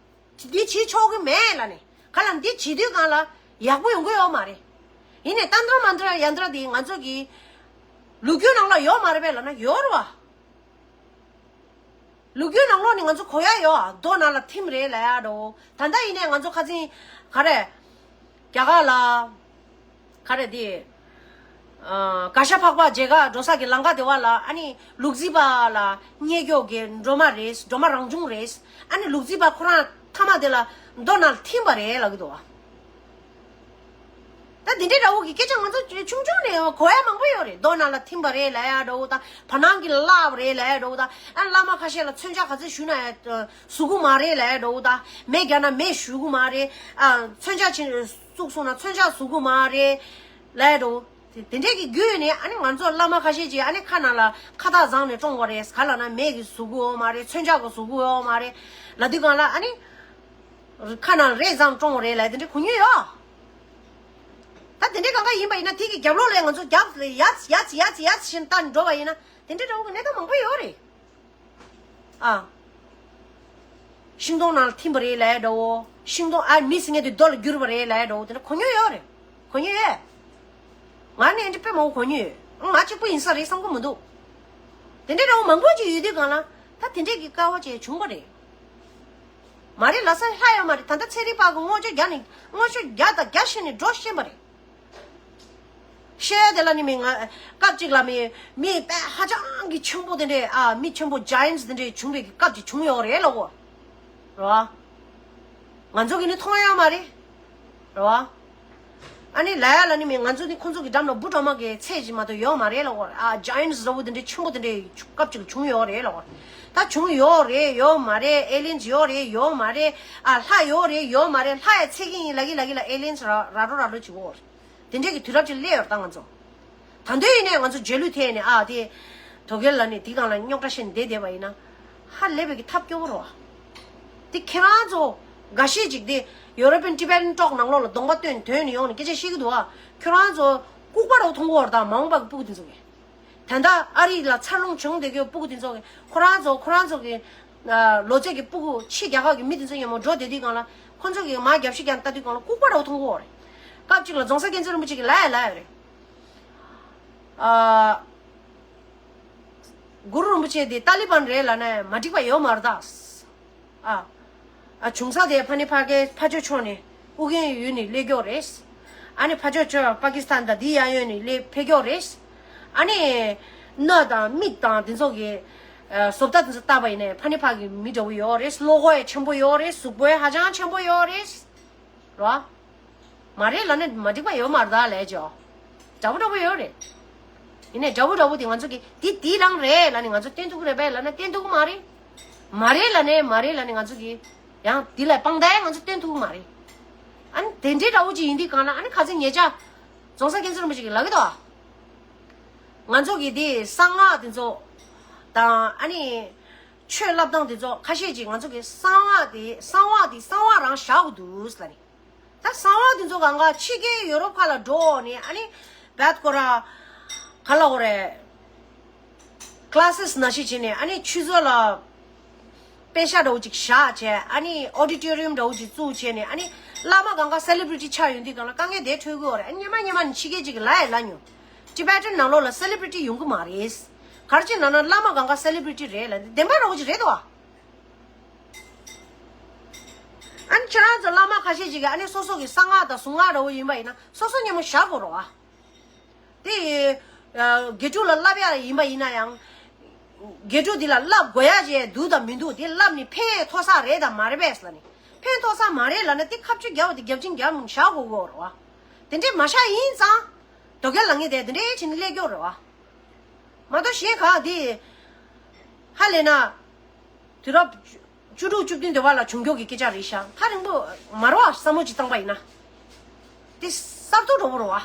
འདི་བྱེད་ཆོག་གི་མེད་ལབ་ནས། ག་ལ་འདི་བྱེད་དུས་གང་ལ་ཡག་པོ་ཡོང་གི་ཡོད་མ་རེད། ཡིན་ནས་ཏན་ཏར་མན་ཏར་ཡན་ཏར་འདི་ང་ཚོ་གི་ལོ་རྒྱུས་ནང་ལ་ཡོད་མ་རེད་པས་ལབ་ན་ཡོད་རེད་བ། ལོ་རྒྱུས་ནང་ལོགས་ནས་ང་ཚོ་གོ་ཡ་ཡོད། རྡོ་ནང་ལ་ཐིམ་རེད་ལབ་ཡ་འདྲ་བོ། ད་ལྟ་ཡིན་ནའི་ང་ཚོ་ཁ་སང་ག་རེ། རྒྱ་གར་ལ་ག་རེ་དེ། ཨ། གར་ཞ་འཕགས་པ་མཇལ་ག་འགྲོ་ས་གི་ལམ་ཁ་དེ་བ་ལ་ཨ་ནི་ལུག་རྫི་པ་ལ་རྙེད་རྒྱུ་གི་སྒྲོལ་མ་རེད། སྒྲོལ་མ་རང་བྱུང་རེད། ཨ་ནི་ལུག་རྫི་པ་ཁོ་རང་མཐའ་མ་དེ་ལ་རྡོ་ནང་ལ་ཐིམ་པ་རེད་ལབ་ཀྱི་འདུག་བ། ད་དེ་འདྲའི་འདྲ་བོ་གི་སྐད་ཆ་ང་ཚོ་ཆུང་ཆུང་ནས་གོ་ཡ་མང་པོ་ཡོད་རེད། རྡོ་ནང་ལ་ཐིམ་པ་རེད་ལབ་ཡ་འདྲ་བོ་དང་། བར་སྣང་གི་རླབས་རེད་ལབ་ཡ་འདྲ་བོ་དང་། ཨ། བླ་མ་ཁ་ཤས་ལ་མཚོན་ཆ་ག་ཚོད་གཞུས་ན་ཡང་ཟུག་གི་མ་རེད་ལབ་ཡ་འདྲ་བོ་དང་། མེ་བརྒྱབ་ན་མེ་ཞུ་གི་མ་རེད། ཨ། མཚོན་ཆ་ཕྱིན་བཙུགས་སོང་ན་མཚོན་ཆ་ཟུག་གི་མ་རེད་ལབ་ཡ་འདྲ་བོ། དེ་དེ་འདྲས་ཀྱི་བརྒྱུད་ནས་ཨ་ནི་ང་ཚོ་བླ་མ་ཁ་ཤས་ཀྱིས་ཨ་ནི་ཁ་ནང་ལ་ཁ་བཏགས་བཟང་ནས་བཀྲོངས་པ་རེད། ག་ལབ་ན་མེ་གིས་ཟུག་གི་ཡོད་མ་རེད། མཚོན་ཆ་གིས་ཟུག་གི་ཡོད་མ་རེད་ལབ་དུས་གང་ལ་ཨ་ནི། ཁ་ནང་རས་བཟང་བཀྲོངས་རེད་ལབ་དེ་འདྲ་གོ་མྱོང་ཡོད། ད་དེ་འདྲ་གང་ག་ཡིན་པ་ཡིན་ན་དེ་གི་རྒྱབ་ལོགས་ལ་ང་ཚོ་རྒྱབ་ཡ་ཡ་ཡ་ཡ་བཞིན་ལྟ་འགྲོ་བ་ཡིན་ན་དེ་འདྲ་འདྲ་བོ་གི་གནས་སྟངས་མང་པོ་ཡོད་རེད། ཨ། ཤིང་སྡོང་ནང་ལ་ཐིམ་པ་རེད་ལབ་འདྲ་བོ། ཤིང་སྡོང་ཨ་མི་ཟེར་མཁན་དེ་རྡོ་ལ་གྱུར་པ་རེད་ལབ་འདྲ་བོ་དེ་འདྲ་གོ་མྱོང་ཡོད་རེད། གོ་མྱོང་ཡོད། ང་ནི་འདི་དཔེ་མང་པོ་གོ་མྱོང་ཡོད། ང་གཅིག་པུ་ཡིན་ས་རེད་བསམ་གི་མི་འདུག་དེ་འདྲའི་འདྲ་བོ་མང་པོ་ཅིག་ཡོད་དུས་གང་ལ་ད་དེ་འདྲས་ཀྱི་དཀའ་བ་ཅིག་བྱུང་བ་རེད། མ་རེད་ལབ་ས་ལྷག་ཡོད་མ་རེད། ད་ལྟ་ཚན་རིག་པ་གི་སྔོན་ཆད་རྒྱ་ནས་སྔོན་ཆད་རྒྱ་དང་རྒྱ་བཤད་ནས་འགྲོ་ཤེས་པ་རེད། བཤད་དེ་ལ་ནི་མི་ང་སྐབས་གཅིག་ལ་མི་མི་དཔེ་ཧ་ཅང་གི་ཆེན་པོ་དེ་འདྲས། ཨ། མི་ཆེན་པོ་ཇ་ཡན་སི་དེ་འདྲས་བྱུང་བའི་གི་སྐབས་ཅིག་བྱུང་ཡོད་རེད་ལབ་གོ། རེད་བ། ང་ཚོ་གི་ནི་མཐོང་ཡོད་མ་རེད། རེད་བ། ཨ་ནི་ལ་ཡ་ལ་ནི་མི་ང་ཚོ་ནི་ཁོང་ཚོ་གི་འགྲམ་ལ་འབུ་གྲོག་མ་གི་ཚད་ཅིག་མ་གཏོགས་ཡོད་མ་རེད་ལབ་གོ། ཨ། ཇ་ཡན་སི་འདྲ་བོ་དེ་འདྲས་ཆེན་པོ་དེ་འདྲས་སྐབས་ཅིག་བྱུང་ཡོད་རེད་ལབ་གོ། ད་བྱུང་ཡོད་རེད་ཡོད་མ་རེད། ཨེ་ལི་ཡན་སི་ཡོད་རེད་ཡོད་མ་རེད། ཨ། ལྷག་ཡོད་རེད་ཡོད་མ་རེད། ལྷག་ཡ་ཚད་ཀྱི་ཡིན་ལབ་ཀྱི་ལབ་ཀྱི་ལ་ཨེ་ལི་ཡན་སི་ར་ར་འགྲོ་ར་འགྲོ་བྱེད་གོ། དེ་འདྲས་ཀྱི་དུས་རབས་ཅིག་སླེབས་ཡོད་རེད་ད་ང་ཚོ། ད་དུང་ཡིན་ནའི་ང་ཚོ་རྗེས་ལུས་ཐེབས་ནས། ཨ། དེ་དོ་གལ་ལ་ནི་དེ་སྒང་ལ་རྙོག་དྲ་བཤད་ནས་བསྡད་བསྡད་པ་ཡིན་ན་ཧ་ལས་པའི་གི་ཐབས་སྐྱོ་བོ་རེད་བ། དེ་ཁྱེད་རང་ཚོ་འགའ་ཤས་ཅིག་དེ་European Tibetan Talk ནང་ལོགས་ལ་གདོང་པ་སྟོན་དོན་ནས་ཡོང་ནས་སྐད་ཆ་བཤད་ཀྱི་འདུག་བ། ཁྱོད་རང་ཚོ་ལྐུགས་པ་རེད་བ་མཐོང་གི་ཡོད་རེད་ད་མ་འོངས་པ་གི་སྤུ་གུ་དེ་ཚོ་གི། ད་ལྟ་ཨ་རི་ལ་འཚར་ལོངས་བྱུང་བསྡད་ཀྱི་ཡོད་སྤུ་གུ་དེ་ཚོ་གི་ཁོ་རང་ཚོ་ཁོ་རང་ཚོ་གི་ཨ། ལོ་ཚད་ཀྱི་སྤུ་གུ་ཕྱི་རྒྱལ་ཁབ་ཀྱི་མི་དེ་ཚོ་མཉམ་པོ་འགྲོ་བསྡད་དུས་སྒང་ལ་ཁོ་ཚོ་གི་མར་རྒྱབ་ཤིག་ཀྱང་ལྟ་དུས་སྒང་ལ་ལྐུགས་པ་རེད་བ་མཐོང་གི་ཡོད་རེད། སྐབས་གཅིག་ལ་རྫོང་སར་མཁྱེན་བརྩེ་རིན་པོ་ཆེ་གིས་ལབ་ཡ་ལབ་ཡ་རེད། ཨ། གུ་རུ་རིན་པོ་ཆེ་དེ་ཏཱ་ལི་བན་རེད་ལབ་ན་མ་འགྲིག་པ་ཡོད་མ་རེད་ད། ཨ། ཨ། བྱུང་ས་དེ་ཕ་ནི་ཕ་གའི་ཕ་ཇོ་ཕྱོགས་ནས་ཨུ་རྒྱན་ཡུལ་ནས་སླེབས་ཀྱོག་རེད། ཨ་ནི་ཕ་ཇོ་ཕྱོགས་པ་ཀི་སི་ཐན་དང་དེའི་གཡས་གཡོན་ནས་སླེབས་ཕེབས་ཀྱོག་རེད། ཨ་ནི་སྣ་དང་མིག་དང་དེ་ཚོ་གི་ཨ། བཟོ་ལྟ་དེ་ཚོ་བལྟས་པ་ཡིན་ནའི་ཕ་ནི་ཕ་གི་མི་འདྲ་བོ་ཡོད་རེད། བློ་ཁོག་ཡང་ཆེན་པོ་ཡོད་རེད། གཟུགས་པོ་ཡང་ཧ་ཅང་ཆེན་པོ་ཡོད་རེད། རོ། མ་རེད་ལབ་ན་མ་འགྲིག་པ་ཡོད་མ་རེད་ད་ལབ་ཅོ། འདྲ་པོ་འདྲ་པོ་ཡོད་རེད། ཡིན་ནའི་འདྲ་པོ་འདྲ་པོ་དེ་ང་ཚོ་གིས་འདི་འདི་རང་རེད་ལབ་ནས་ང་ཚོ་སྟོན་ཐུབ་ཀྱི་རེད་པས་ལབ་ན་སྟོན་ཐུབ་ཀྱི་མ་རེད། མ་རེད་ལབ་ནས་མ་རེད་ལབ་ནས་ང་ཚོ་གིས་ཡང་འདི་ལ་དཔང་རྟགས་ང་ཚོ་སྟོན་ཐུབ་ཀྱི་མ་རེད། ཨ་ནི་དེ་འདྲའི་འདྲ་པོ་ཅིག་ཡིན་དུས་གང་ལ་ཨ་ནི་ཁ་སང་ཉེ་ཆར་རྫོང་སར་མཁྱེན་བརྩེ་རིན་པོ་ཆེ་གིས་ལབ་ཀྱི་འདུག་ང་ཚོ་གིས་འདི་གསང་སྔགས་དེ་ཚོ་དང་ཨ་ནི་ཆོས་བསླབ་སྟངས་དེ་ཚོ་ཁ་ཤས་ཅིག་ང་ཚོ་གིས་གསང་སྔགས་དེ་གསང་སྔགས་དེ་གསང་སྔགས་རང་བཞག་གི་འདུག་ལབ་ནས། ད་གསང་སྔགས་དེ་ཚོ་གང་ག་ཕྱི་རྒྱལ་ཡོ་རོབ་ཁག་ལ་འགྲོ་ནས་ཨ་ནི་བད་ཁོ་ར་ག་ལ་འོ་རེད། ཀླ་སེ་སི་ནང་བཞིན་བྱས་ནས་ཨ་ནི་ཆུ་མཛོད་ལ་པེ་ཤ་འདྲ་བོ་ཅིག་བཞག་བྱས། ཨ་ནི་ཨོ་ཌི་ཊོ་རི་ཡམ་འདྲ་བོ་ཅིག་བཙུགས་བྱས་ནས་ཨ་ནི་བླ་མ་གང་ག་སེ་ལི་བྷི་རི་ཊི་ཆགས་ཡོང་དུས་གང་ལ་དཀའ་ངལ་དེ་འཕྲད་ཀྱི་ཡོད་རེད། ཨ་ནི་སྔོན་མ་སྔོན་མ་ནས་ཕྱི་རྒྱལ་ཅིག་གིས་ལབ་ཡ་ལབ་མྱོང་། ཊི་བེ་ཊན་ནང་ལོགས་ལ་སེ་ལི་བྷི་རི་ཊི་ཡོང་གི་མ་རེད། ག་རེ་བྱས་ནས་ལབ་ན་བླ་མ་གང་ག་སེ་ལི་བྷི་རི་ཊི་རེད་ལབ་འདི་བདེན་པ་འདྲ་བོ་ཅིག་རེད་དོ། ཨ་ནི་ཁྱེད་རང་ཚོ་བླ་མ་ཁ་ཤས་ཅིག་གིས་ཨ་ནི་སོ་སོ་གི་གསང་སྔགས་དང་གཟུངས་སྔགས་འདྲ་བོ་ཡིན་པ་ཡིན་ན་སོ་སོ་མཉམ་པོ་བཞག་དགོས་རེད་བ། དེ་ཨ་དགེ་ཕྲུག་ལ་བསླབ་ཡ་ཡིན་པ་ཡིན་ན་ཡང་། དགེ་ཕྲུག་འདི་ལ་བསླབ་དགོས་ཡ་ཅིག་འདུག་དང་མི་འདུག་དེ་བསླབ་ནས་ཕན་ཐོགས་ས་རེད་དང་མ་རེད་པས་ལབ་ནས། ཕན་ཐོགས་ས་མ་རེད་ལབ་ན་དེ་ཁ་གཅིག་རྒྱབ་པ་དེ་རྒྱབ་ཆེན་རྒྱབ་བཞག་དགོས་ཀྱི་ཡོད་རེད་བ། དེ་འདྲས་མ་བཞག་ཡིན་ཙང་། དོ་གལ་ལ་ངས་དེ་དེ་འདྲས་བྱས་ནས་སླེབས་ཀྱི་ཡོད་རེད་བ། མ་གཏོགས་གཞན་གང་དེ་ཧ་ལས་ན། དུས་རབས་བཅུ་དྲུག་བཅུ་བདུན་དེ་བ་ལ་བྱུང་མགྱོགས་ཀྱི་སྐད་ཆ་རེད་ཤག་ཐག་རིང་པོ་མ་རེད་བ། བསམ་བློ་ཅིག་བཏང་པ་ཡིན་ན། དེ་གསར་གཏོད་འདྲ་པོ་རེད་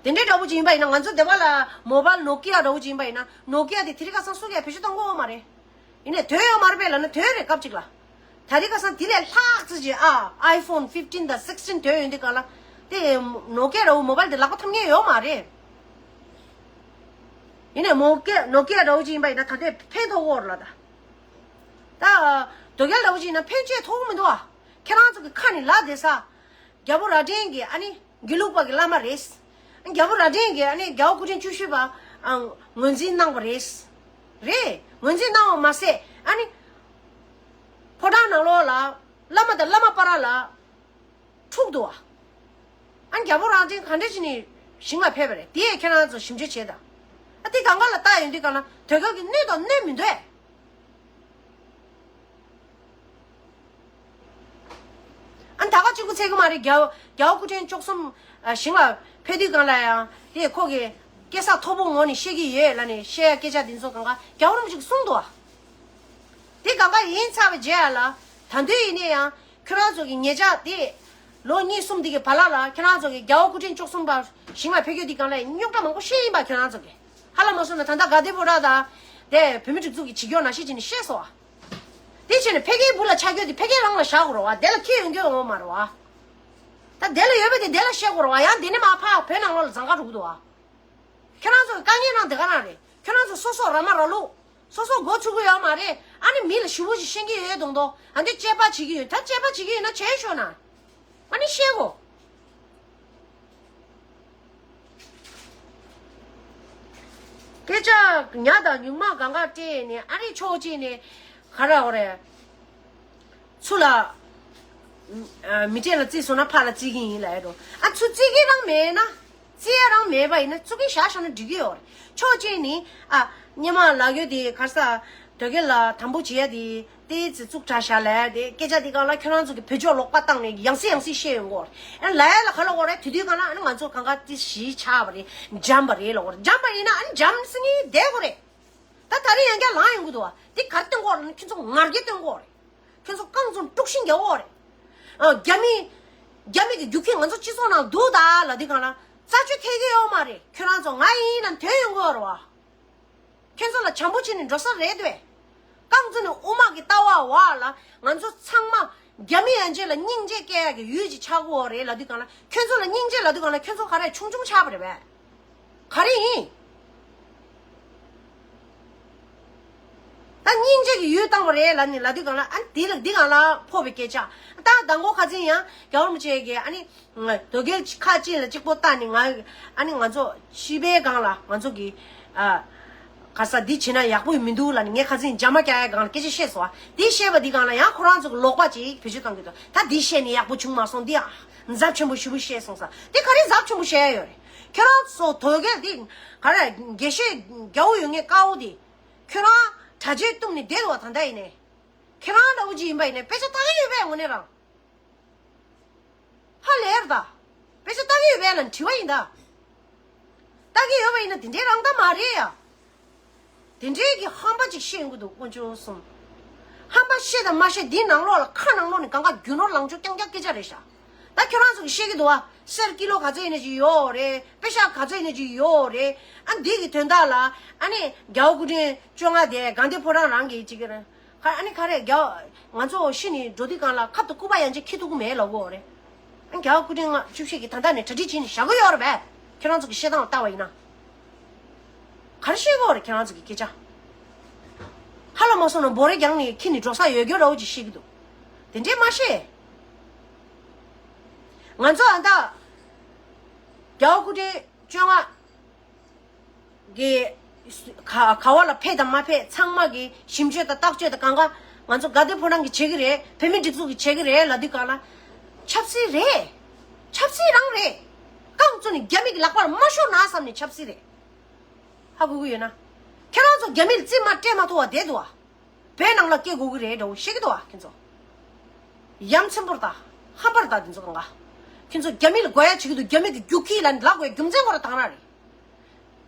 བ། དེ་འདྲའི་འདྲ་པོ་ཅིག་ཡིན་པ་ཡིན་ན། ང་ཚོ་དེ་བ་ལ་མོ་བལ་ནོ་ཀི་ཡ་འདྲ་པོ་ཅིག་ཡིན་པ་ཡིན་ན། ནོ་ཀི་ཡ་དེ་དེ་རིང་ཁ་སང་སུ་གིས་བེད་སྤྱོད་གཏོང་གི་ཡོད་མ་རེད། ཡིན་ནའི་དོན་ཡོད་མ་རེད་པས་ལབ་ན་དོན་རེད། སྐབས་གཅིག་ལ། ད་རིང་ཁ་སང་དེ་ལས་ལྷག་ཙམ་ཅིག་ཨ། ཨའི་ཕོན་ཕིབ་ཊིན་དང་སིག་སི་ཊིན་དོན་ཡོད་འདི་ག་ལ། དེ་ནོ་ཀི་ཡ་འདྲ་པོ་མོ་བལ་དེ་ལག་པ་འཐམ་མཁན་ཡོད་མ་རེད། ཡིན་ནའི་མོ་ཀི་ནོ་ཀི་ཡ་འདྲ་པོ་ཅིག་ཡིན་པ་ཡིན་ན་ད་ལྟའི་ཕན་ཐོགས་ཡོད་རེད་ལ་ད། ད་དོལ་རྒྱལ་འདྲ་པོ་ཅིག་ཡིན་ན་ཕན་ཆད་ཐོགས་མི་འདུག་ཨ། ཁྱེད་རང་ཚོ་གི་ཁ་ནས་ལབ་བསྡད་ས། རྒྱལ་པོ་རྭ་སྒྲེང་གི་ཨ་ནི་དགེ་ལུགས་པ་གི་བླ་མ་རེད། རྒྱལ་པོ་རྭ་སྒྲེང་གིས་ཨ་ནི་རྒྱལ་བ་སྐུ་ཕྲེང་བཅུ་བཞི་པ་ཨ་ངོས་འཛིན་གནང་བ་རེད། རེད། ངོས་འཛིན་གནང་བ་མ་ཟད་ཨ་ནི་ཕོ་བྲང་ནང་ལོགས་ལ་བླ་མ་དང་བླ་མ་བར་ལ་འཁྲུག་འདུག་བ། ཨ་ནི་རྒྱལ་པོ་རྭ་སྒྲེང་ག་འདྲ་བྱས་ནས་ཞིང་ལ་ཕེབས་པ་རེད། དེ་ཡས་ཁྱེད་རང་ཚོ་ཞིབ་འཇུག་བྱེད་དང་། ཨ་དེ་གང་ག་ལ་ལྟ་ཡོང་དུས་གང་ལ་དོལ་རྒྱལ་གྱི་གནོད་དང་གནོད་མི་འདུག་ཨེ། ཨ་ད་ག་གཅིག་པུ་ཚད་གི་མ་རེད། རྒྱལ་རྒྱལ་བ་སྐུ་ཕྲེང་བཅུ་གསུམ་ཨ་ཞིང་ལ་ཕེབས་དུས་གང་ལ་ཡང་དེ་ཁོ་གི་སྐྱེ་ས་མཐོ་པོ་ངོས་ནས་བཤད་ཀྱི་ཡོད་ལབ་ནས་བཤད་ཡ་སྐད་ཆ་འདི་ཚོ་གང་ག་རྒྱལ་བ་རིན་པོ་ཆེ་གིས་གསུངས་འདུག་ཨ། དེ་གང་ག་ཡིན་ཚར་བའི་རྗེས་ལ་ད་དུང་ཡིན་ནའི་ཡང་ཁྱོད་རང་ཚོ་གི་ཉེ་ཆར་དེ་ལོ་གཉིས་གསུམ་དེ་གི་བར་ལ་ལ་ཁྱོད་རང་ཚོ་གི་རྒྱལ་བ་སྐུ་ཕྲེང་བཅུ་གསུམ་པ་ཞིང་ལ་ཕེབས་རྒྱུ་དེ་གང་ལ་རྙོག་དྲ་མང་པོ་བཤད་ཡིན་པ་ཁྱོད་རང་ཚོ་གི། ཧ་ལམ་མ་སོང་ན་ད་ལྟ་དགའ་ལྡན་ཕོ་བྲང་དང་དེ་བོད་མི་སྒྲིག་འཛུགས་ཀྱི་བྱེད་སྐྱོང་ནང་བཞིན་བྱས་ནས་བཤད་སོང་བ། དེ་བྱས་ནས་ཕ་གིའི་བུ་ལ་ཆགས་རྒྱུ་དེ་ཕ་གིར་རང་ལ་བཞག་དགོས་རེད་བ། དེ་ལ་ཁྱེར་ཡོང་རྒྱུ་ཡོང་མ་རེད་བ། ད་དེ་ལ་ཡོད་པ་དེ་དེ་ལ་བཤད་དགོས་རེད་བ། ཡང་དེ་ནས་མར་ཕར་བོད་ནང་ལོགས་ལ་ཟང་ཁ་འགྲོ་གི་འདུག་བ། ཁྱེད་རང་ཚོ་གི་དཀའ་ངལ་རང་དེ་ག་རང་རེད། ཁྱེད་རང་ཚོ་སོ་སོ་ར་མ་ར་ལུག་སོ་སོ་མགོ་ཚོས་ཀྱི་ཡོད་མ་རེད། ཨ་ནི་མི་ལ་ཞེ་པོ་ཅིག་བཤད་ཀྱི་ཡོད་མདོག་མདོག་ཨ་འདི་དཔྱད་པ་བྱེད་ཀྱི་ཡོད། ད་དཔྱད་པ་བྱེད་ཀྱི་ཡོད་ན་བྱས་ཤོག་ན། ཨ་ནི་བཤད་གོ། སྐད་ཆ་ཉག་དང་ཉུང་མ་གང་ག་སྤྲད་ནས་ཨ་རི་ཕྱོགས་གཅིག་ནས་ག་རེ་འོ་རེད། ཚུར་ལ་མི་སྤྲད་ལ་བརྩིས་སོང་ན་ཕར་ལ་བརྩི་གི་ཡིན་ལབ་ཡ་འགྲོ། ཨ་ཚུར་བརྩི་གི་རང་མེད་ན། བརྩི་ཡ་རང་མེད་པ་ཡིན་ན་བཙུགས་གི་བཞག་བཞག་ན་འགྲིག་གི་ཡོད་རེད། ཕྱོགས་གཅིག་ནས་ཨ་སྔོན་མ་ལབ་ཡོད་དེ་ག་རེ་ཟ། དོལ་རྒྱལ་ལ་དམ་པོ་བྱེད་ཡ་དེ། ཏོག་ཙམ་བཙུགས་དྲགས་བཞག་ལབ་ཡ་དེ་སྐད་ཆ་དེ་གང་ལ་ཁྱོད་རང་ཚོ་གི་བེད་སྤྱོད་ལོག་པ་བཏང་ནས་ཡང་སེ་ཡང་སེ་བཤད་ཡོང་གི་ཡོད་རེད། ཨ་ལབ་ཡ་ལ་ག་ལབ་དགོས་རེད། དེ་དུས་གང་ལ་ཨ་ནི་ང་ཚོ་གང་ག་དེ་གཞི་ཆགས་པ་རེད། འཇམ་པ་རེད་ལབ་དགོས་རེད། འཇམ་པ་ཡིན་ན་ཨ་ནི་འཇམ་སེ་ནི་བསྡད་དགོས་རེད། ད་ད་རེས་ཡང་བསྐྱར་ལངས་ཡོང་གི་འདུག་བ། འདི་ག་རེ་སྟོན་གྱི་ཡོད་རེད་ན་ཁྱོད་ཚོ་ངར་སྐད་སྟོན་གྱི་ཡོད་རེད། ཁྱོད་ཚོ་རྐང་བཙུགས་དཀྲུག་ཤིང་རྒྱག་གི་ཡོད་རེད། ཨ་རྒྱ་མི། རྒྱ་མི་གི་རྒྱུག་ཁྱི་ང་ཚོ་སྤྱི་ཚོགས་ནང་འདུག་ད་ལབ་དུས་གང་ལ་རྩ་ཆུ་ཐེག་གི་ཡོད་མ་རེད། ཁྱོད་རང་ཚོ་ང་ཡིན་ན་དོན་ཡོང་གི་ཡོད་རེད་བ། ཁྱོད་ཚོ་ལ་བྱམས་པོ་བྱས་ནས་འགྲོ་ས་རེད་དོ། རྐང་བཙུགས་ནས་དབུ་མ་གི་ལྟ་བ་བ་ལ་ང་ཚོ་ཚང་མ་རྒྱ་མི་ཡན་ཆད་ལ་སྙིང་རྗེ་སྐྱེ་ཡག་གི་ཡུལ་ཅིག་ཆགས་ཀྱི་ཡོད་རེད་ལབ་དུས་གང་ལ་ཁྱོད་ཚོ་ལ་སྙིང་རྗེ་ལབ་དུས་གང་ལ་ཁྱོད་ཚོ་ག་རེ་ཆུང་ཆུང་ཆགས་པ་རེད་པས། ག་རེ་ཡིན། ད་སྙིང་རྗེ་གི་ཡུལ་བཏང་བ་རེད་ལབ་ནས་ལབ་དུས་གང་ལ་ཨ་ནི་དེ་ལ་འདི་གང་ལ་ཕོག་པའི་སྐད་ཆ། ད་མདང་དགོང་ཁ་སང་ཡང་རྒྱལ་བ་རིན་པོ་ཆེ་གིས་ཨ་ནི་དོལ་རྒྱལ་ཁག་ཅིག་ལ་གཅིག་པོ་བལྟས་ནས་ང་ཨ་ནི་ང་ཚོ་ཤི་བའི་སྒང་ལ་ང་ཚོ་གི་ཨ་ག་ས་འདི་བྱེད་ན་ཡག་པོ་མི་འདུག་ལབ་ནས་ངས་ཁ་སང་འཇབ་མ་རྒྱག་ཡའི་སྒང་ལ་སྐད་ཆ་བཤད་སོང་བ། དེ་བཤད་པ་འདི་སྒང་ལ་ཡང་ཁོ་རང་ཚོ་གི་ལོག་པ་ཅིག་བེད་སྤྱོད་བཏང་གི་འདུག་ད་འདི་བཤད་ནས་ཡག་པོ་བྱུང་མ་སོང་། འདི་ཨ་ཚབས་ཆེན་པོ་ཞེ་པོ་བཤད་སོང་ས། དེ་ག་རེ་ཚབས་ཆེན་པོ་བཤད་ཡ་ཡོད་རེད། ཁྱོད་རང་ཚོ་དོལ་རྒྱལ་འདི་ག་རེ་དགེ་བཤེས་རྒྱལ་པོ་ཡོད་ངེས་དཀར་པོ་དེ། ཁྱོད་རང་གྲྭ་ཆས་བཏུམས་ནས་བསྡད་འདུག་བ། ད་ལྟ་ཡིན་ནའི། ཁྱོད་རང་འདྲ་བོ་ཅིག་ཡིན་པ་ཡིན་ནའི་དཔེ་ཆ་ལྟ་གི་ཡོད་པས་དངོས་གནས་རང་། ཧ་ལས་ར་ད། དཔེ་ཆ་ལྟ་གི་ཡོད་པས་ལ་དྲི་བ་ཡིན་ད། ལྟ་གི་ཡོད་པ་ཡིན་ན་དེ་འདྲའི་རང་ལྟ་མ་རེད་ཡ། དེ་འདྲའི་གི་ཧམ་པ་ཅིག་བཤད་ཡོང་གི་འདུག་དཀོན་མཆོག་གསུམ། ཧམ་པ་བཤད་དང་མ་བཤད་འདིའི་ནང་ལོགས་ལ་ཁ་ནང་ལོགས་ནས་གང་ག་རྒྱུ་ནོར་ལང་ཕྱོགས་རྐྱང་རྐྱང་སྐད་ཆ་རེད་ཤག་ད་ཁྱོད་རང་ཚོ་གིས་བཤད་ཀྱི་འདུག་བ། གསེར་ཀི་ལོ་ག་ཚོད་ཡིན་ན་ཅིག་ཡོད་རེད། པེ་ཤག་ག་ཚོད་ཡིན་ན་ཅིག་ཡོད་རེད། ཨ་འདི་གི་དོན་དག་ལ་ཨ་ནི་རྒྱལ་བ་སྐུ་ཕྲེང་བཅོ་ལྔ་དེ་དགའ་ལྡན་ཕོ་བྲང་རང་གི་ཅིག་གི་རེད། ཁ་ཨ་ནི་ག་རེ་རྒྱལ་བ་ང་ཚོ་ཤི་ནས་འགྲོ་དུས་སྒང་ལ་ཁབ་ཏུ་སྐུད་པ་ཡན་ཆད་འཁྱེར་ཐུབ་ཀྱི་མེད་ལབ་ཀྱི་ཡོད་རེད། ཨ་རྒྱལ་བ་སྐུ་ཕྲེང་ལྔ་བཅུ་བཞི་གིས་ད་ལྟ་ནས་གྲ་སྒྲིག་བྱས་ནས་བཞག་གི་ཡོད་རེད་པས། ཁྱོད་རང་ཚོ་གི་བཤད་སྟངས་ལ་ལྟ་བ་ཡིན་ན། ག་རེ་བཤད་ཀྱི་ཡོད་རེད་ཁྱེད་རང་ཚོ་གི་སྐད་ཆ། ཧ་ལམ་མ་སོང་ན་འབོ་རེ་རྒྱང་ནས་ཁྱེར་ནས་འགྲོ་ས་ཡོད་རྒྱུ་འདྲ་བོ་ཅིག་བཤད་ཀྱི་འདུག་དེ་འདྲས་མ་བཤད། ང་ཚོ་ཨ་ད་རྒྱལ་བ་སྐུ་ཕྲེང་བཅོ་ལྔ་གི་ག་ག་བ་ལ་ཕེབས་དང་མ་ཕེབས་ཚང་མ་གི་ཞིབ་དཔྱོད་དང་བརྟག་དཔྱད་དང་གང་ག་ང་ཚོ་དགའ་ལྡན་ཕོ་བྲང་གིས་བྱེད་ཀྱི་རེད། བོད་མི་སྒྲིག་འཛུགས་ཀྱིས་བྱེད་ཀྱི་རེད་ལབ་དུས་སྒང་ལ། ཆབ་སྲིད་རེད། ཆབ་སྲིད་རང་རེད། རྐང་བཙུགས་ནས་རྒྱ་མི་གི་ལག་པར་མ་ཤོར་ན་བསམ་ནས་ཆབ་སྲིད་རེད། ཧ་གོ་གི་ཡོད་ན། ཁྱེད་རང་ཚོ་རྒྱ་མི་ལ་རྩིས་མ་སྤྲད་མ་ཐུབ་པ་བསྡད་འདུག་བ། བོད་ནང་ལ་སྐྱེ་དགོས་ཀྱི་རེད་འདྲ་བོ་བཤད་ཀྱི་འདུག་བ་ཁྱེད་ཚོ། ཡ་མཚན་པོ་རེད་ད། ཧམ་པ་རེད་ད་འདི་ཚོ་གང་ག་ཁྱེད་ཚོ་རྒྱ་མི་ལ་དགོས་ཡ་བྱེད་ཀྱི་འདུག་རྒྱ་མི་གི་རྒྱུག་ཁྱི་ལ་ལབ་དགོས་ཡ་རྒྱུ་མཚན་ཁོ་རང་དང་ར་རེད།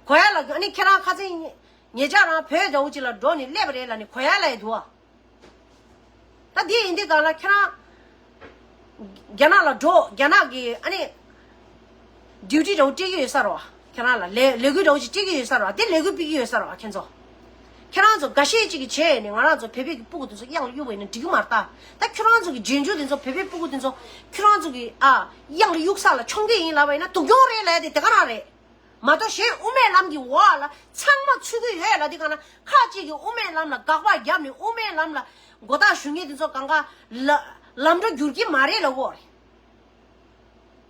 དགོས་ཡ་ལ་ཨ་ནི་ཁྱེད་རང་ཁ་སང་ ངེད་ཅག་རང་བོད་འདྲ་བོ་ཅིག་ལ་འགྲོ་ནས་སླེབས་པ་རེད་ལབ་ནས་གོ་ཡ་ལབ་ཡ་འདུག་ཨ། ད་འདི་ཡིན་དུས་གང་ལ་ཁྱེད་རང་རྒྱ་ནག་ལ་འགྲོ། རྒྱ་ནག་གི་ཨ་ནི་ཌིའུ་ཊི་འདྲ་བོ་སྤྲད་ཀྱི་ཡོད་ས་རེད་བ། ཁྱེད་རང་ལ་ལས་ལས་འགུལ་འདྲ་བོ་ཅིག་སྤྲད་ཀྱི་ཡོད་ས་རེད་བ། དེ་ལས་འགུལ་སྤེལ་གྱི་ཡོད་ས་རེད་བ། ཁྱེད་ཚོ་ཁྱེད་རང་ཚོ་འགའ་ཤས་ཅིག་གིས་བྱས་ནས་ང་རང་ཚོ་བོད་པའི་གི་སྤུ་གུ་དེ་ཚོ་གཡང་ལ་གཡུག་པ་ཡིན་ན་འགྲིག་གི་མ་རེད་ད། ད་ཁྱེད་རང་ཚོ་གི་རྗེས་འཇུག་དེ་ཚོ་བོད་པའི་སྤུ་གུ་དེ་ཚོ་ཁྱེད་རང་ཚོ་གི་ཨ་གཡང་ལ་གཡུག་ས་ལ་མཆོང་གི་ཡིན་ལབ་པ་ཡིན་ན་སྡུག་གྱོང་རེད་ལབ་ཡ་དེ་དེ་ག་རང་རེད། མ་གཏོགས་གཞན་དབུ་མའི་ལམ་གྱི་འོག་ལ་ཚང་མ་ཚུད་ཀྱི་ཡོད་ལབ་དུས་གང་ན་ཁ་ཅིག་གིས་དབུ་མའི་ལམ་ལ་དགག་པ་བརྒྱབ་ནས་དབུ་མའི་ལམ་ལ་མགོ་བཏགས་ཞུ་མཁན་དེ་ཚོ་གང་ག་ལ་ལམ་འགྲོ་འགྱུར་གྱི་མ་རེད་ལབ་ཀྱི་ཡོད་རེད།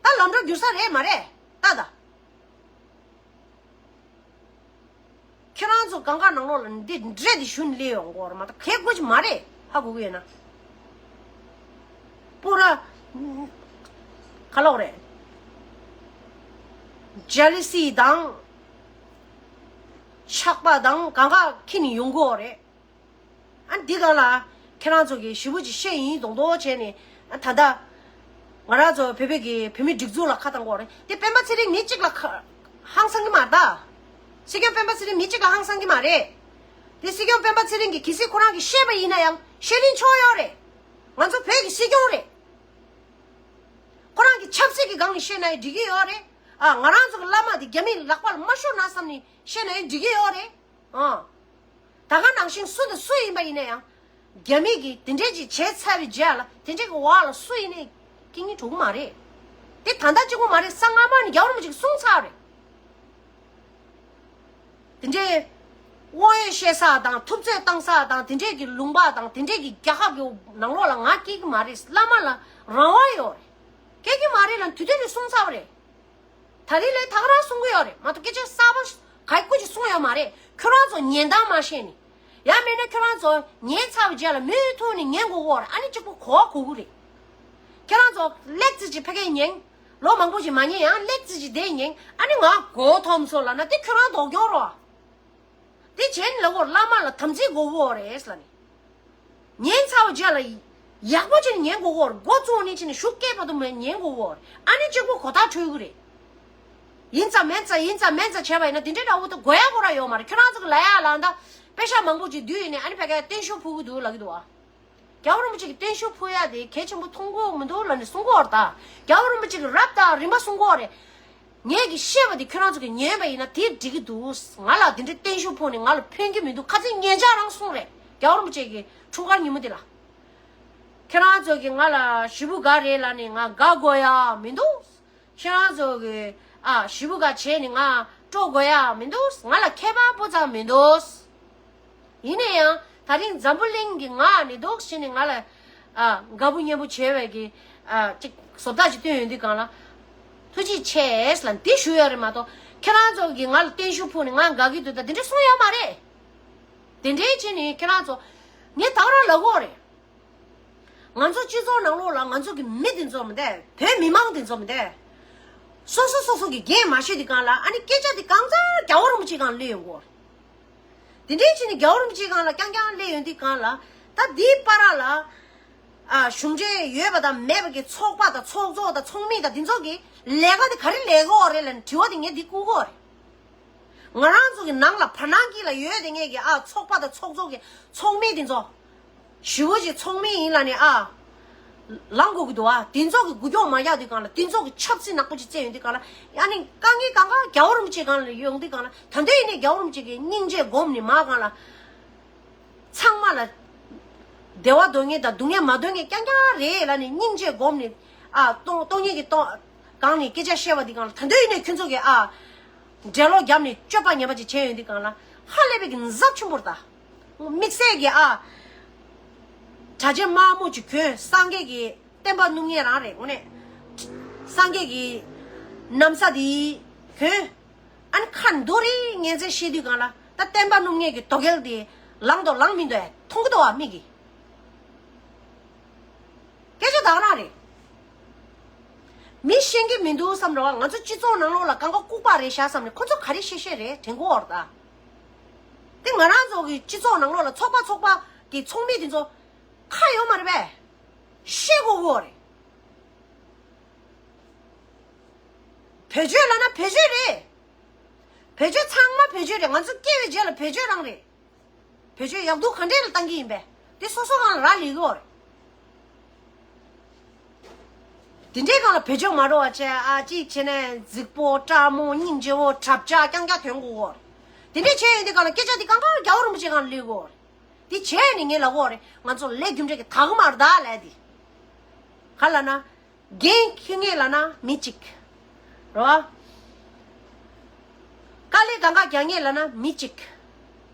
ད་ལམ་འགྲོ་འགྱུར་ས་རེད་མ་རེད་ད་ད། ཁྱེད་རང་ཚོ་གང་ག་ནང་ལོགས་ལ་འདི་འདྲེ་འདི་ཞུ་ནས་སླེབས་ཡོང་གི་ཡོད་རེད་མ་གཏོགས་གལ་དགོས་ཀྱི་མ་རེད། ཧ་གོ་གི་ཡོད་ན། པུ་ར་ག་ལོག་རེད། ཇེ་ལི་སི་དང་ཆགས་པ་དང་གང་ག་ཁྱེར་ནས་ཡོང་གི་ཡོད་རེད། ཨ་འདི་གང་ལ་ཁྱེད་རང་ཚོ་གིས་ཞེ་པོ་ཅིག་བཤད་ཡིན་མདོག་མདོག་བྱས་ནས་ཨ་ད་ལྟ་ང་རང་ཚོ་བོད་པའི་གི་བོད་མི་སྒྲིག་འཛུགས་ལ་ཁ་བཏང་གི་ཡོད་རེད། དེ་སྤེན་པ་ཚེ་རིང་མི་གཅིག་ལ་ཁ་ཧང་སང་གི་མ་རེད་ད། སྲིད་སྐྱོང་སྤེན་པ་ཚེ་རིང་མི་གཅིག་ལ་ཧང་སང་གི་མ་རེད། དེ་སྲིད་སྐྱོང་སྤེན་པ་ཚེ་རིང་གིས་གལ་སྲིད་ཁོ་རང་གིས་བཤད་པ་ཡིན་ན་ཡང་བཤད་རིན་ཆོག་ཡོད་རེད། ང་ཚོ་བོད་ཀྱི་སྲིད་སྐྱོང་རེད། ཁོ་རང་གིས་ཆབ་སྲིད་ཀྱི་སྒང་ནས་བཤད་ན་ཡང་འགྲིག་གི་ཡོད་རེད། ཨ་ང་རང་ཚོ་གི་བླ་མ་དེ་རྒྱ་མིའི་ལག་པ་ལ་མ་ཤོར་ན་བསམ་ནས་བཤད་ན་ཡང་འགྲིག་གི་ཡོད་རེད། ཨ། ད་ག་ནང་བཞིན་སུ་དང་སུ་ཡིན་པ་ཡིན་ན་ཡང་། རྒྱ་མི་གིས་དེ་འདྲས་ཅིག་བྱས་ཚར་བའི་རྗེས་ལ་དེ་འདྲས་ཀྱི་འོག་ལ་སུ་ཡིན་ནའི་སྐྱིད་སྙིང་བྲོ་གི་མ་རེད། དེ་ད་ལྟ་གཅིག་པོ་མ་རེད། ས་སྔ་མ་ནས་རྒྱལ་བ་རིན་པོ་ཆེས་གསུངས་ཚར་རེད། དེ་འདྲས་དབང་ཡོད་བཤད་ས་དང་ཐུབ་ཚོད་བཏང་ས་དང་དེ་འདྲས་ཀྱི་ལུང་པ་དང་དེ་འདྲས་ཀྱི་རྒྱལ་ཁབ་ཀྱི་ནང་ལོགས་ལ་ང་སྐྱེ་གི་མ་རེད། བླ་མ་ལ་རང་དབང་ཡོད་རེད། སྐྱེ་གི་མ་རེད་ལ་དུས་དེབ་ནས་གསུངས་ཚར་བ་རེད། ད་རེས་ལས་ད་ག་རང་གསུང་གི་ཡོད་རེད་མ་གཏོགས་སྐད་ཆ་གསར་པ་ག་ཀུ་ཅིག་གསུང་ཡོད་མ་རེད། ཁྱོད་རང་ཚོ་ཉན་སྟངས་མ་ཤེས་ནས། ཡང་མིན་ན་ཁྱོད་རང་ཚོ་ཉན་ཚར་བའི་རྗེས་ལ་མུ་མཐུད་ནས་ཉན་དགོས་ཀྱི་ཡོད་རེད། ཨ་ནི་གཅིག་པོ་གོ་བ་གོ་གི་རེད། ཁྱོད་རང་ཚོ་ལེགས་ཙི་ཅིག་ཕ་གིར་ཉན། ལོ་མང་པོ་ཞིག་མ་ཉན་ཡང་ལེགས་ཙི་ཅིག་དེ་ཉན། ཨ་ནི་ང་མགོ་འཐོམས་སོང་ལབ་ན་དེ་ཁྱོད་རང་ལྡོག་རྒྱུ་རེད། དེ་བྱས་ནས་ལབ་ཀྱི་ཡོད་རེད། བླ་མ་ལ་དམ་ཚིག་དགོས་ཀྱི་ཡོད་རེད་ལབ་ནས། ཉན་ཚར་བའི་རྗེས་ལ་ཡག་པོ་བྱས་ནས་ཉན་དགོས་ཀྱི་ཡོད་རེད། འགོ་བཙུགས་ནས་བྱས་ནས་གཞུག་སྐྱེལ་བར་དུ་མ་ཉན་དགོས་ཀྱི་ཡོད་རེད། ཨ་ནི་གཅིག་པོ་གོ་བརྡ་འཕྲོད་ཀྱི་རེད། ཡིན་ཙམ་མིན་ཙམ་ཡིན་ཙམ་མིན་ཙམ་བྱས་པ་ཡིན་ན་དེ་འདྲའི་འདྲ་བོ་དེ་དགོས་ཡ་དགོས་ར་ཡོད་མ་རེད། ཁྱོད་རང་ཚོ་གི་ལབ་ཡ་ལ་ད་དཔེ་ཤག་མང་པོ་ཅིག་བསྡུས་ཡིན་ནས་ཨ་ནི་ཕ་གིར་བརྟན་བཞུགས་ཕུལ་གྱི་འདུག་ལབ་ཀྱི་འདུག་ཨ། རྒྱལ་བ་རིན་པོ་ཆེ་གི་བརྟན་བཞུགས་ཕུལ་ཡ་དེ་གལ་ཆེན་པོ་མཐོང་གི་མི་འདུག་ལབ་ནས་གསུང་གི་ཡོད་རེད་ད། རྒྱལ་བ་རིན་པོ་ཆེ་གི་རབ་དང་རིམ་པ་གསུང་གི་ཡོད་རེད། ངས་ཀྱིས་བཤད་པ་དེ་ཁྱོད་རང་ཚོ་གིས་ཉན་པ་ཡིན་ན་དེ་འགྲིག་གི་འདུག་ང་ལ་དེ་འདྲའི་བརྟན་བཞུགས་ཕུལ་ནས་ང་ལ་ཕན་གྱི་མི་འདུག་ཁ་སང་ཉེ་ཆར་རང་གསུངས་རེད། རྒྱལ་བ་རིན་པོ་ཆེ་གི་འཁྲུངས་སྐར་ཉིན་མོ་དེ་ལ། ཁྱེད་རང་ཚོ་གིས་ང་ལ་ཞེ་པོ་དགའ་རེད་ལབ་ནས་ང་དགའ་དགོས་ཡ་མི་འདུག་ཁྱེད་རང་ཚོ་གིས་ཨ་ཞེ་པོ་དགའ་བྱས་ནས་ང་སྤྲོ་དགོས་ཡ་མི་འདུག་ང་ལ་ཁྱད་པར་སྤུ་ཙམ་མི་འདུག་ཡིན་ན་ཡང་ད་རིང་འཛམ་བུ་གླིང་གི་ངག་ནས་འདུག་བྱས་ནས་ང་ལ་ཨ་དགའ་པོ་སྙན་པོ་བྱས་པའི་གི་ཨ་ཅིག་བཟོ་ལྟ་ཅིག་བཏོན་ཡོང་དུས་གང་ལ། ཐུགས་རྗེ་ཆེ་ལབ་འདི་ཞུ་ཡ་རེད་མ་གཏོགས་ཁྱེད་རང་ཚོ་གིས་ང་ལ་བརྟན་བཞུགས་ཕུལ་ནས་ང་དགའ་གི་འདུག་ད་དེ་འདྲ་གསུང་ཡ་མ་རེད། དེ་འདྲའི་བྱས་ནས་ཁྱེད་རང་ཚོ་ངས་ད་ག་རང་ལབ་ཀྱི་ཡོད་རེད། ང་ཚོ་སྤྱི་ཚོགས་ནང་ལོགས་ལ་ང་ཚོ་གི་མི་དེ་ཚོ་མི་འདུག་བོད་མི་མང་དེ་ཚོ་མི་འདུག་སོ་སོ་སོ་སོ་གི་འགན་མ་བཞེས་དུས་གང་ལ་ཨ་ནི་སྐད་ཆ་དེ་གང་ཚང་རྒྱལ་བ་རིན་པོ་ཆེ་སྒང་སླེབས་ཡོང་གི་ཡོད་རེད། དེ་འདྲའི་བྱས་ནས་རྒྱལ་བ་རིན་པོ་ཆེ་སྒང་ལ་རྐྱང་རྐྱང་སླེབས་ཡོང་དུས་གང་ལ་ད་འདིའི་བར་ལ་ཨ་གཞུང་འབྲེལ་ཡོད་པ་དང་མེད་པ་གི་ཚོགས་པ་དང་ཚོགས་གཙོ་དང་ཚོགས་མི་དང་དེ་ཚོ་གི་ལས་ཀ་དེ་ག་རེ་ལས་ཀྱི་ཡོད་རེད་ལབ་ནས་དྲི་བ་དེ་ངས་འདི་བསྐུར་གྱི་ཡོད་རེད། ང་རང་ཚོ་གི་ནང་ལ་བར་སྣང་གི་ལ་ཡོད་དེ་ངས་ཀྱི་ཨ་ཚོགས་པ་དང་ཚོགས་གཙོ་གི་ཚོགས་མི་དེ་ཚོ། ཞི་བོ་ཅིག་ཚོགས་མི་ཡིན་ལ་ནི་ཨ། ལངས་དགོས་ཀྱི་འདུག་ཨ། དེ་ཚོ་གི་འགུལ་སྐྱོད་མ་རྒྱག་དུས་གང་ལ་དེ་ཚོ་གི་ཆབ་སྲིད་ནག་པོ་ཅིག་བཙལ་ཡོང་དུས་གང་ལ་ཡང་ནི་དཀའ་ངལ་གང་ག་རྒྱལ་བ་རིན་པོ་ཆེ་སྒང་ལ་ཡོང་དུས་གང་ལ་ད་དུང་ཡིན་ནའི་རྒྱལ་བ་རིན་པོ་ཆེ་གི་སྙིང་རྗེ་སྒོམ་ནས་མ་གང་ལ། ཚང་མ་ལ་བདེ་བ་འདོད་མཁན་དང་སྡུག་བསྔལ་མ་འདོད་མཁན་རྐྱང་རྐྱང་རེད་ལབ་ནས་སྙིང་རྗེ་སྒོམ་ནས་ཨ་སྟོང་སྟོང་ཉིད་ཀྱི་སྟོང་སྒང་ནས་སྐད་ཆ་བཤད་པ་འདི་གང་ལ་ད་དུང་ཡིན་ནའི་ཁྱོད་ཚོ་གི་ཨ་འགྲེལ་ལོག་བརྒྱབ་ནས་སྤྱོད་པ་ངན་པ་ཅིག་བྱས་ཡོང་དུས་གང་ལ་ཧ་ལས་པའི་གི་འཛབ་ཆེན་པོ་རེད་ད། དམིགས་བསལ་གྱི་ཨ། གྲྭ་ཆས་དམར་མོ་ཅིག་གྱོན། སངས་རྒྱས་ཀྱི་བསྟན་པ་སྣུབ་མཁན་རང་རེད་དངོས་གནས། སངས་རྒྱས་ཀྱི་ན་བཟའ་དེ་གྱོན། ཨ་ནི་ཁ་འདོ་རེ་ངན་ཚད་བཤད་དུས་གང་ལ་ད་བསྟན་པ་སྣུབ་མཁན་གྱི་དོ་གལ་དེ་ལངས་དོ་ལངས་མི་འདུག་ཨ། མཐོང་གི་འདུག་ཨ་མིག་གིས། སྐད་ཆ་ད་ག་རང་རེད། མི་ཤེས་ཀྱི་མི་འདུག་བསམ་རེད་བ། ང་ཚོ་སྤྱི་ཚོགས་ནང་ལོགས་ལ་གང་ག་ལྐུགས་པ་རེད་ཤག་བསམ་ནས་ཁོ་ཚོ་ག་རེ་བཤད་བཤད་རེད་དྲན་གྱི་ཡོད་རེད་ད། དེ་ང་རང་ཚོ་གི་སྤྱི་ཚོགས་ནང་ལོགས་ལ་ཚོགས་པ་ཚོགས་པ་གི་ཚོགས་མི་དེ་ཚོ་ཁ་ཡོད་མ་རེད་པས། བཤད་དགོས་ཀྱི་ཡོད་རེད། བེད་སྤྱོད་ལབ་ན་བེད་སྤྱོད་རེད། བེད་སྤྱོད་ཚང་མ་བེད་སྤྱོད་རེད། ང་ཚོ་སྐྱེ་བའི་རྗེས་ལ་བེད་སྤྱོད་རང་རེད། བེད་སྤྱོད་ཡག་སྡུག་ག་འདྲས་ལ་བཏང་གི་ཡིན་པས། དེ་སོ་སོ་རང་ལ་རག་ལས་ཀྱི་ཡོད་རེད། དེ་འདྲའི་སྒང་ལ་བེད་སྤྱོད་མ་འགྲོ་བ་བྱས། ཨ་གཅིག་བྱས་ནས་རྫིག་པོ་སྤྲང་མོ་སྙིང་རྗེ་བོ་གྲབས་ཅག་རྐྱང་རྐྱང་ཐོན་དགོས་ཀྱི་ཡོད་རེད། དེ་འདྲས་བྱས་ཡོང་དུས་སྒང་ལ་སྐད་ཆ་དེ་གང་ག་རྒྱལ་བ་རིན་པོ་ཆེ་སྒང་ལ་སླེབས་ཀྱི་ཡོད་རེད། དེ་བྱས་ནས་ངས་ལབ་ཀྱི་ཡོད་རེད། ང་ཚོ་ལས་རྒྱུ་འབྲས་ཀྱི་དག་མ་རེད་ད་ལབ་དེ། ག་ལབ་ན། འགན་འཁྱེར་མཁན་ལབ་ན་མི་གཅིག་རེད་བ། དཀའ་ལས་གང་ག་རྒྱག་མཁན་ལབ་ན་མི་གཅིག་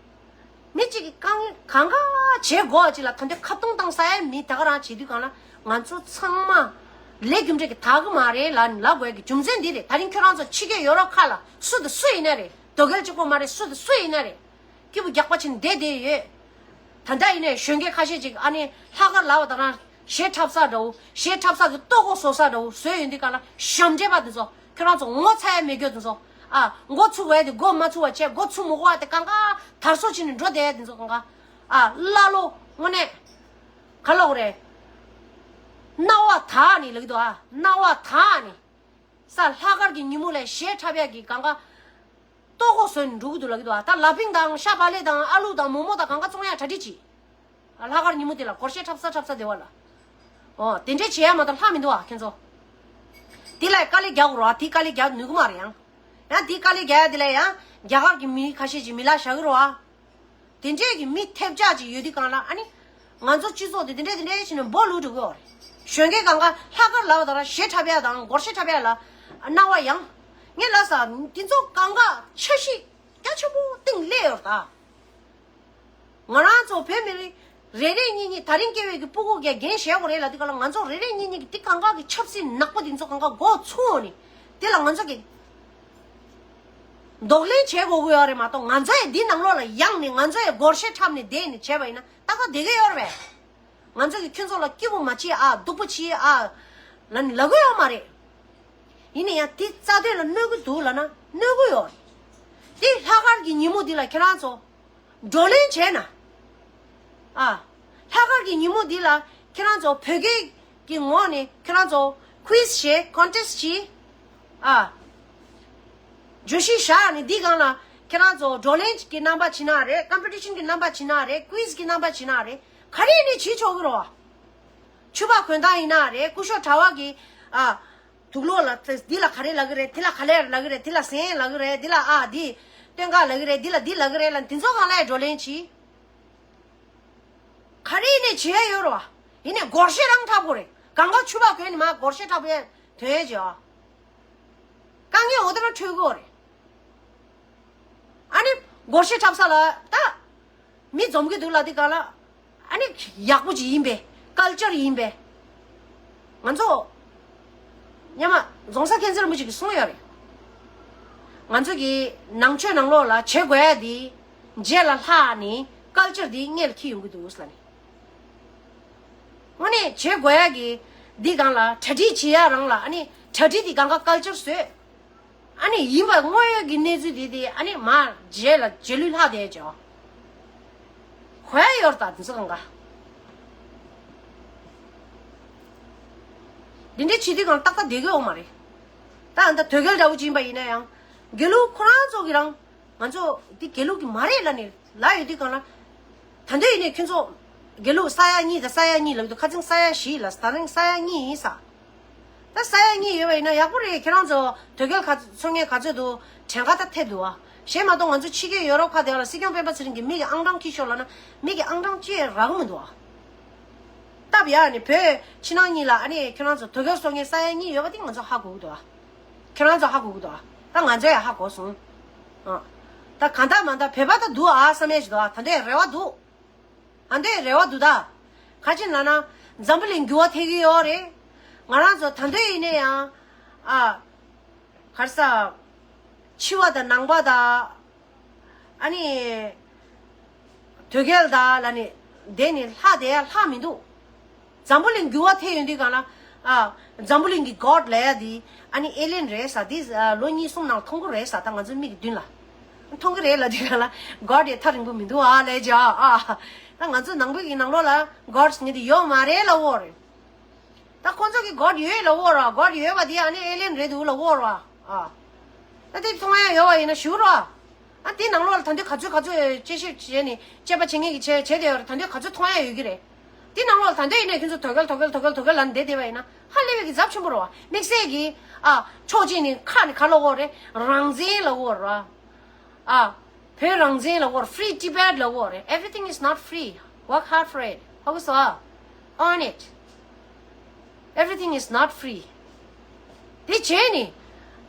མི་གཅིག་གིས་གང་གང་ག་བྱེད་དགོས་ཅིག་ལ་ད་འདི་ཁ་བརྡུང་བཏང་ས་ཡ་མི་ད་ག་རང་བྱེད་དུས་སྒང་ལ་ང་ཚོ་ཚང་མ་ལས་རྒྱུ་འབྲས་ཀྱི་དག་གི་མ་རེད་ལབ་ལབ་དགོས་ཀྱི་རྒྱུ་མཚན་འདི་རེད། ད་རིང་ཁྱོད་རང་ཚོ་ཕྱི་རྒྱལ་ཡོ་རོབ་ཁག་ལ་སུ་དང་སུ་ཡིན་ན་རེད། རྡོ་རྒྱལ་གཅིག་པོ་མ་རེད། སུ་དང་སུ་ཡིན་ན་རེད། སྐྱིད་པོ་རྒྱག་པ་བྱས་ནས་བསྡད་བསྡད་ཡོད། ད་ལྟ་ཡིན་ནའི་གཞོན་སྐྱེས་ཁ་ཤས་ཅིག་ཨ་ནི་ལྷག་དཀར་ལབ་པ་དང་རང་གཞས་འཁྲབ་ས་འདྲ་བོ། གཞས་འཁྲབ་ས་གི་ལྟོ་གོས་བཟོ་ས་འདྲ་བོ་བཟོས་ཡོང་དུས་སྒང་ལ་ཞབས་འདྲེན་པ་དེ་ཚོ། ཁྱོད་རང་ཚོ་ངོ་ཚ་ཡ་མེད་རྒྱུ་དེ་ཚོ། ཨ་མགོ་ཚུགས་པ་དེ་མགོ་མ་ཚུགས་པ་བྱས། མགོ་ཚུགས་མི་དགོས་པ་དེ་གང་ག་དར་སྲོལ་བྱས་ནས་འགྲོ་བསྡད་དེ་ཚོ་གང་ག་ཨ་ཀླ་ཀློ་དངོས་གནས་ག་ལབ་དགོས་རེད། རྣ་བ་དག་ནི་ལབ་ཀྱི་འདུག་ཨ་རྣ་བ་དག་ནི། ས་ལྷག་དཀར་གྱི་ཉིན་མོ་ལ་གཞས་འཁྲབ་ཡག་གི་གང་ག་ལྟོ་གོས་བཟོས་ནས་འགྲོ་གི་འདུག་ལབ་ཀྱི་འདུག་ཨ་ད་ལ་ཕིང་དང་ཤ་བག་ལེབ་དང་ཨ་ལུ་དང་མོག་མོག་དང་གང་ག་བཙོང་ཡག་གྲ་སྒྲིག་གྱིས། ཨ་ལྷག་དཀར་ཉིན་མོ་དེ་ལ་སྒོར་གཞས་འཁྲབ་ས་འཁྲབ་ས་དེ་བ་ལ། ཨོ་དེ་འདྲས་བྱེད་ཡ་མ་གཏོགས་ལྷག་མི་འདུག་ཨ་ཁྱེད་ཚོ། དེ་ལ་དཀའ་ལས་རྒྱག་དགོས་རེད་བ། དེ་དཀའ་ལས་རྒྱག་ནུས་ཀྱི་མ་རེད། ཡང་ཡང་དེ་དཀའ་ལས་རྒྱག་ཡ་དེ་ལ་ཡང་རྒྱ་གར་གྱི་མི་ཁ་ཤས་ཀྱིས་མི་ལ་བཞག་གི་རེད་བ། དེ་འདྲས་ཀྱི་མི་ཐེབས་ཆག་ཅིག་ཡོད་དུས་སྒང་ལ་ཨ་ནི། ང་ཚོ་སྤྱི་ཚོགས་དེ་དེ་འདྲས་དེ་འདྲས་བྱས་ནས་སྦོ་ལུག་འགྲོ་གི་ཡོད་རེད། གཞོན་སྐྱེས་གང་ག་ལྷག་དཀར་ལབ་པ་དང་རང་གཞས་འཁྲབ་ཡ་དང་སྒོར་གཞས་འཁྲབ་ཡ་ལ་སྣང་བ་ཡང་། ངས་ལབ་ས་དེ་ཚོ་གང་ག་འཆར་གཞི་རྒྱ་ཆེན་པོ་སྟེང་སླེབས་ཡོད་རེད་ད། ང་རང་ཚོ་བོད་མི་རིགས་རེ་རེ་གཉིས་གཉིས་ད་རིང་སྐྱེ་བའི་གི་སྤུ་གུ་གས་འགན་བཞེས་དགོས་རེད་ལབ་དུས་སྒང་ལ་ང་ཚོ་རེ་རེ་གཉིས་གཉིས་ཀྱིས་དེ་གང་ག་གི་ཆབ་སྲིད་ནག་པོ་དེ་ཚོ་གང་ག་མགོ་ཚུགས་ནས་དེ་ལ་ང་ཚོ་གི་གདོང་ལེན་བྱེད་དགོས་ཀྱི་ཡོད་རེད་མ་གཏོགས། ང་ཚོ་ཡང་འདི་ནང་ལོགས་ལ་ཡང་ནས་ང་ཚོ་ཡང་སྒོར་གཞས་འཁྲབ་ནས་བསྡད་ནས་བྱས་པ་ཡིན་ན་ཏག་ཏག་བསྡད་ཀྱི་ཡོད་རེད་པས། ང་ཚོ་གིས་ཁྱོད་ཚོ་ལ་སྐྱིད་པོ་མ་བྱེད་ཨ། སྡུག་པོ་བྱེད་ཨ། ལབ་ནས་ལབ་ཀྱི་ཡོད་མ་རེད། ཡིན་ན་ཡང་དེ་རྩ་དོན་ལ་གནོད་ཀྱི་འདུག་ལབ་ན་གནོད་ཀྱི་ཡོད་རེད། དེ་ལྷག་དཀར་གྱི་ཉིན་མོ་འདི་ལ་ཁྱེད་རང་ཚོ་བགྲོ་གླེང་བྱས་ན། ཨ། ལྷག་དཀར་གྱི་ཉིན་མོ་འདི་ལ་ཁྱེད་རང་ཚོ་བོད་སྐད་ཀྱི་ངོས་ནས་ཁྱེད་རང་ཚོ་quiz་བྱས། contest་བྱས། ཨ། བརྗོད་གཞི་བཞག་ནས་འདི་སྒང་ལ་ཁྱེད་རང་ཚོ་བགྲོ་གླེང་གི་རྣམ་པ་བྱེད་ན་རེད། competition་གི་རྣམ་པ་བྱེད་ན་རེད། quiz་གི་རྣམ་པ་བྱེད་ན་རེད། ག་རེ་ཡིན་ནའི་བྱེད་ཆོག་གི་རེད་བ། ཕྱུ་པ་གོན་སྟངས་ཡིན་ན་རེད། སྐུ་ཞབས་གྲྭ་པ་གི་ཨ། དུག་ལོག་ལ་འདི་ལ་ག་རེ་ལབ་ཀྱི་རེད། དེ་ལ་ག་ལེར་ལབ་ཀྱི་རེད། དེ་ལ་ཟན་ལབ་ཀྱི་རེད། འདི་ལ་ཨ་འདི་སྟོད་འགག་ལབ་ཀྱི་རེད། འདི་ལ་འདི་ལབ་ཀྱི་རེད་ལབ་འདི་ཚོ་སྒང་ལ་ཡང་བགྲོ་གླེང་བྱེད། ག་རེ་ཡིན་ནའི་བྱེད་ཡ་ཡོད་རེད་བ། ཡིན་ནའི་སྒོར་གཞས་རང་འཁྲབ་དགོས་རེད། གང་ག་ཕྱུ་པ་གོན་ནས་མར་སྒོར་གཞས་འཁྲབ་ཡ་དོན་ཡ་བྱེད་ཨ། དཀའ་ངལ་འོ་དེ་རང་འཕྲད་དགོས་རེད། ཨ་ནི་སྒོར་གཞས་འཁྲབ་ས་ལ་ད་མི་འཛོམས་ཀྱི་འདུག་ལབ་དུས་སྒང་ལ་ཨ་ནི་ཡག་པོ་ཅིག་ཡིན་པས། ཀལ་ཅར་ཡིན་པས། ང་ཚོ་སྔོན་མ་རྫོང་སར་མཁྱེན་བརྩེ་རིན་པོ་ཆེ་གིས་གསུངས་ཡོད་རེད། ང་ཚོ་གི་ནང་ཆོས་ནང་ལོགས་ལ་བྱེད་དགོས་ཡ་དེ་རྗེས་ལ་ལྷག་ནས་ཀལ་ཅར་དེ་སྔོན་ལ་འཁྱེར་ཡོང་གི་འདུག་ལབ་ནས། དངོས་གནས་བྱེད་དགོས་ཡ་གི་འདི་སྒང་ལ་གྲ་སྒྲིག་བྱེད་ཡ་རང་ལ་ཨ་ནི་གྲ་སྒྲིག་དེ་སྒང་ག་ཀལ་ཅར་བཟོས། ཨ་ནི་ཡིན་པ་དངོས་ཡོད་ཀྱི་གནས་ཚུལ་དེ་དེ་ཨ་ནི་མར་རྗེས་ལ་རྗེས་ལུས་ལྷག་བསྡད་ཅོག་གོ་ཡ་ཡོད་རེད་ད། དེ་ཚོ་གང་ག་འདི་འདྲའི་བྱེད་དུས་སྒང་ཏག་ཏག་བསྡད་ཀྱི་ཡོད་མ་རེད། ད་ཨ་ད་དོལ་རྒྱལ་འདྲ་བོ་ཅིག་ཡིན་པ་ཡིན་ན་ཡང་དགེ་ལུགས་ཁོ་རང་ཚོ་གི་རང་ང་ཚོ་འདི་དགེ་ལུགས་ཀྱི་མ་རེད་ལབ་ནས་ལབ་ཡོད་དུས་སྒང་ལ། ད་འདོད་ཡིན་ནས་ཁྱོད་ཚོ་དགེ་ལུགས་ས་ཡ་གཉིས་དང་ས་ཡ་གཉིས་ལབ་འདུག་ཁ་སང་ས་ཡ་བཞི་ལ་ད་རིང་ས་ཡ་གཉིས་ཡིན་ས། ད་ས་ཡ་གཉིས་ཡོད་པ་ཡིན་ན་ཡག་པོ་རེད། ཁྱེད་རང་ཚོ་དོལ་རྒྱལ་ག་ཚོ་ངས་ག་ཚོད་འདུག་གྲངས་ཀ་ད་ཐེབས་འདུག་ཨ། གཞན་མ་གཏོགས་ང་ཚོ་ཕྱི་རྒྱལ་ཡོ་རོབ་ཁག་དེ་ལ་སྲིད་སྐྱོང་སྤེན་པ་ཚེ་རིང་གིས་མི་གི་ཨང་གྲངས་ཁྱེར་ཤོག་ལབ་ན་མི་གི་ཨང་གྲངས་ཅིག་རག་གི་མི་འདུག་ཨ། སྟབས་ཡག་ནས་བོད་ཕྱི་ནང་གཉིས་ལ་ཨ་ནི་ཁྱེད་རང་ཚོ་དོལ་རྒྱལ་ཚོ་ངས་ས་ཡ་གཉིས་ཡོད་པ་དེ་ང་ཚོ་ཧ་གོ་གི་འདུག་ཨ། ཁྱེད་རང་ཚོ་ཧ་གོ་གི་འདུག་ཨ། ད་ང་ཚོ་ཡང་ཧ་གོ་སོང་། ཨ། ད་གང་ལྟར་མ་ལྟར་བོད་པ་ད་འདུག་ཨ་བསམ་ཡས་ཞིག་འདུག་ཨ། ད་འདོད་རེ་བ་འདུག་ཨ་འདོད་རེ་བ་འདུག་ད། ག་ཅི་ལབ་ན་འཛམ་བུ་གླིང་འགྱུར་བ་ཐེབས་ཀྱི་ཡོད་རེད། ང་རང་ཚོ་ད་འདོད་ཡིན་ན་ཡང་ཨ། ག་རེ་ཟ། ཕྱི་པ་དང་ནང་པ་དང་། ཨ་ནི། དོལ་རྒྱལ་དང་ལབ་ནས་བསྡད་ནས་ལྷག་བསྡད་ཡ་ལྷག་མི་འདུག་འཛམ་བུ་གླིང་འགྱུར་བ་ཐེབས་ཡོང་དུས་སྒང་ལ། ཨ། འཛམ་བུ་གླིང་གི་གོཌ་ལབ་ཡ་དེ་ཨ་ནི་ཨེ་ལི་ཡན་རེད་ས་དེ་ལོ་གཉིས་གསུམ་ནང་མཐོང་གི་རེད་ས། ད་ང་ཚོའི་མིག་གི་མདུན་ལ་མཐོང་གི་རེད་ལབ་དུས་སྒང་ལ་གོཌ་ཡ་ཐག་རིང་པོ་མི་འདུག་ཨ་ལབ་བྱས་ཨ། ད་ང་ཚོ་ནང་པའི་གི་ནང་ལོགས་ལ་གོཌ་ངེས་དེ་ཡོད་མ་རེད་ལབ་ཡོད་རེད། ད་ཁོང་ཚོ་གི་གོཌ་ཡོད་ལབ་ཡོད་ར། གོཌ་ཡོད་པ་དེ་ཨ་ནི་ཨེ་ལི་ཡན་རེད་འདུག་ལབ་ཡོད་ར། ཨ། ད་དེ་མཐོང་ཡ་ཡོད་པ་ཡིན་ན་ཞུ་ར། ཨ་དེ་ནང་ལོགས་ལ་ད་དུང་ག་ཚོད་ག་ཚོད་དཔྱད་ཞིབ་བྱས་ནས་དཔྱད་པ་བྱེད་མཁན་གྱི་བྱས་བྱས་བསྡད་ཡོད་རེད། ད་དུང་ག་ཚོད་མཐོང་ཡ་ཡོད་ཀྱི་རེད། དེ་ནང་ལོགས་ལ་ད་དུང་ཡིན་ནའི་ཁྱོད་ཚོ་དོ་གལ་དོ་གལ་དོ་གལ་ལབ་ནས་བསྡད་བསྡད་པ་ཡིན་ན་ཧ་ལས་པའི་གི་ཚབས་ཆེན་པོ་རེད་བ། དམིགས་བསལ་གྱི་ཨ་ཕྱོགས་གཅིག་ནས་ཁ་ནས་ག་ལབ་དགོས་རེད། རང་བཙན་ལབ་དགོས་རེད་བ། ཨ། བོད་རང་བཙན་ལབ་དགོས་རེད། Free Tibet ལབ་དགོས་རེད། Everything is not free. Work hard for it. ཧ་གོ་སོང་ཨ། Earn it. Everything is not free. དེ་བྱས་ནས་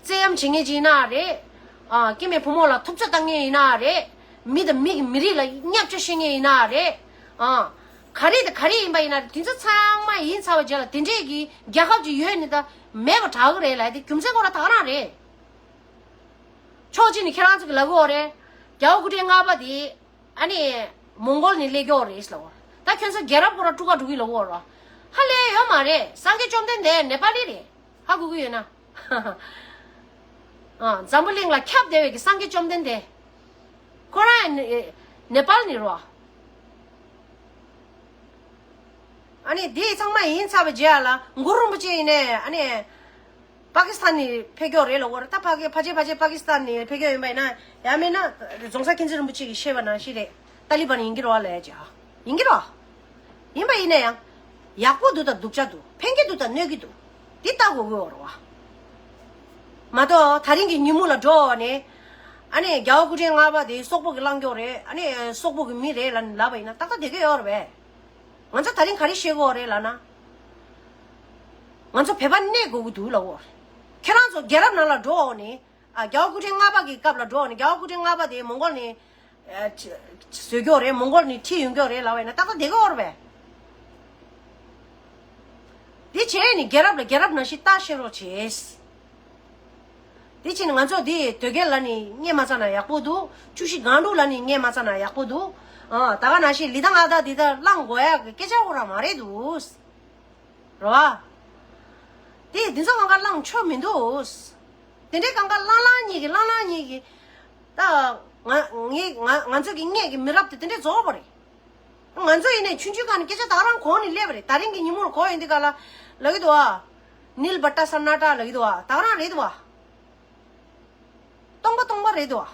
བཙན་གཡེམ་བྱེད་མཁན་ཅིག་ཡིན་ན་རེད། ཨ། སྐྱེ་དམན་བུ་མོ་ལ་ཐུབ་ཚོད་བཏང་མཁན་ཡིན་ན་རེད། མི་དང་མི་གི་མི་རིགས་ལ་བརྙས་བཅོས་བྱེད་མཁན་ཡིན་ན་རེད། ཨ། ག་རེ་དང་ག་རེ་ཡིན་པ་ཡིན་ན་རེད། དེ་ཚོ་ཚང་མ་ཡིན་ཚར་བའི་རྗེས་ལ་དེ་འདྲས་ཀྱི་རྒྱལ་ཁབ་ཅིག་ཡོད་ནི་ད་མེད་པ་དྲག་གི་རེད་ལབ་དེ་རྒྱུ་མཚན་ཁོ་རང་ད་ག་རང་རེད། ཕྱོགས་གཅིག་ནས་ཁྱེད་རང་ཚོ་གི་ལབ་གི་ཡོད་རེད། རྒྱལ་བ་སྐུ་ཕྲེང་ལྔ་པ་དེ་ཨ་ནི་མོང་གོལ་ནས་སླེབས་ཀྱི་ཡོད་རེད་ལབ། ད་ཁྱོད་ཚོ་རྒྱལ་རབས་ཁོ་རང་སྤྲུལ་ཁ་འགྲོ་གི་ལབ་ཡོད་རེད། ཧ་ལས་ཡོད་མ་རེད། སངས་རྒྱས་བཅོམ་ལྡན་འདས་ནེ་པ་ལི་རེད། ཧ་གོ་གི་ཡོད་ན། ཨ། འཛམ་བུ་གླིང་ལ་ཁྱབ་བསྡད་པའི་གི་སངས་རྒྱས་བཅོམ་ལྡན་འདས། ཁོ་རང་ནེ་ནེ་པ་ལི་ནས་རེད། ཨ་ནི་དེ་ཚང་མ་ཡིན་ཚར་བའི་རྗེས་ལ་གུ་རུ་རིན་པོ་ཆེ་ཡིན་ནའི་ཨ་ནི། པ་ཀི་སི་ཐན་ནས་ཕེབས་ཀྱི་ཡོད་རེད་ལབ་ཡོད་རེད། ད་ཕ་གི་ཕལ་ཆེར་ཕལ་ཆེར་པ་ཀི་སི་ཐན་ནས་ཕེབས་ཀྱི་ཡོད་པ་ཡིན་ན། ཡང་མིན་ན་རྫོང་སར་མཁྱེན་བརྩེ་རིན་པོ་ཆེ་གིས་བཤད་པ་ནང་བཞིན་རེད། ཏཱ་ལི་བན་ཡིན་གྱི་རེད་བ་ལབ་ཡ་ཅིག་ཡིན་གྱི་རེད་བ། ཡིན་པ་ཡིན་ན་ཡང་། ཡག་པོ་འདུག་དང་སྡུག་ཅག་འདུག་ཕན་གྱི་འདུག་དང་གནོད་ཀྱི་འདུག་དེ་ལྟ་དགོས་ཀྱི་ཡོད་རེད་བ། མ་གཏོགས་ད་རིང་གི་ཉིན་མོ་ལ་འགྲོ་ནས། ཨ་ནི་རྒྱལ་བ་སྐུ་ཕྲེང་ལྔ་པ་དེ་སོག་པོ་གིས་བསླངས་ཀྱི་ཡོད་རེད། ཨ་ནི་སོག་པོ་གི་མི་རེད་ལབ་ལབ་པ་ཡིན་ན་ཏག་ཏག་བསྡད་ཀྱི་ཡོད་རེད་པས། ང་ཚོ་ད་རིང་ག་རེ་བཤད་དགོས་རེད་ལབ་ན། ང་ཚོ་བོད་པ་གནས་དགོས་ཀྱི་འདུག་ལབ་ཡོད་རེད། ཁྱེད་རང་ཚོ་རྒྱལ་རབས་ནང་ལ་འགྲོ་འོང་ནས། ཨ། རྒྱལ་བ་སྐུ་ཕྲེང་ལྔ་པ་གི་སྐབས་ལ་འགྲོ་འོང་ནས་རྒྱལ་བ་སྐུ་ཕྲེང་ལྔ་པ་དེ་མོང་གོལ་ནས། ཨ། བཟོས་ཀྱི་ཡོད་རེད། མོང་གོལ་ནས་ཁྲིད་ཡོང་གི་ཡོད་རེད་ལབ་པ་ཡིན་ན་ཏག་ཏག་བསྡད་ཀྱི་ཡོད་རེད་པས། དེ་བྱས་ནས་རྒྱལ་རབས་ལ་རྒྱལ་རབས་ནང་བཞིན་ལྟ་ཤེས་རོགས་བྱེད། དེ་ཕྱིན་ང་ཚོ་འདི་དོལ་རྒྱལ་ལབ་ནས་སྔས་མ་ཚར་ན་ཡག་པོ་འདུག་བཅུ་བཞི་སྒང་དྲུག་ལབ་ནས་སྔས་མ་ཚར་ན་ཡག་པོ་འདུག་ཨ། ད་ག་ནང་བཞིན་ལི་ཐང་ཨ་ད་འདི་ད་བླངས་དགོས་ཡག་གི་སྐད་ཆ་འོ་ར་མ་རེད་འདུག་རེད་བ། དེ་འདི་ཚོ་གང་ག་བླངས་ཆོག་མི་འདུག་དེ་འདྲའི་གང་ག་བླངས་བླངས་གཉིས་ཀྱི་བླངས་བླངས་གཉིས་ཀྱི། ད་ང་ངས་ང་ང་ཚོ་གི་སྔས་ཀྱི་མི་རབས་དེ་དེ་འདྲའི་རྫོགས་པ་རེད། ང་ཚོ་ཡིན་ནའི་ཆུང་ཆུང་སྒང་ནས་སྐད་ཆ་ད་ག་རང་གོང་ནས་སླེབས་པ་རེད། ད་རིང་གི་ཉིན་མོར་གོ་ཡོང་དུས་ག་ལ་ལབ་ཀྱི་འདུག་ཨ། ནིལ་བ་ཏ་སན་ན་ཏ་ལབ་ཀྱི་འདུག་ཨ། ད་ག་རང་རེད་འདུག་ཨ། སྟོང་པ་སྟོང་པ་རེད་འདུག་ཨ།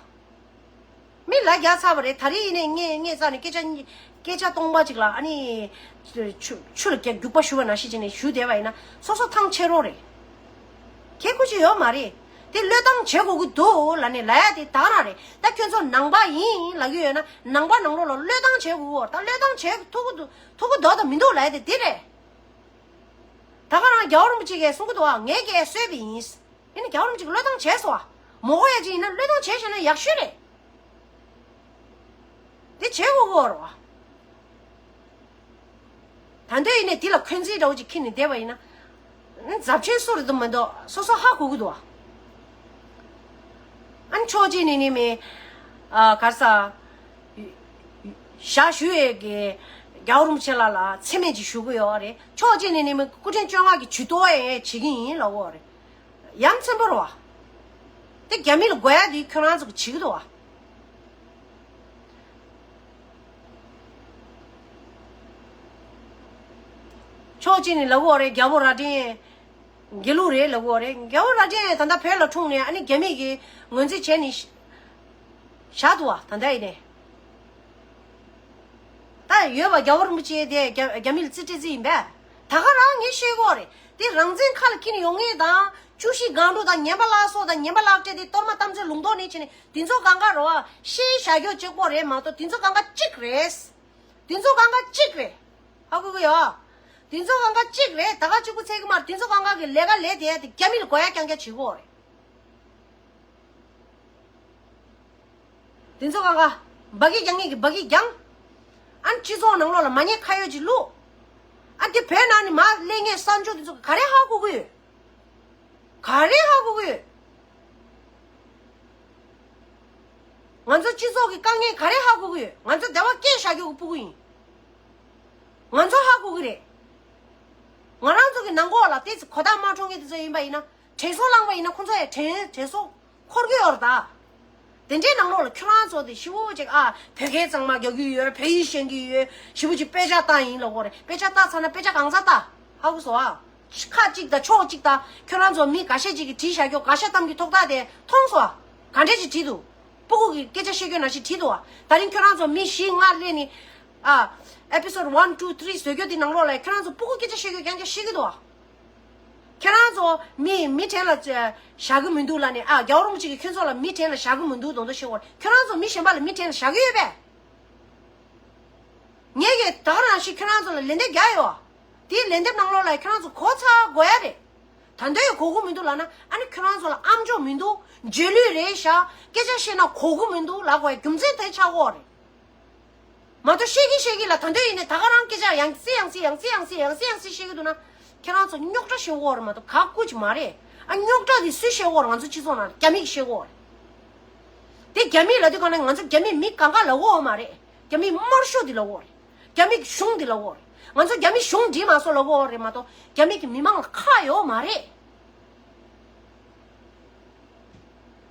མི་ལ་རྒྱ་ཚ་བ་རེད། ད་རིང་ཡིན་ནའི་ངས་ངས་རྩ་ནས་སྐད་ཆ་སྐད་ཆ་སྟོང་པ་ཅིག་ལ་ཨ་ནི། ཆུ་ཆུ་ལ་རྒྱུག་པ་ཞུ་བ་ནང་བཞིན་བྱས་ནས་ཞུ་བསྡད་པ་ཡིན་ན་སོ་སོ་ཐང་ཆད་རོགས་རེད། ཁྱད་ཁུ་ཅི་ཡོད་མ་རེད། དེ་བློས་བཏང་བྱེད་དགོས་ཀྱི་འདུག་ལབ་ནས་ལབ་ཡ་དེ་ད་ག་རང་རེད། ད་ཁྱོད་ཚོ་ནང་པ་ཡིན་ལབ་ཀྱི་ཡོད་ན་ནང་པ་ནང་ལོགས་ལ་བློས་བཏང་བྱེད་དགོས་ཀྱི་ཡོད་རེད། ད་བློས་བཏང་བྱེད་ཐུབ་ཀྱི་འདུག་ཐུབ་ཀྱི་འདུག་དང་མི་འདུག་ལབ་ཡ་དེ་དེ་རེད། ད་ག་རང་རྒྱལ་བ་རིན་པོ་ཆེ་གིས་གསུང་གི་འདུག་ཨ། ངས་ཀྱིས་གསོས་པ་ཡིན། ཡིན་ན་རྒྱལ་བ་རིན་པོ་ཆེ་གིས་བློས་བཏང་བྱས་སོང་ཨ། མ་གོ་ཡ་ཅིག་ཡིན་ན་བློས་བཏང་བྱས་བཞག་ན་ཡག་ཤོས་རེད། དེ་བྱེད་དགོས་ཀྱི་ཡོད་རེད་བ། ད་འདོད་ཡིན་ནའི་དེ་ལ་འཁོན་འཛིན་འདྲ་བོ་ཅིག་འཁྱེར་ནས་བསྡད་པ་ཡིན་ན། ཛབ་ཆེན་སུ་རེད་འདུག་མི་འདུག་སོ་སོ་ཧ་གོ་གི་འདུག་བ། ཨ་ནི་ཕྱོགས་གཅིག་ནས་ནི་མི། ཨ། ག་རེ་ཟ། ཞག་ཞུ་ཡས་ཀྱི་རྒྱལ་བ་རིན་པོ་ཆེ་ལགས་ལ་མཚན་སྨད་ཅིག་ཞུ་གི་ཡོད་རེད། ཕྱོགས་གཅིག་ནས་ནི་མི་སྐུ་ཕྲེང་བཅོ་ལྔ་གི་ཇུས་གཏོགས་ཡས་བྱེད་ཀྱི་ཡིན་ལབ་ཡོད་རེད། ཡ་མཚན་པོ་རེད་བ། དེ་རྒྱ་མི་ལ་དགོས་ཡ་དེ་ཁྱོད་རང་ཚོ་གིས་བྱེད་ཀྱི་འདུག་བ། ཕྱོགས་གཅིག་ནས་ལབ་ཀྱི་ཡོད་རེད། རྒྱལ་པོ་རྭ་སྒྲེང་དགེ་ལུགས་རེད་ལབ་ཀྱི་ཡོད་རེད། རྒྱལ་པོ་རྭ་སྒྲེང་ད་ལྟ་བོད་ལ་འཁྲུངས་ནས་ཨ་ནི་རྒྱ་མི་གིས་ངོས་འཛིན་བྱས་ནས་བཞག་འདུག་བ། ད་ལྟ་ཡིན་ནའི། ད་ཡོད་པ་རྒྱལ་བ་རིན་པོ་ཆེ་དེ་རྒྱ་རྒྱ་མི་ལ་རྩིས་སྤྲད་རྩིས་ཡིན་པས། ད་ག་རང་ངས་ཤེས་ཀྱི་ཡོད་རེད། དེ་རང་བཙན་ཁ་ལ་འཁྱེར་ནས་ཡོང་མཁན་དང་བཅུ་བཞི་སྒང་དྲུག་དང་ངན་པ་ལག་སོགས་དང་ངན་པ་ལག་སྤྲད་དེ་གཏོར་མ་གཏམ་ཚོད་ལུང་རྟོགས་ནས་བྱས་ནས་དེ་ཚོ་གང་ག་རེད་བ། ཤེས་བྱ་རྒྱུ་གཅིག་པོ་རེད་མ་གཏོགས་དེ་ཚོ་གང་ག་གཅིག་རེད། དེ་ཚོ་གང་ག་གཅིག་རེད། ཧ་གོ་གི་ཡོད། དེ་ཚོ་གང་ག་གཅིག་རེད། ད་ག་གཅིག་པུ་ཚད་ཀྱི་མ་རེད། དེ་ཚོ་གང་ག་གི་ལས་ཀ་ལས་དེ་དེ་རྒྱ་མི་ལ་དགོས་ཡ་རྐྱང་རྐྱང་བྱེད་ཀྱི་ཡོད་རེད། དེ་ཚོ་གང་ག་འབའ་གི་རྒྱང་ངེས་ཀྱི་འབའ་གི་རྒྱང་། ཨ་ནི་སྤྱི་ཚོགས་ནང་ལོགས་ལ་མ་ཉེས་ཁ་གཡོགས་ཅིག་བླུགས། ཨ་དེ་བོད་ནང་ནས་མར་སླེབས་མཁན་གསར་འབྱོར་དེ་ཚོ་ག་རེ་ཧ་གོ་གི་ཡོད། ག་རེ་ཧ་གོ་གི་ཡོད། ང་ཚོ་སྤྱི་ཚོགས་ཀྱི་དཀའ་ངལ་ག་རེ་ཧ་གོ་གི་ཡོད། ང་ཚོ་སྡེ་བ་སྐད་བཞག་རྒྱུ་གི་སྤུ་གུ་ཡིན། ང་ཚོ་ཧ་གོ་གི་རེད། ང་རང་ཚོ་གི་ནང་ཁོག་ལ་ཏོག་ཙམ་གོ་བརྡ་མ་འཕྲོད་མཁན་དེ་ཚོ་ཡིན་པ་ཡིན་ན་དྲན་གསོ་བསླངས་པ་ཡིན་ན་ཁོང་ཚོ་ཡང་དྲན་དྲན་གསོ་འཁོར་གི་ཡོད་རེད་ད། དེ་འདྲའི་ནང་ལོགས་ལ་ཁྱོད་རང་ཚོ་དེ་ཞེ་པོ་ཅིག་ཨ་བོད་སྐད་གཙང་མ་རྒྱག་གི་ཡོད། བོད་ཡིག་ཤེས་ཀྱི་ཡོད། ཞེ་པོ་ཅིག་དཔེ་ཆ་ལྟ་ཡིན་ལབ་དགོས་རེད། དཔེ་ཆ་ལྟ་ཚར་ན་དཔེ་ཆ་གང་ཚར་ལྟ། ཧ་གོ་སོང་ཨ། ཁ་གཅིག་དང་ཕྱོགས་གཅིག་དང་ཁྱོད་རང་ཚོ་མི་འགའ་ཤས་ཅིག་གིས་བྲིས་བཞག་རྒྱུ་འགའ་ཤས་གཏམ་གྱི་ཐོག་ཐག་དེ་མཐོང་སོང་ཨ། ག་འདྲས་ཅིག་བྲིས་འདུག་སྤུ་གུ་གི་སྐད་ཆ་བཤད་རྒྱུ་ནང་བཞིན་བྲིས་འདུག་བ། ད་རིང་ཁྱོད་རང་ཚོ་མི་བཞི་ལྔ་སླེབས་ནས་ཨ། episode one two three བཟོ་རྒྱུ་དེ་ནང་ལོགས་ལ་ཁྱོད་རང་ཚོ་སྤུ་གུ་སྐད་ཆ་བཤད་རྒྱུ་རྐྱང་རྐྱང་བཤད་ཀྱི་འདུག་བ། ཁྱོད་རང་ཚོ་མི་མི་གྲལ་ལ་བཞག་གི་མི་འདུག་ལབ་ནས་ཨ། རྒྱལ་བ་རིན་པོ་ཆེ་གིས་ཁྱོད་ཚོ་ལ་མི་གྲལ་ལ་བཞག་གི་མི་འདུག་མདོག་མདོག་བཤད་ཀྱི་ཡོད་རེད། ཁྱོད་རང་ཚོ་མི་གཞན་པ་ལ་མི་གྲལ་ལ་བཞག་གི་ཡོད་པས། ངས་ཀྱི་ད་ག་རང་ཞིག་ཁྱོད་རང་ཚོ་ལ་ལན་འདེབས་རྒྱག་ཡོད། དེའི་ལན་འདེབས་ནང་ལོགས་ལ་ཁྱོད་རང་ཚོ་གོ་ཚ་དགོས་ཡ་རེད། ད་འདོད་ཡོད་གོ་གི་མི་འདུག་ལབ་ན་ཨ་ནི་ཁྱོད་རང་ཚོ་ལ་ཨམ་ཅོག་མི་འདུག་རྗེས་ལུས་རེད་ཤག་སྐད་ཆ་བཤད་ན་གོ་གི་མི་འདུག་ལབ་དགོས་ཡ་རྒྱུ་མཚན་དེ་ཆགས་ཀྱི་ཡོད་རེད། མ་གཏོགས་བཤད་ཀྱིན་བཤད་ཀྱིན་ལ་ད་འདོད་ཡིན་ནས་ད་ག་རང་སྐད་ཆ་ཡང་སེ་ཡང་སེ་ཡང་སེ་ཡང་སེ་ཡང་སེ་ཡང་སེ་བཤད་ཀྱི་འདུག་ན། ཁྱེད་རང་ཚོ་རྙོག་དྲ་ཞེ་པོ་ཡོད་རེད་མ་གཏོགས་ག་སྐུ་ཅིག་མ་རེད། ཨ་རྙོག་དྲ་དེ་སུས་བཤད་ཀྱི་ཡོད་རེད། ང་ཚོ་སྤྱི་ཚོགས་ནང་རྒྱ་མིས་བཤད་ཀྱི་ཡོད་རེད། དེ་རྒྱ་མི་ལབ་དུས་གང་ན་ང་ཚོ་རྒྱ་མི་མི་གང་ག་ལབ་ཀྱི་ཡོད་མ་རེད། རྒྱ་མི་དམར་ཤོག་དེ་ལབ་ཀྱི་ཡོད་རེད། རྒྱ་མི་གི་གཞུང་དེ་ལབ་ཀྱི་ཡོད་རེད། ང་ཚོ་རྒྱ་མི་གཞུང་འགྲིག་མ་སོང་ལབ་ཀྱི་ཡོད་རེད་མ་གཏོགས་རྒྱ་མི་གི་མི་མང་ལ་ཁག་ཡོད་མ་རེད།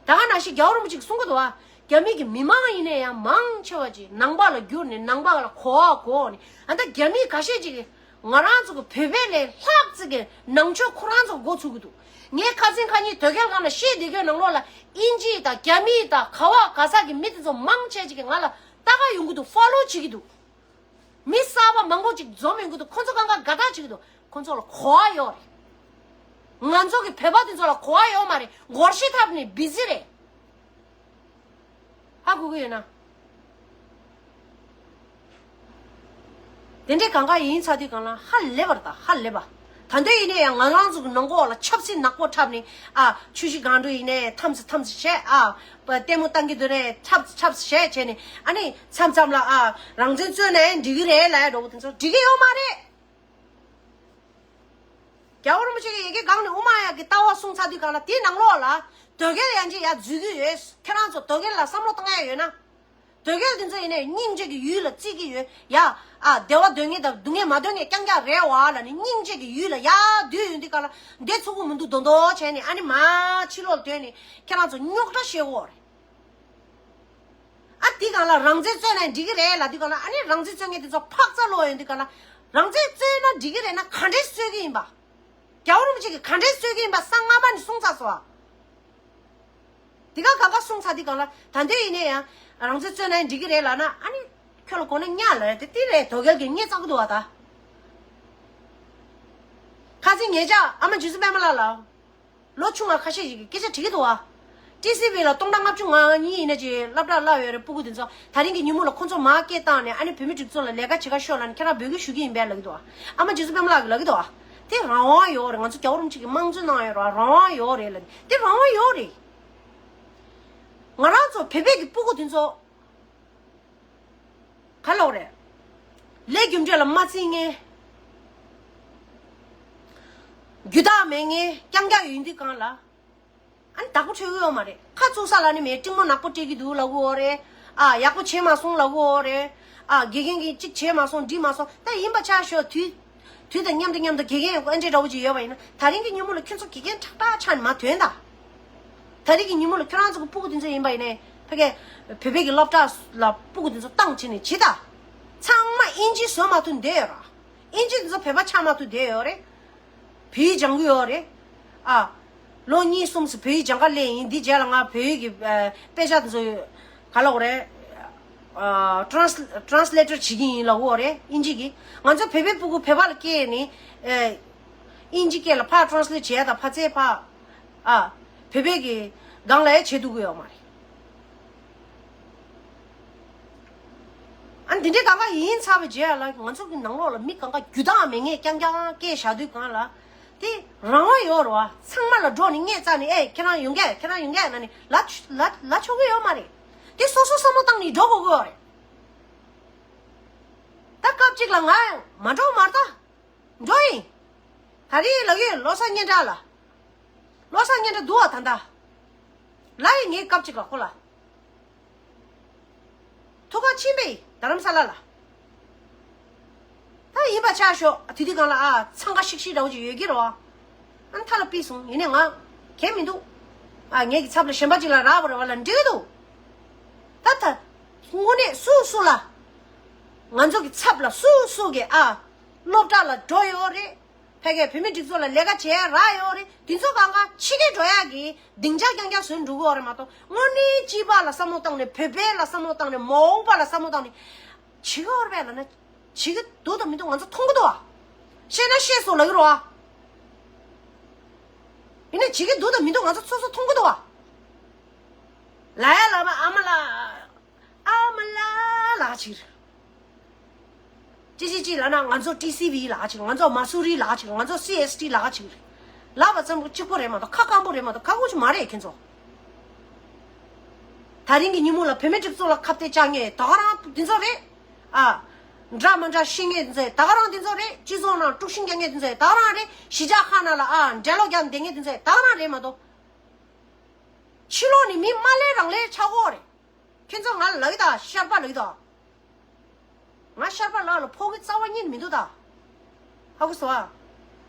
ད་ག་ནང་བཞིན་རྒྱལ་བ་རིན་པོ་ཆེས་གསུང་གི་འདུག་བ། རྒྱ་མི་གི་མི་མང་ཡིན་ན་ཡང་མང་ཆེ་བ་ཅིག་ནང་པ་ལ་བསྒྱུར་ནས་ནང་པ་ལ་གོ་བ་གོ་ནས་ཨ་ད་རྒྱ་མི་ཁ་ཤས་ཅིག་གིས་ང་རང་ཚོ་གི་བོད་པའི་ལས་ལྷག་ཙིག་གི་ནང་ཆོས་ཁོ་རང་ཚོ་གི་འགོ་ཚུགས་ཀྱི་འདུག་ངས་ཁ་སང་ཁ་ཉིན་དོལ་རྒྱལ་སྒང་ལ་བཤད་བསྡད་རྒྱུའི་ནང་ལོགས་ལ་དབྱིན་ཇི་དང་རྒྱ་མི་དང་ག་བ་ག་ས་གི་མི་དེ་ཚོ་མང་ཆེ་ཅིག་གིས་ང་ལ་ལྟ་ག་ཡོང་གི་འདུག་ཕོ་ལོ་བྱེད་ཀྱི་འདུག་མི་གསར་པ་མང་པོ་ཅིག་འཛོམས་ཡོང་གི་འདུག་ཁོ་ཚོ་གང་ག་དགའ་ཐག་ཆོད་ཀྱི་འདུག་ཁོ་ཚོ་ལ་གོ་བ་ཡོད་རེད། ང་ཚོ་གི་བོད་པ་དེ་ཚོ་ལ་གོ་བ་ཡོད་མ་རེད། སྒོར་གཞས་འཁྲབ་ནས་བི་ཟི་རེད། ཧ་གོ་གི་ཡོད་ན། དེ་འདྲའི་གང་ག་ཡིན་ཚར་དུས་གང་ལ་ཧ་ལས་པ་རེད། ད་ཧ་ལས་པ། ད་འདོད་ཡིན་ན་ཡང་ང་རང་ཚོ་གི་ནང་ཁོག་ལ་ཆབ་སྲིད་ནག་པོ་འཁྲབ་ནས་ཨ། ཆུ་བཞི་སྒང་དྲུག་ཡིན་ནའི་འཐམས་སེ་འཐམས་སེ་བྱས་ཨ། ལྟད་མོ་བཏང་གི་འདུག་རེད། འཁྲབ་འཁྲབ་བྱས་བྱས་ནས་ཨ་ནི་མཚམས་མཚམས་ལ་ཨ། རང་བཙན་རྩོད་ནའི་འགྲིག་གི་རེད་ལབ་ཡ་འདྲ་བོ་དེ་ཚོ་འགྲིག་གི་ཡོད་མ་རེད། རྒྱལ་བ་རིན་པོ་ཆེ་གིས་ཡ་གི་སྒང་ནས་དབུ་མ་ཡ་གི་ལྟ་བ་གསུངས་ཚར་དུས་གང་ལ་དེའི་ནང་ལོགས་ལ་དོལ་རྒྱལ་ཡང་ཅིག་ཡར་འཛུལ་གི་ཡོད། ཁྱེད་རང་ཚོ་དོལ་རྒྱལ་ལ་བསམ་བློ་བཏང་ཡ་ཡོད་ན། དོལ་རྒྱལ་དེ་ཚོ་ཡིན་ནའི་སྙིང་རྗེ་གི་ཡུལ་ལ་བརྩི་གི་ཡོད་ཡ། ཨ་བདེ་བ་འདོད་མཁན་དང་སྡུག་བསྔལ་མ་འདོད་མཁན་རྐྱང་རྐྱང་རེད་བ་ལབ་ནས་སྙིང་རྗེ་གི་ཡུལ་ལ་ཡར་བསྡུས་ཡོང་དུས་གང་ལ་བསྡད་ཚུགས་ཀྱི་མི་འདུག་མདོག་མདོག་བྱས་ནས་ཨ་ནི་མར་ཕྱི་ལོགས་ལ་ཐོན་ནས་ཁྱེད་རང་ཚོ་རྙོག་དྲ་བཤད་ཀྱི་ཡོད་རེད། ཨ་དེ་གང་ལ་རང་བཙན་རྩོད་ན་འགྲིག་གི་རེད་ལབ་དུས་གང་ལ་ཨ་ནི་རང་བཙན་རྩོད་མཁན་དེ་ཚོ་འཕག་འཚག་ལོག་ཡོང་དུས་གང་ལ་རང་བཙན་རྩོད་ན་འགྲིག་གི་རེད་ན་ག་འདྲས་རྩོད་ཀྱི་ཡིན་པ། རྒྱལ་བ་རིན་པོ་ཆེ་གིས་ག་འདྲས་རྩོད་ཀྱི་ཡིན་པ་གསང་སྔ་མ་ནས་གསུངས་ཚར་སོང་ཨ། དེ་ག་ག་ག་གསུངས་ཚར་དུས་གང་ལ་ད་འདོད་ཡིན་ནའི་ཡང་རང་བཙན་རྩོད་ན་འགྲིག་གི་རེད་ལབ་ན་ཨ་ནི་ཁྱོད་ལ་གོ་ན་ཉག་ལ་རེད་དེ་དེ་རེད་དོལ་རྒྱལ་གྱི་ངས་བཙག་གི་འདུག་བ་ད། ཁ་སང་ཉེ་ཆར་ཨ་མ་རྗེ་བཙུན་པད་མ་ལགས་ལ། ལོ་ཆུང་བ་ཁ་ཤས་ཤིག་གིས་སྐད་ཆ་དྲིས་ཀྱི་འདུག་བ། ཊི་སི་ཝི་ལ་སྟོང་ཕྲག་ལྔ་བཅུ་ང་གཉིས་ཡིན་ན་ཅིག་སློབ་གྲྭར་སླེབས་ཡོད་རེད། སྤུ་གུ་དེ་ཚོ་ད་རིང་གི་ཉིན་མོ་ལ་ཁོ་ཚོ་མར་སྐད་བཏང་ནས་ཨ་ནི་བོད་མི་སྒྲིག་འཛུགས་ལ་ལས་ཀ་བྱེད་ག་ཤོག་ལབ་ནས་ཁྱེད་རང་འབོད་སྐུལ་ཞུ་གི་ཡིན་པས་ལབ་ཀྱི་འདུག་བ། ཨ་མ་རྗེ་བཙུན་པད་མ་ལགས་ཀྱིས་ལབ་ཀྱི་འདུག་བ། དེ་རང་དབང་ཡོད་རེད། ང་ཚོ་རྒྱལ་བ་རིན་པོ་ཆེ་གིས་དམངས་གཙོའི་ནང་ཡོད་རེད། རང་དབང་ཡོད་རེད། དེ་རང་དབང་ཡོད་རེད། ང་རང་ཚོ་བོད་པའི་གི་སྤུ་གུ་དེ་ཚོ། ག་ལབ་རེད། ལས་རྒྱུ་འབྲས་ལ་མ་བརྩི་མཁན། རྒྱུ་དག་མེད་མཁན་རྐྱང་རྐྱང་ཡིན་དུས་གང་ལ། ཨ་ནི་བདག་པོ་འཕྲོད་ཀྱི་ཡོད་མ་རེད། ཁ་བཙུགས་ས་ལ་ནི་མེད། སྤྲིང་མོ་ནག་པོ་སྤྲད་ཀྱི་འདུག་ལབ་ཀྱི་ཡོད་རེད། ཨ་ཡག་པོ་བྱས་མ་སོང་ལབ་ཀྱི་ཡོད་རེད། ཨ་དགེ་རྒན་གྱིས་གཅིག་བྱས་མ་སོང་འགྲིག་མ་སོང་ད་ཡིན་པ་ཆ་ཞོག་དུས། དུས་དང་མཉམ་དུ་མཉམ་དུ་དགེ་རྒན་ཨེ་འདྲ་འདྲ་བོ་ཅིག་ཡོད་པ་ཡིན་ན་ད་རིང་གི་ཉིན་མོ་ལ་ཁྱོད་ཚོ་དགེ་རྒན་ཁྲག་ཁྲག་ཆགས་ནས་མར་ཐོན་དང་། ད་རིང་གི་ཉིན་མོ་ལ་ཁྱོད་རང་ཚོ་གི་སྤུ་གུ་དེ་ཚོ་ཡིན་པ་ཡིན་ནའི་ཕ་གི་བོད་པའི་གི་སློབ་གྲྭ་ལ་སྤུ་གུ་དེ་ཚོ་བཏང་བྱས་ནས་བྱེད་དང་། ཚང་མ་ཨིན་ཇི་བཟོ་མ་ཐུབ་བསྡད་ཡོད་ར། ཨིན་ཇི་དེ་ཚོ་བོད་པ་ཆགས་མ་ཐུབ་བསྡད་ཡོད་རེད། བོད་ཡིག་སྦྱང་གི་ཡོད་རེད། ཨ། ལོ་གཉིས་གསུམ་ཙམ་བོད་ཡིག་སྦྱང་ག་སླེབས་ཡིན། འདི་རྗེས་ལ་ང་བོད་ཡིག་གི་ཨ་དཔེ་ཆ་དེ་ཚོ་ག་ལབ་དགོས་རེད། ཨ་ཊྲན་སི་ཊྲན་སི་ལེ་ཊར་བྱེད་ཀྱི་ཡིན་ལབ་ཀྱི་ཡོད་རེད་ཨིན་ཇི་གི། ང་ཚོ་བོད་པའི་སྤུ་གུ་བོད་པ་ལ་སྐྱེས་ནས་ཨ་ཨིན་ཇི་སྐད་ལ་ཕར་ཊྲན་སི་ལེ་ཊི་བྱས་དང་ཕར་ཚད་ཕར་ཨ་བོད་པའི་གི་སྒང་ལ་ཡང་བྱེད་ཐུབ་ཀྱི་ཡོད་མ་རེད། ཨ་འདི་འདྲའི་གང་ག་ཡིན་ཚར་བའི་རྗེས་ལ་ང་ཚོ་གི་ནང་ལོགས་ལ་མི་གང་ག་རྒྱུ་དག་མེད་མཁན་རྐྱང་རྐྱང་སྐད་བཞག་དུས་གང་ལ་དེ་རང་དབང་ཡོད་རེད་བ། ཚང་མ་ལ་འགྲོ་ནས་སྔས་བཙལ་ནས་ཨེ་ཁྱེད་རང་ཡོང་གས་ཁྱེད་རང་ཡོང་གས་ན་ནི་ལ་ལ་ལ་ཆོག་གི་ཡོད་མ་རེད། དེ་སོ་སོ་བསམ་བློ་བཏང་ནས་འགྲོ་དགོས་ཀྱི་ཡོད་རེད། ད་སྐབས་གཅིག་ལ་ང་མ་འགྲོ་མ་རེད་ད། འགྲོ་ཡིན། ད་རེས་ལབ་ཡོད་བློ་བཟང་སྙན་གྲགས་ལ། བློ་བཟང་སྙན་གྲགས་འདུག་བ་ད་ལྟ། ལབ་ཡིན་ངས་སྐབས་གཅིག་ལ་ཁོ་ལ། ཐུག་ག་ཕྱིན་པས་རྡ་རམ་ས་ལ་ལ། ད་ཡིན་པ་ཆ་ཞོག་དེ་དུས་སྒང་ལ་ཨ་འཚང་ཁ་ཤིག་ཤིག་འདྲ་བོ་ཅིག་ཡོད་ཀྱི་རེད་བ། ཨ་མཐའ་ལ་ཕུད་སོང་ཡིན་ནའི་ང་གལ་མི་འདུག་ཨ་ངེད་ཀྱི་ཚབ་ལ་གཞན་པ་ཅིག་ལ་རག་པ་རེད་བ་ལ་འགྲིག་གི་འདུག་ད་ད་དངོས་གནས་སུ་སུ་ལ། ང་ཚོ་གི་ཚབ་ལ་སུ་སུ་གི་ཨ། སློབ་གྲྭ་ལ་འགྲོ་ཡོད་རེད། ཕ་གིའི་བོད་མི་སྒྲིག་འཛུགས་ལ་ལས་ཀ་བྱེད་ཡ་རག་ཡོད་རེད། དེ་ཚོ་གང་ག་ཕྱི་རྒྱལ་འགྲོ་ཡག་གི་སྡིངས་ཆ་རྐྱང་རྐྱང་བཟོས་འགྲོ་གི་ཡོད་རེད་མ་གཏོགས། དངོས་གནས་སྤྱི་པ་ལ་བསམ་བློ་བཏང་ནས། བོད་པའི་ལ་བསམ་བློ་བཏང་ནས། མ་འོངས་པ་ལ་བསམ་བློ་བཏང་ནས་བྱེད་ཀྱི་ཡོད་རེད་པས་ལབ་ན། བྱེད་ཀྱི་འདུག་དང་མི་འདུག་ང་ཚོ་མཐོང་གི་འདུག་བ། ཤེས་ན་ཤེས་སོང་ལབ་ཀྱི་རེད་བ། ཡིན་ན་བྱེད་ཀྱི་འདུག་དང་མི་འདུག་ང་ཚོ་སོ་སོ་མཐོང་གི་འདུག་བ། ལ་ཡ་ལ་མ་ཨ་མ་ལ། ཨ་མ་ལ་ལ་ཅིག་ཅི་ཅི་ཅི་ལབ་ན། ང་ཚོ་ཊི་སི་ཝི་ལ་ཅིག་ང་ཚོ་མ་སུ་རི་ལ་ཅིག་ང་ཚོ་སི་ཨེས་ཊི་ལ་ཅིག་ལབ་པ་ཙམ་གཅིག་པོ་རེད་མ་གཏོགས། ཁ་སྐམ་པོ་རེད་མ་གཏོགས། ཁ་སྐོམ་ཅིག་མ་རེད་ཁྱེད་ཚོ། ད་རིང་གི་ཉིན་མོ་ལ་བོད་མི་སྒྲིག་འཛུགས་ལ་ཁ་གཏད་བཅག་མཁན་ད་ག་རང་འདི་ཚོ་རེད། ཨ། འདྲ་མི་འདྲ་བཤད་མཁན་འདི་ཚོ་ད་ག་རང་འདི་ཚོ་རེད། སྤྱི་ཚོགས་ནང་དཀྲུག་ཤིང་རྒྱག་མཁན་འདི་ཚོ་ད་ག་རང་རེད། གཞིས་ཆགས་ཁག་ནང་ལ། ཨ། འགྲེལ་ལོག་རྒྱག་བསྡད་མཁན་འདི་ཚོ་ད་ག་རང་རེད་མ་གཏོགས། ཕྱི་ལོགས་ནས་མི་མ་ལས་རང་ལས་ཆགས་ཀྱི་ཡོད་རེད། ཁྱེད་ཚོ་ང་ལ་ལབ་ཀྱི་ད། ཤར་པ་ལབ་ཀྱི་ད། ང་ཤར་པ་ལགས་ལ་ཕོག་གི་རྩ་བ་ཉིད་མི་འདུག་ད། ཧ་གོ་སོང་ཨ།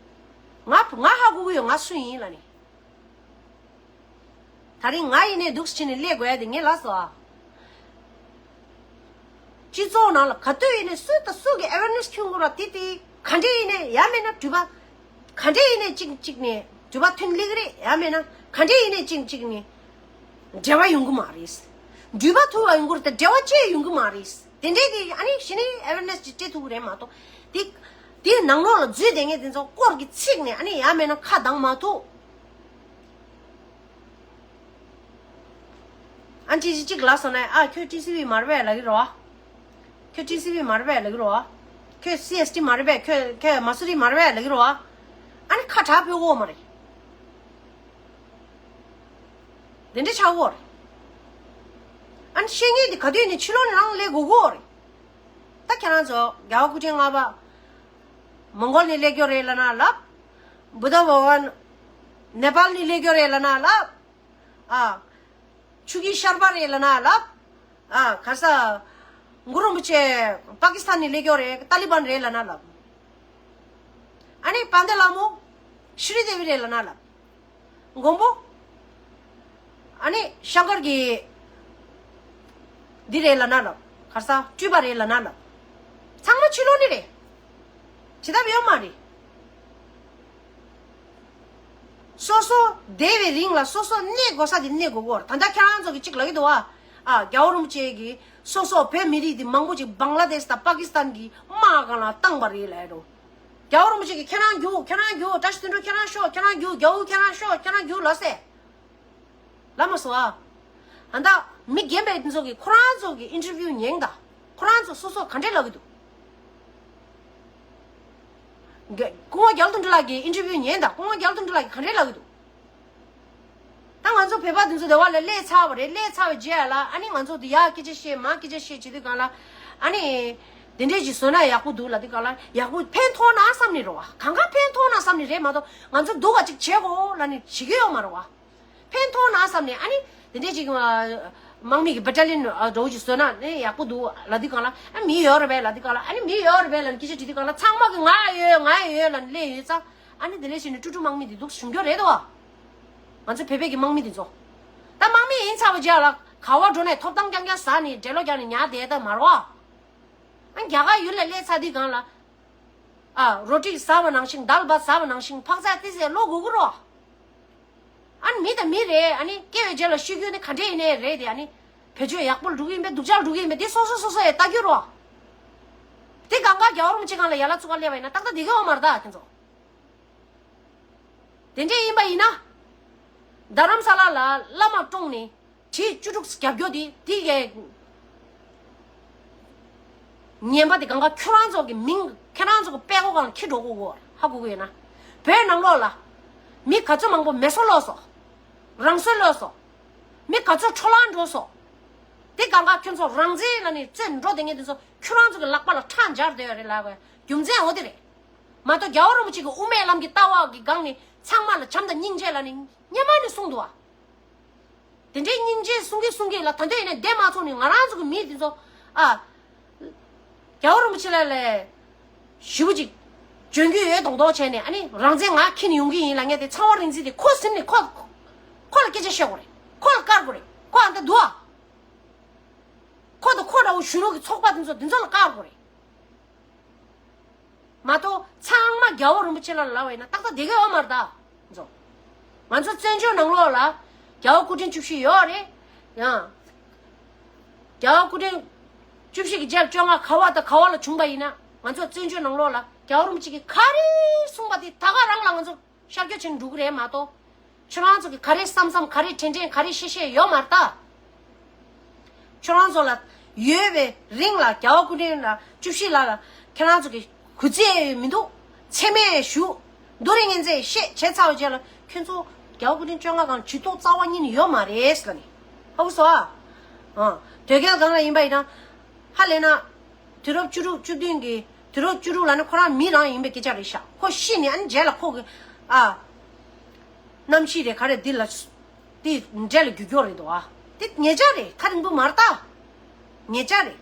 ང་ང་ཧ་གོ་གི་ཡོད། ང་སུ་ཡིན་ལབ་ནས། ད་རིང་ང་ཡིན་ནའི་འདུག་སེ་བྱས་ནས་སླེབས་དགོས་ཡ་དེ་ངས་ལབ་སོང་ཨ། སྤྱི་ཚོགས་ནང་ལ་ག་དུས་ཡིན་ནའི་སུ་དང་སུ་གི་ཨེ་ཝེར་ནེ་སི་ཁྱོན་དགོས་ར། དེ་དེ་ག་འདྲས་ཡིན་ནའི་ཡང་མིན་ན་འགྲུལ་པ། ག་འདྲས་ཡིན་ནའི་གཅིག་གཅིག་ནས་འགྲུལ་པ་ཐོན་སླེབས་ཀྱི་རེད། ཡང་མིན་ན་ག་འདྲས་ཡིན་ནའི་གཅིག་གཅིག་ནས་འབྲེལ་བ་ཡོང་གི་མ་རེད། འགྲུལ་པ་ཐུག་པ་ཡོང་གི་རེད་དེ་འབྲེལ་བ་བཅད་ཡོང་གི་མ་རེད། དེ་འདྲས་ཀྱི་ཨ་ནི་གཞི་ནས་ཨེ་ཝེར་ནེ་སི་ཅིག་སྤྲད་ཐུབ་ཀྱི་རེད་མ་གཏོགས། དེ་དེའི་ནང་ལོགས་ལ་འཛུལ་བསྡད་མཁན་དེ་ཚོ་སྐོར་གྱི་ཚིག་ནས་ཨ་ནི་ཡང་མིན་ན་ཁ་གདངས་མ་ཐུབ། ཨ་ཅེ་ཅེ་གཅིག་ལབ་སོང་ན། ཨ། ཁྱོད་ཊི་སི་ཝི་མ་རེད་པས་ལབ་ཀྱི་རེད་བ། ཁྱོད་ཊི་སི་ཝི་མ་རེད་པས་ལབ་ཀྱི་རེད་བ། ཁྱོད་སི་ཨེས་ཊི་མ་རེད་པས། ཁྱོད་ཁྱོད་མ་སུ་རི་མ་རེད་པས་ལབ་ཀྱི་རེད་བ། ཨ་ནི་ཁ་གྲག་ཕོད་ཀྱི་ཡོད་མ་རེད། དེ་འདྲ་ཆགས་ཀྱི་ཡོད་རེད། ཨ་ནི་བཤད་མཁན་དེ་ག་དུས་ནས་ཕྱི་ལོགས་ནས་རང་སླེབས་དགོས་ཀྱི་ཡོད་རེད། ད་ཁྱེད་རང་ཚོ་རྒྱལ་བ་སྐུ་ཕྲེང་ལྔ་པ་མོང་གོལ་ནས་སླེབས་ཀྱི་ཡོད་རེད་ལབ་ན་ལབ། བུདྡྷ་བྷ་ག་ཝན་ནེ་པཱལ་ནས་སླེབས་ཀྱི་ཡོད་རེད་ལབ་ན་ལབ། ཨ། ཆོས་ཀྱི་ཤར་པ་རེད་ལབ་ན་ལབ། ཨ། ག་ས། གུ་རུ་རིན་པོ་ཆེ་པ་ཀི་སི་ཐན་ནས་སླེབས་ཀྱི་ཡོད་རེད། ཏཱ་ལི་བན་རེད་ལབ་ན་ལབ། ཨ་ནི་དཔལ་ལྡན་ལྷ་མོ་ཤྲི་དེ་བི་རེད་ལབ་ན་ལབ། མགོན་པོ། ཨ་ནི་ཤང་ཀར་གྱི་འདི་རེད་ལབ་ན་ལབ། ག་ས་སྤྲུལ་པ་རེད་ལབ་ན་ལབ། ཚང་མ་ཕྱི་ལོགས་ནས་རེད། བྱེད་ཐབས་ཡོད་མ་རེད། སོ་སོ་བསྡད་པའི་རིང་ལ་སོ་སོ་གནས་དགོས་ས་དེ་གནས་དགོས་ཀྱི་ཡོད་རེད། ད་ལྟ་ཁྱེད་རང་ཚོ་གི་གཅིག་ལབ་ཀྱི་འདུག་བ། ཨ། རྒྱལ་བ་རིན་པོ་ཆེ་གིས་སོ་སོ་བོད་མི་རིགས་འདི་མང་པོ་ཅིག་བང་ལ་དེཤ་དང་པ་ཀི་སི་ཐན་གྱི་དམག་སྒང་ལ་བཏང་པ་རེད་ལབ་ཡ་འགྲོ། རྒྱལ་བ་རིན་པོ་ཆེ་གིས་ཁྱེད་རང་རྒྱུགས། ཁྱེད་རང་རྒྱུགས། བཀྲ་ཤིས་དོན་གྲུབ་ཁྱེད་རང་ཤོག་ཁྱེད་རང་རྒྱུགས། རྒྱལ་པོ་ཁྱེད་རང་ཤོག་ཁྱེད་རང་རྒྱུགས་ལབ་སེ། ལབ་མ་སོང་ཨ། ཨ་ད་མི་རྒན་པའི་འདི་ཚོ་གིས་ཁོ་རང་ཚོ་གི་ཨིན་ཊར་བིའུ་ཉན་དང་། ཁོ་རང་ཚོ་སོ་སོ་ག་འདྲས་ལབ་ཀྱི་འདུག། རྒྱ་སྐུ་ངོ་རྒྱ་ལོ་དོན་གྲུབ་ལགས་ཀྱི་ཨིན་ཊར་བིའུ་ཉན་དང་། སྐུ་ངོ་རྒྱ་ལོ་དོན་གྲུབ་ལགས་ཀྱིས་ག་འདྲས་ལབ་ཀྱི་འདུག། ད་ང་ཚོ་བོད་པ་འདི་ཚོ་སྡེ་བ་ལ་སླེབས་ཚར་བ་རེད། སླེབས་ཚར་བའི་རྗེས་ལ་ཨ་ནི་ང་ཚོ་འདི་ཡར་སྐད་ཆ་བཤད། མར་སྐད་ཆ་བཤད་བྱེད་དུས་སྒང་ལ། ཨ་ནི་འདི་འདྲས་ཅིག་བཟོས་ན་ཡག་པོ་འདུག་ལབ་དུས་སྒང་ལ། ཡག་པོ་ཕན་ཐོགས་ན་བསམ་ནས་རེད་བ། གང་ག་ཕན་ཐོགས་ན་བསམ་ནས་རེད་མ་གཏོགས། ང་ཚོ་སྡུག་ག་ཅིག་བྱེད་དགོས་ལབ་ནས་བྱེད་ཀྱི་ཡོད་མ་རེད་བ། ཕན་ཐོགས་ན་བསམ་ནས་ཨ་ནི་དེ་འདྲས་ཅིག་ཨ། དམག་མི་གི་བྷ་ཊ་ལི་ཡན་འདྲ་བོ་ཅིག་བཟོས་ན་ནི་ཡག་པོ་འདུག་ལབ་དུས་སྒང་ལ། ཨ། མི་ཡོད་རེད་པས་ལབ་དུས་སྒང་ལ། ཨ་ནི་མི་ཡོད་རེད་པས་ལབ་ནས་སྐད་ཆ་དྲིས་དུས་སྒང་ལ། ཚང་མ་གིས་ང་ཡོད། ང་ཡོད་ལབ་ནས་སླེབས་ཡོད་ཙང་། ཨ་ནི་དེ་ལས་གཞི་ནས་ཀྲུ་ཀྲུ་དམག་མི་དེ་འདུག་བྱུང་རྒྱུ་རེད་དོ། ང་ཚོ་བོད་པའི་གི་དམག་མི་དེ་ཚོ། ད་དམག་མི་ཡིན་ཚར་བའི་རྗེས་ལ་ག་བ་འགྲོ་ནས་ཐོབ་ཐང་རྐྱང་རྐྱང་ཟ་ནས་འགྲེལ་ལོག་རྒྱག་ནས་ཉར་བསྡད་ད་མ་རེད་བ། ཨ། རྒྱ་གར་ཡུལ་ལ་སླེབས་ཚར་དུས་སྒང་ལ། ཨ། རོ་ཊི་ཟ་བ་ནང་བཞིན། དཱལ་བྷ་ཟ་བ་ནང་བཞིན་ཕག་ཚག་ཏི་ཟེ་ལོག་དགོས་ཀྱི་རེད། ཨ་ནི་མི་དང་མི་རེད། ཨ་ནི་སྐྱེ་བའི་རྗེས་ལ་ཤི་རྒྱུ་ནི་ག་འདྲས་ཡིན་ནའི་རེད་དེ། ཨ་ནི་བེད་སྤྱོད་ཡག་པོ་ལ་འགྲོ་གི་ཡིན་པས། སྡུག་ཅག་ལ་འགྲོ་གི་ཡིན་པས། དེ་སོ་སོ་སོ་སོ་ཡིས་ལྟ་རྒྱུ་རེད། དེ་གང་ག་རྒྱལ་བ་རིན་པོ་ཆེ་སྒང་ལ་ཡན་ལག་བཙུགས་ག་སླེབས་པ་ཡིན་ན་ཏག་ཏག་བསྡད་ཀྱི་ཡོད་མ་རེད་ད་ཁྱེད་ཚོ། དེ་འདྲས་ཡིན་པ་ཡིན་ན། རྡ་རམ་ས་ལ་ལ་བླ་མ་བཀྲོངས་ནས་གྲི་བཅུ་དྲུག་བརྒྱབ་རྒྱུ་དེ་དེ་གའི་ངན་པ་དེ་གང་ག་ཁྱོད་རང་ཚོ་གི་མིང་། ཁྱེད་རང་ཚོ་གི་དཔྲལ་མགོ་སྒང་ལ་འཁྱེར་འགྲོ་དགོས་གོ། ཧ་གོ་གི་ཡོད་ན། བོད་ནང་ལོགས་ལ་མི་ག་ཚོད་མང་པོ་མེ་སྲེག་ལོག་སོང་། རང་སྲོག་བློས་སོང་། མི་ག་ཚོད་འཕྲོ་བརླག་འགྲོ་སོང་། དེ་གང་ག་ཁྱོད་ཚོ་རང་བཙན་ལབ་ནས་རྩོད་འགྲོ་བསྡད་མཁན་དེ་ཚོ་ཁྱོད་རང་ཚོ་གི་ལག་པ་ལ་ཁྲག་འབྱར་བསྡད་ཡོད་རེད་ལབ་དགོས། རྒྱུ་མཚན་འོ་དེ་རེད། མ་གཏོགས་རྒྱལ་བ་རིན་པོ་ཆེ་གི་དབུ་མའི་ལམ་གྱི་ལྟ་བ་གི་སྒང་ནས་ཚང་མ་ལ་བྱམས་དང་སྙིང་རྗེ་ལབ་ནས་སྔོན་མ་ནས་གསུངས་འདུག་བ། དེ་འདྲའི་སྙིང་རྗེ་གསུང་གིན་གསུང་གིན་ལ། ད་འདོད་ཡིན་ན་བསྡད་མ་ཚོར་ནས་ང་རང་ཚོ་གི་མི་དེ་ཚོ། ཨ། རྒྱལ་བ་རིན་པོ་ཆེ་ལ་ལས་ཞེ་པོ་ཅིག་འཇོན་རྒྱུ་ཡོད་མདོག་མདོག་བྱས་ནས། ཨ་ནི་རང་བཙན་ང་འཁྱེར་ནས་ཡོང་གི་ཡིན་ལབ་མཁན་དེ་ཚངས་དབང་རིག་འཛིན་དེ་ཁོ་ཟིན་ནས་ཁོ། ཁོ་ལ་སྐད་ཆ་བཤད་དགོས་རེད། ཁོ་ལ་བཀར་དགོས་རེད། ཁོ་ཨ་འདྲ་འདུག་ཨ། ཁོ་དང་ཁོ་འདྲ་བོ་གཞོན་ནུ་གི་ཚོགས་པ་དེ་ཚོ་དེ་ཚོ་ལ་བཀར་དགོས་རེད། མ་གཏོགས་ཚང་མ་རྒྱལ་བ་རིན་པོ་ཆེ་ལ་ལབ་པ་ཡིན་ན་ཏག་ཏག་བསྡད་ཀྱི་ཡོད་མ་རེད་ད། ང་ཚོ་བཙན་བྱོལ་ནང་ལོགས་ལ་རྒྱལ་བ་སྐུ་ཕྲེང་བཅུ་བཞི་ཡོད་རེད། ཡང་རྒྱལ་བ་སྐུ་ཕྲེང་བཅུ་བཞི་གི་རྗེས་བཅོ་ལྔ་ག་བ་དང་ག་བ་ལ་བྱུང་པ་ཡིན་ན། ང་ཚོ་བཙན་བྱོལ་ནང་ལོགས་ལ་རྒྱལ་བ་རིན་པོ་ཆེ་གིས་ག་རེ་གསུངས་པ་དེ་ད་ག་རང་ལ་ང་ཚོ་ཤར་བསྐྱོད་བྱས་ནས་འགྲོ་གི་རེད་མ་གཏོགས། ཁྱོད་རང་ཚོ་གིས་ག་རེ་བསམ་བསམ་ག་རེ་དྲན་དྲན་ག་རེ་བཤད་བཤད་ཡོད་མ་རེད་ད། ཁྱོད་རང་ཚོ་ལ་ཡོད་པའི་རིང་ལ་རྒྱལ་བ་སྐུ་ཕྲེང་ལ་བཅུ་བཞི་ལ་ལ་ཁྱོད་རང་ཚོ་གི་གུས་བརྩི་ཡོད་མི་འདུག་མཚན་སྨད་ཞུ། རྡོ་རིང་ངན་ཚད་བཤད་བྱས་ཚར་བའི་རྗེས་ལ་ཁྱོད་ཚོ་རྒྱལ་བ་སྐུ་ཕྲེང་བཅོ་ལྔ་སྒང་ཇུས་གཏོགས་རྩ་བ་ཉིད་ནས་ཡོད་མ་རེད་ལ་ནི། ཧ་གོ་སོང་ཨ། ཨ། དོལ་རྒྱལ་སྒང་ལ་ཡིན་པ་ཡིན་ན། ཧ་ལས་ན། དུས་རབས་བཅུ་དྲུག་བཅུ་བདུན་གྱི་དུས་རབས་བཅུ་དྲུག་ལ་ནི་ཁོ་རང་མི་རང་ཡིན་པའི་སྐད་ཆ་རེད་ཤག་ཁོ་ཤི་ནས་ཨ་ནི་རྗེས་ལ་ཁོ་གི་ཨ། རྣམ་ཤེས་རེད་ག་རེ་འདི་ལ། དེ་འདྲ་ལ་རྒྱུ་སྐྱོར་རེད་དོ་ཨ། དེ་ཉེ་ཆར་རེད། ཐག་རིང་པོ་མ་རེད་ད། ཉེ་ཆར་རེད།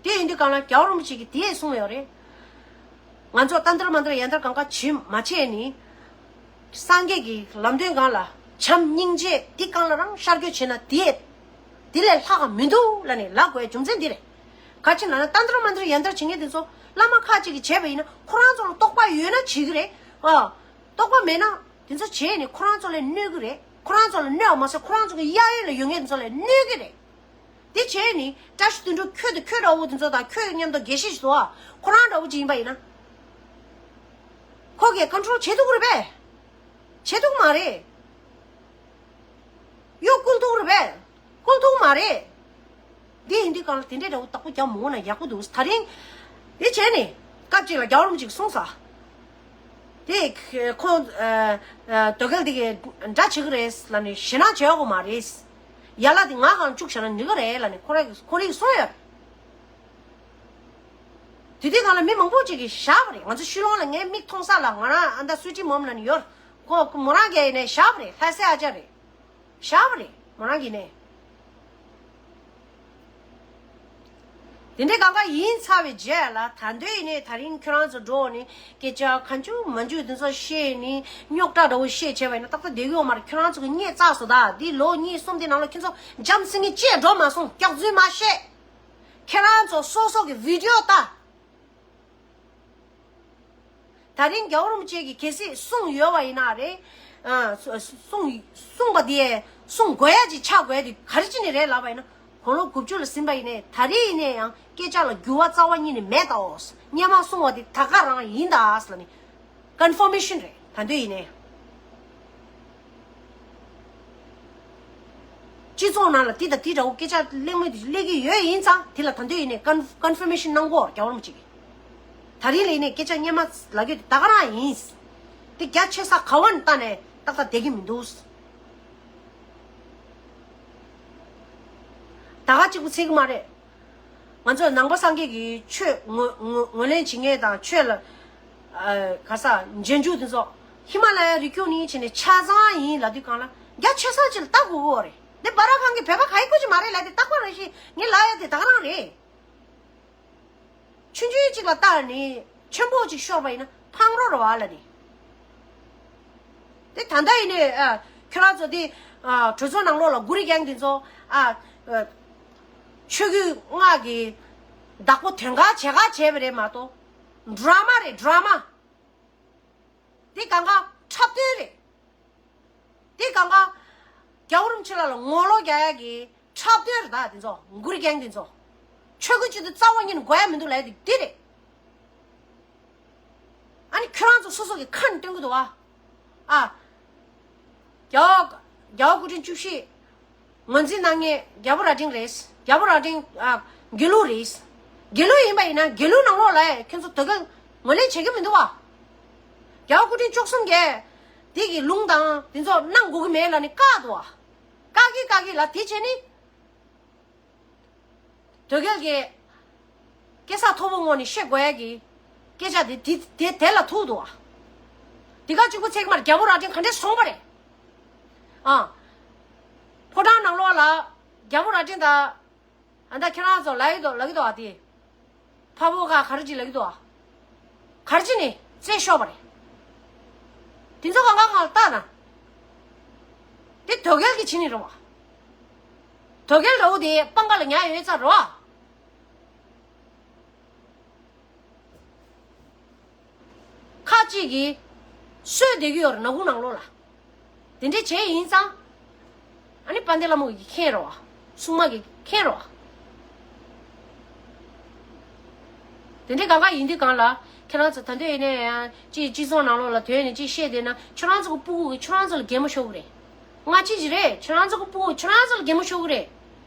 དེ་ཡིན་དུས་གང་ལ་རྒྱལ་བ་རིན་པོ་ཆེ་གིས་དེ་གསུངས་ཡོད་རེད། ང་ཚོ་ཏན་ཏན་མ་ཏན་ཡན་ཏན་གང་ག་བྱེད་མ་བྱས་ནི། སངས་རྒྱས་ཀྱི་ལམ་སྟོན་སྒང་ལ་བྱམས་སྙིང་རྗེ་འདི་སྒང་ལ་རང་ཤར་བསྐྱོད་བྱས་ན་དེ། དེ་ལས་ལྷག་མི་འདུག་ལ་ནི་ལབ་དགོས་རྒྱུ་མཚན་འདི་རེད། ག་ཅི་ལ་ན་ཏན་ཏན་མ་ཏན་ཡན་ཏན་བྱེད་མཁན་དེ་ཚོ་བླ་མ་ཁག་ཅིག་གིས་བྱས་པ་ཡིན་ན་ཁོ་རང་ཚོ་ལ་རྟོགས་པ་ཡོད་ན་བྱེད་ཀྱི་རེད། ཨ། རྟོགས་པ་མེད་ན་དེ་ཚོ་བྱས་ནས་ཁོ་རང་ཚོ་ལ་གནོད་ཀྱི་རེད། ཁོ་རང་ཚོ་ལ་གནོད་པ་མ་ཟད་ཁོ་རང་ཚོ་གི་གཡས་གཡོན་ལ་ཡོད་མཁན་དེ་ཚོ་ལ་གནོད་ཀྱི་རེད། དེ་བྱས་ནས་བཀྲ་ཤིས་དོན་གྲུབ་ཁྱོད་དང་ཁྱོད་འདྲ་བོ་དེ་ཚོ་དང་ཁྱོད་མཉམ་དུ་དགེ་བཤེས་ཤིག་འདུག་ཨ། ཁོ་རང་འདྲ་བོ་ཅིག་ཡིན་པ་ཡིན་ན། ཁོ་གིས་ཀོན་ཊོལ་བྱེད་ཐུབ་ཀྱི་རེད་པས། བྱེད་ཐུབ་ཀྱི་མ་རེད། གཡོ་བསྐུལ་ཐུབ་ཀྱི་རེད་པས། བསྐུལ་ཐུབ་ཀྱི་མ་རེད། འདི་ཡིན་དུས་གང་ལ་དེ་འདྲའི་འདྲ་བོ་བདག་པོ་རྒྱབ་མ་འོང་ན་ཡག་པོ་འདུག་ད་རིང་། འདི་བྱས་ནས་སྐབས་གཅིག་ལ་རྒྱལ་བ་རིན་པོ་ཆེས་གསུངས་ས། དེ་ཁོ་ཨ་ཨ་དོལ་རྒྱལ་དེ་གའི་འདྲ་བྱེད་ཀྱི་རེད་ལབ་ནས་ཞེད་སྣང་བྱེད་ཡག་པོ་མ་རེད། ཡ་ལ་དེ་ང་གང་བཅུག་བཞག་ན་འགྲིག་གི་རེད་ལབ་ནས་ཁོ་རང་གིས་ཁོ་རང་གིས་གསུངས་ཡོད། དེ་དུས་སྒང་ལ་མི་མང་པོ་ཅིག་གིས་བཞག་པ་རེད། ང་ཚོ་ཤུལ་ལོང་ལ་ངའི་མིག་མཐོང་ས་ལ་ང་རང་ཨ་མདའ་སུའི་ཊི་མོམ་ལབ་ནས་ཡོད། ཁོ་མོ་རང་གིས་ནས་བཞག་པ་རེད། ལྷ་སའི་ཨ་ཅག་རེད། བཞག་པ་རེད་མོ་རང་གིས་ནས། དེ་འདྲའི་སྒང་ག་ཡིན་ཚར་བའི་རྗེས་ལ་ད་འདོད་ཡིན་ནས་ད་རིང་ཁྱོད་རང་ཚོ་འགྲོ་ནས་སྐད་ཆ་གང་བྱུང་མང་བྱུང་དེ་ཚོ་བཤད་ནས་རྙོག་དྲ་འདྲ་བོ་བཤད་བྱས་པ་ཡིན་ན་ཏག་ཏག་བསྡད་ཀྱི་ཡོད་མ་རེད། ཁྱོད་རང་ཚོ་གི་བརྙས་བཅགས་སོང་ད། འདི་ལོ་གཉིས་གསུམ་དེ་ནང་ལ་ཁྱོད་ཚོ་འཇམ་སེང་གེ་བཅད་འགྲོ་མ་སོང་། སྐྱག་རྫུན་མ་བཤད། ཁྱེད་རང་ཚོ་སོ་སོ་གི་བི་ཌི་ཡོ་ལྟ། ད་རིང་རྒྱལ་བ་རིན་པོ་ཆེ་གིས་གལ་སྲིད་གསུངས་ཡོད་པ་ཡིན་ན་རེད། ཨ་གསུངས་གསུངས་པ་དེ་གསུང་དགོས་ཡ་ཅིག་ཆགས་དགོས་ཡ་དེ་ག་རེ་བྱས་ནས་རེད་ལབ་པ་ཡིན་ན། དགུང་ལོ་དགུ་བཅུ་ལ་ཟིན་པ་ཡིན་ནའི་ད་རེས་ཡིན་ནའི་ཡང་སྐད་ཆ་ལ་འགྱུར་བ་རྩ་བ་ཉིད་ནས་མེད་དོ། སྔོན་མ་གསུངས་པ་དེ་ད་ག་རང་ཡིན་ད་ལབ་ནས་ཀོན་ཕོར་མེ་ཤན་རེད་ད་འདོད་ཡིན་ནའི། སྤྱི་ཚོགས་ནང་ལ་དེ་དང་དེ་འདྲ་བོ་སྐད་ཆ་གླེང་མོལ་དེ་སླེབས་ཀྱི་ཡོད་ཡིན་ཙང་དེ་ལ་ད་འདོད་ཡིན་ནའི་ཀོན་ཀོན་ཕོར་མེ་ཤན་གནང་དགོས་རྒྱལ་བ་རིན་པོ་ཆེ་གིས། ད་རིང་ལ་ཡིན་ནའི་སྐད་ཆ་སྔོན་མ་ལབ་ཀྱི་དེ་ད་ག་རང་ཡིན། དེ་རྒྱ་ཆེ་ས་ག་བ་ནས་བལྟས་ནའི་ཏག་ཏག་བསྡད་ཀྱི་མི་འདུག་ད་ག་གཅིག་པུ་ཚད་ཀྱི་མ་རེད། ང་ཚོ་ནང་པ་སངས་རྒྱས་ཀྱི་ཆོས་ངོས་ངོས་ངོས་ལེན་བྱེད་མཁན་དང་ཆོས་ལ་ཨ་ག་ས་རྗེས་འཇུག་དེ་ཚོ་ཧི་མ་ལ་ཡའི་རི་རྒྱུད་ནས་བྱས་ནས་ཆ་ཚང་ཡིན་ལབ་དུས་གང་ལ་རྒྱ་ཆེ་ས་ཅིག་ལ་ལྟ་དགོས་ཀྱི་རེད། འདི་སྦ་ར་ཁང་གི་བོད་པ་ག་ཡི་ཁུ་ཅི་མ་རེད་ལབ་དེ་རྟག་པར་རེ་ཞིག་ངས་ལབ་ཡ་དེ་ད་ག་རང་རེད། ཆུང་ཆུང་ཅིག་ལ་བལྟས་ནས་ཆེན་པོ་ཅིག་ཤོར་བ་ཡིན་ན་ཕངས་རོགས་རེད་བ་ལབ་ནས། དེ་ད་ལྟ་ཡིན་ནའི་ཨ་ཁྱོད་རང་ཚོ་དེ་ཨ་གྲོས་ཚོགས་ནང་ལོགས་ལ་གུ་རི་གེང་དེ་ཚོ་ཨ་ཨ་ཆོས་བརྒྱུད་སྔགས་ཀྱི་བདག་པོ་དོན་ག་བྱེད་ག་བྱས་པ་རེད་མ་གཏོགས་ཌ་ར་མ་རེད་ཌ་ར་མ། དེ་གང་ག་འཁྲབ་སྟོན་རེད། དེ་གང་ག་རྒྱལ་བ་རིན་པོ་ཆེ་ལ་ལ་ངོ་ལོག་རྒྱག་ཡ་གི་འཁྲབ་སྟོན་རེད་ད་དེ་ཚོ་གུ་རི་གེང་དེ་ཚོ། ཆོས་གོས་གཅིག་ཏུ་རྩ་བ་ཉིད་ནས་དགོས་ཡ་མི་འདུག་ལབ་ཡ་དེ་འདི་རེད། ཨ་ནི་ཁྱོད་རང་ཚོ་སོ་སོ་གི་ཁ་ནས་སྟོན་གི་འདུག་བ། ཨ། རྒྱལ་བ་རྒྱལ་བ་སྐུ་ཕྲེང་བཅུ་བཞི་ངོས་འཛིན་གནང་མཁན་རྒྱལ་པོ་རྭ་སྒྲེང་རེད། རྒྱལ་པོ་རྭ་སྒྲེང་ཨ་དགེ་ལུགས་རེད། དགེ་ལུགས་ཡིན་པ་ཡིན་ན་དགེ་ལུགས་ནང་ལོགས་ལ་ཁྱོད་ཚོ་དོལ་རྒྱལ་ངོས་ལེན་བྱེད་ཀྱི་མི་འདུག་བ། རྒྱལ་བ་སྐུ་ཕྲེང་བཅུ་གསུམ་གྱིས་དེ་གི་ལུང་དང་དེ་ཚོ་གནང་དགོས་ཀྱི་མེད་ལབ་ནས་བཀག་འདུག་བ། བཀག་གི་བཀག་གི་ལ་དེ་བྱས་ནི། དོལ་རྒྱལ་གྱི་སྐྱེ་ས་མཐོ་པོ་ངོས་ནས་བཤད་དགོས་ཡ་གི་སྐད་ཆ་དེ་དེ་དེ་དེ་ལ་ཐུག་འདུག་བ། དེ་ག་གཅིག་པུ་ཚད་ཀྱི་མར་རྒྱལ་པོ་རྭ་སྒྲེང་ག་འདྲས་སོང་བ་རེད། ཨ། ཕོ་བྲང་ནང་ལོགས་ལ་རྒྱལ་པོ་རྭ་སྒྲེང་དང་། ཨ་ད་ཁྱེད་རང་ཚོ་ལབ་ཀྱི་འདུག་ལབ་ཀྱི་འདུག་ཨ་དེ། འཕགས་བོད་ཁ་ག་རེ་ཅིག་ལབ་ཀྱི་འདུག་ཨ། ག་རེ་ཅིག་ནས་རྩད་ཤོར་བ་རེད། དེ་ཚོ་གང་གང་གང་ལ་བལྟ་ན། དེ་དོལ་རྒྱལ་གྱི་བྱས་ནས་རེད་བ། དོལ་རྒྱལ་འདྲ་བོ་དེ་སྤང་ཁ་ལ་ཉལ་ཡོད་ཚར་རེད་བ། གཅིག་གིས་གསོད་བསྡད་ཀྱི་ཡོད་རེད། ནག་ཁུང་ནང་ལོགས་ལ། དེ་འདྲས་བྱས་ཡིན་ཙང་། ཨ་ནི་དཔལ་ལྡན་ལྷ་མོ་གིས་མཁྱེན་རོགས། སྲུང་མ་གིས་མཁྱེན་རོགས། དེ་འདྲས་གང་ག་ཡིན་དུས་གང་ལ། ཁྱེད་རང་ཚོ་ད་འདོད་ཡིན་ནའི་ཡང་ཅིག་སྤྱི་ཚོགས་ནང་ལོགས་ལ་དོན་ནས་ཅིག་བཤད་བསྡད་ན། ཁྱོད་རང་ཚོ་གི་སྤུ་གུ་གིས་ཁྱོད་རང་ཚོ་ལ་གད་མོ་ཤོར་གི་རེད། ང་གཅིག་གིས་རེད། ཁྱོད་རང་ཚོ་གི་སྤུ་གུ་ཁྱོད་རང་ཚོ་ལ་གད་མོ་ཤོར་གི་རེད།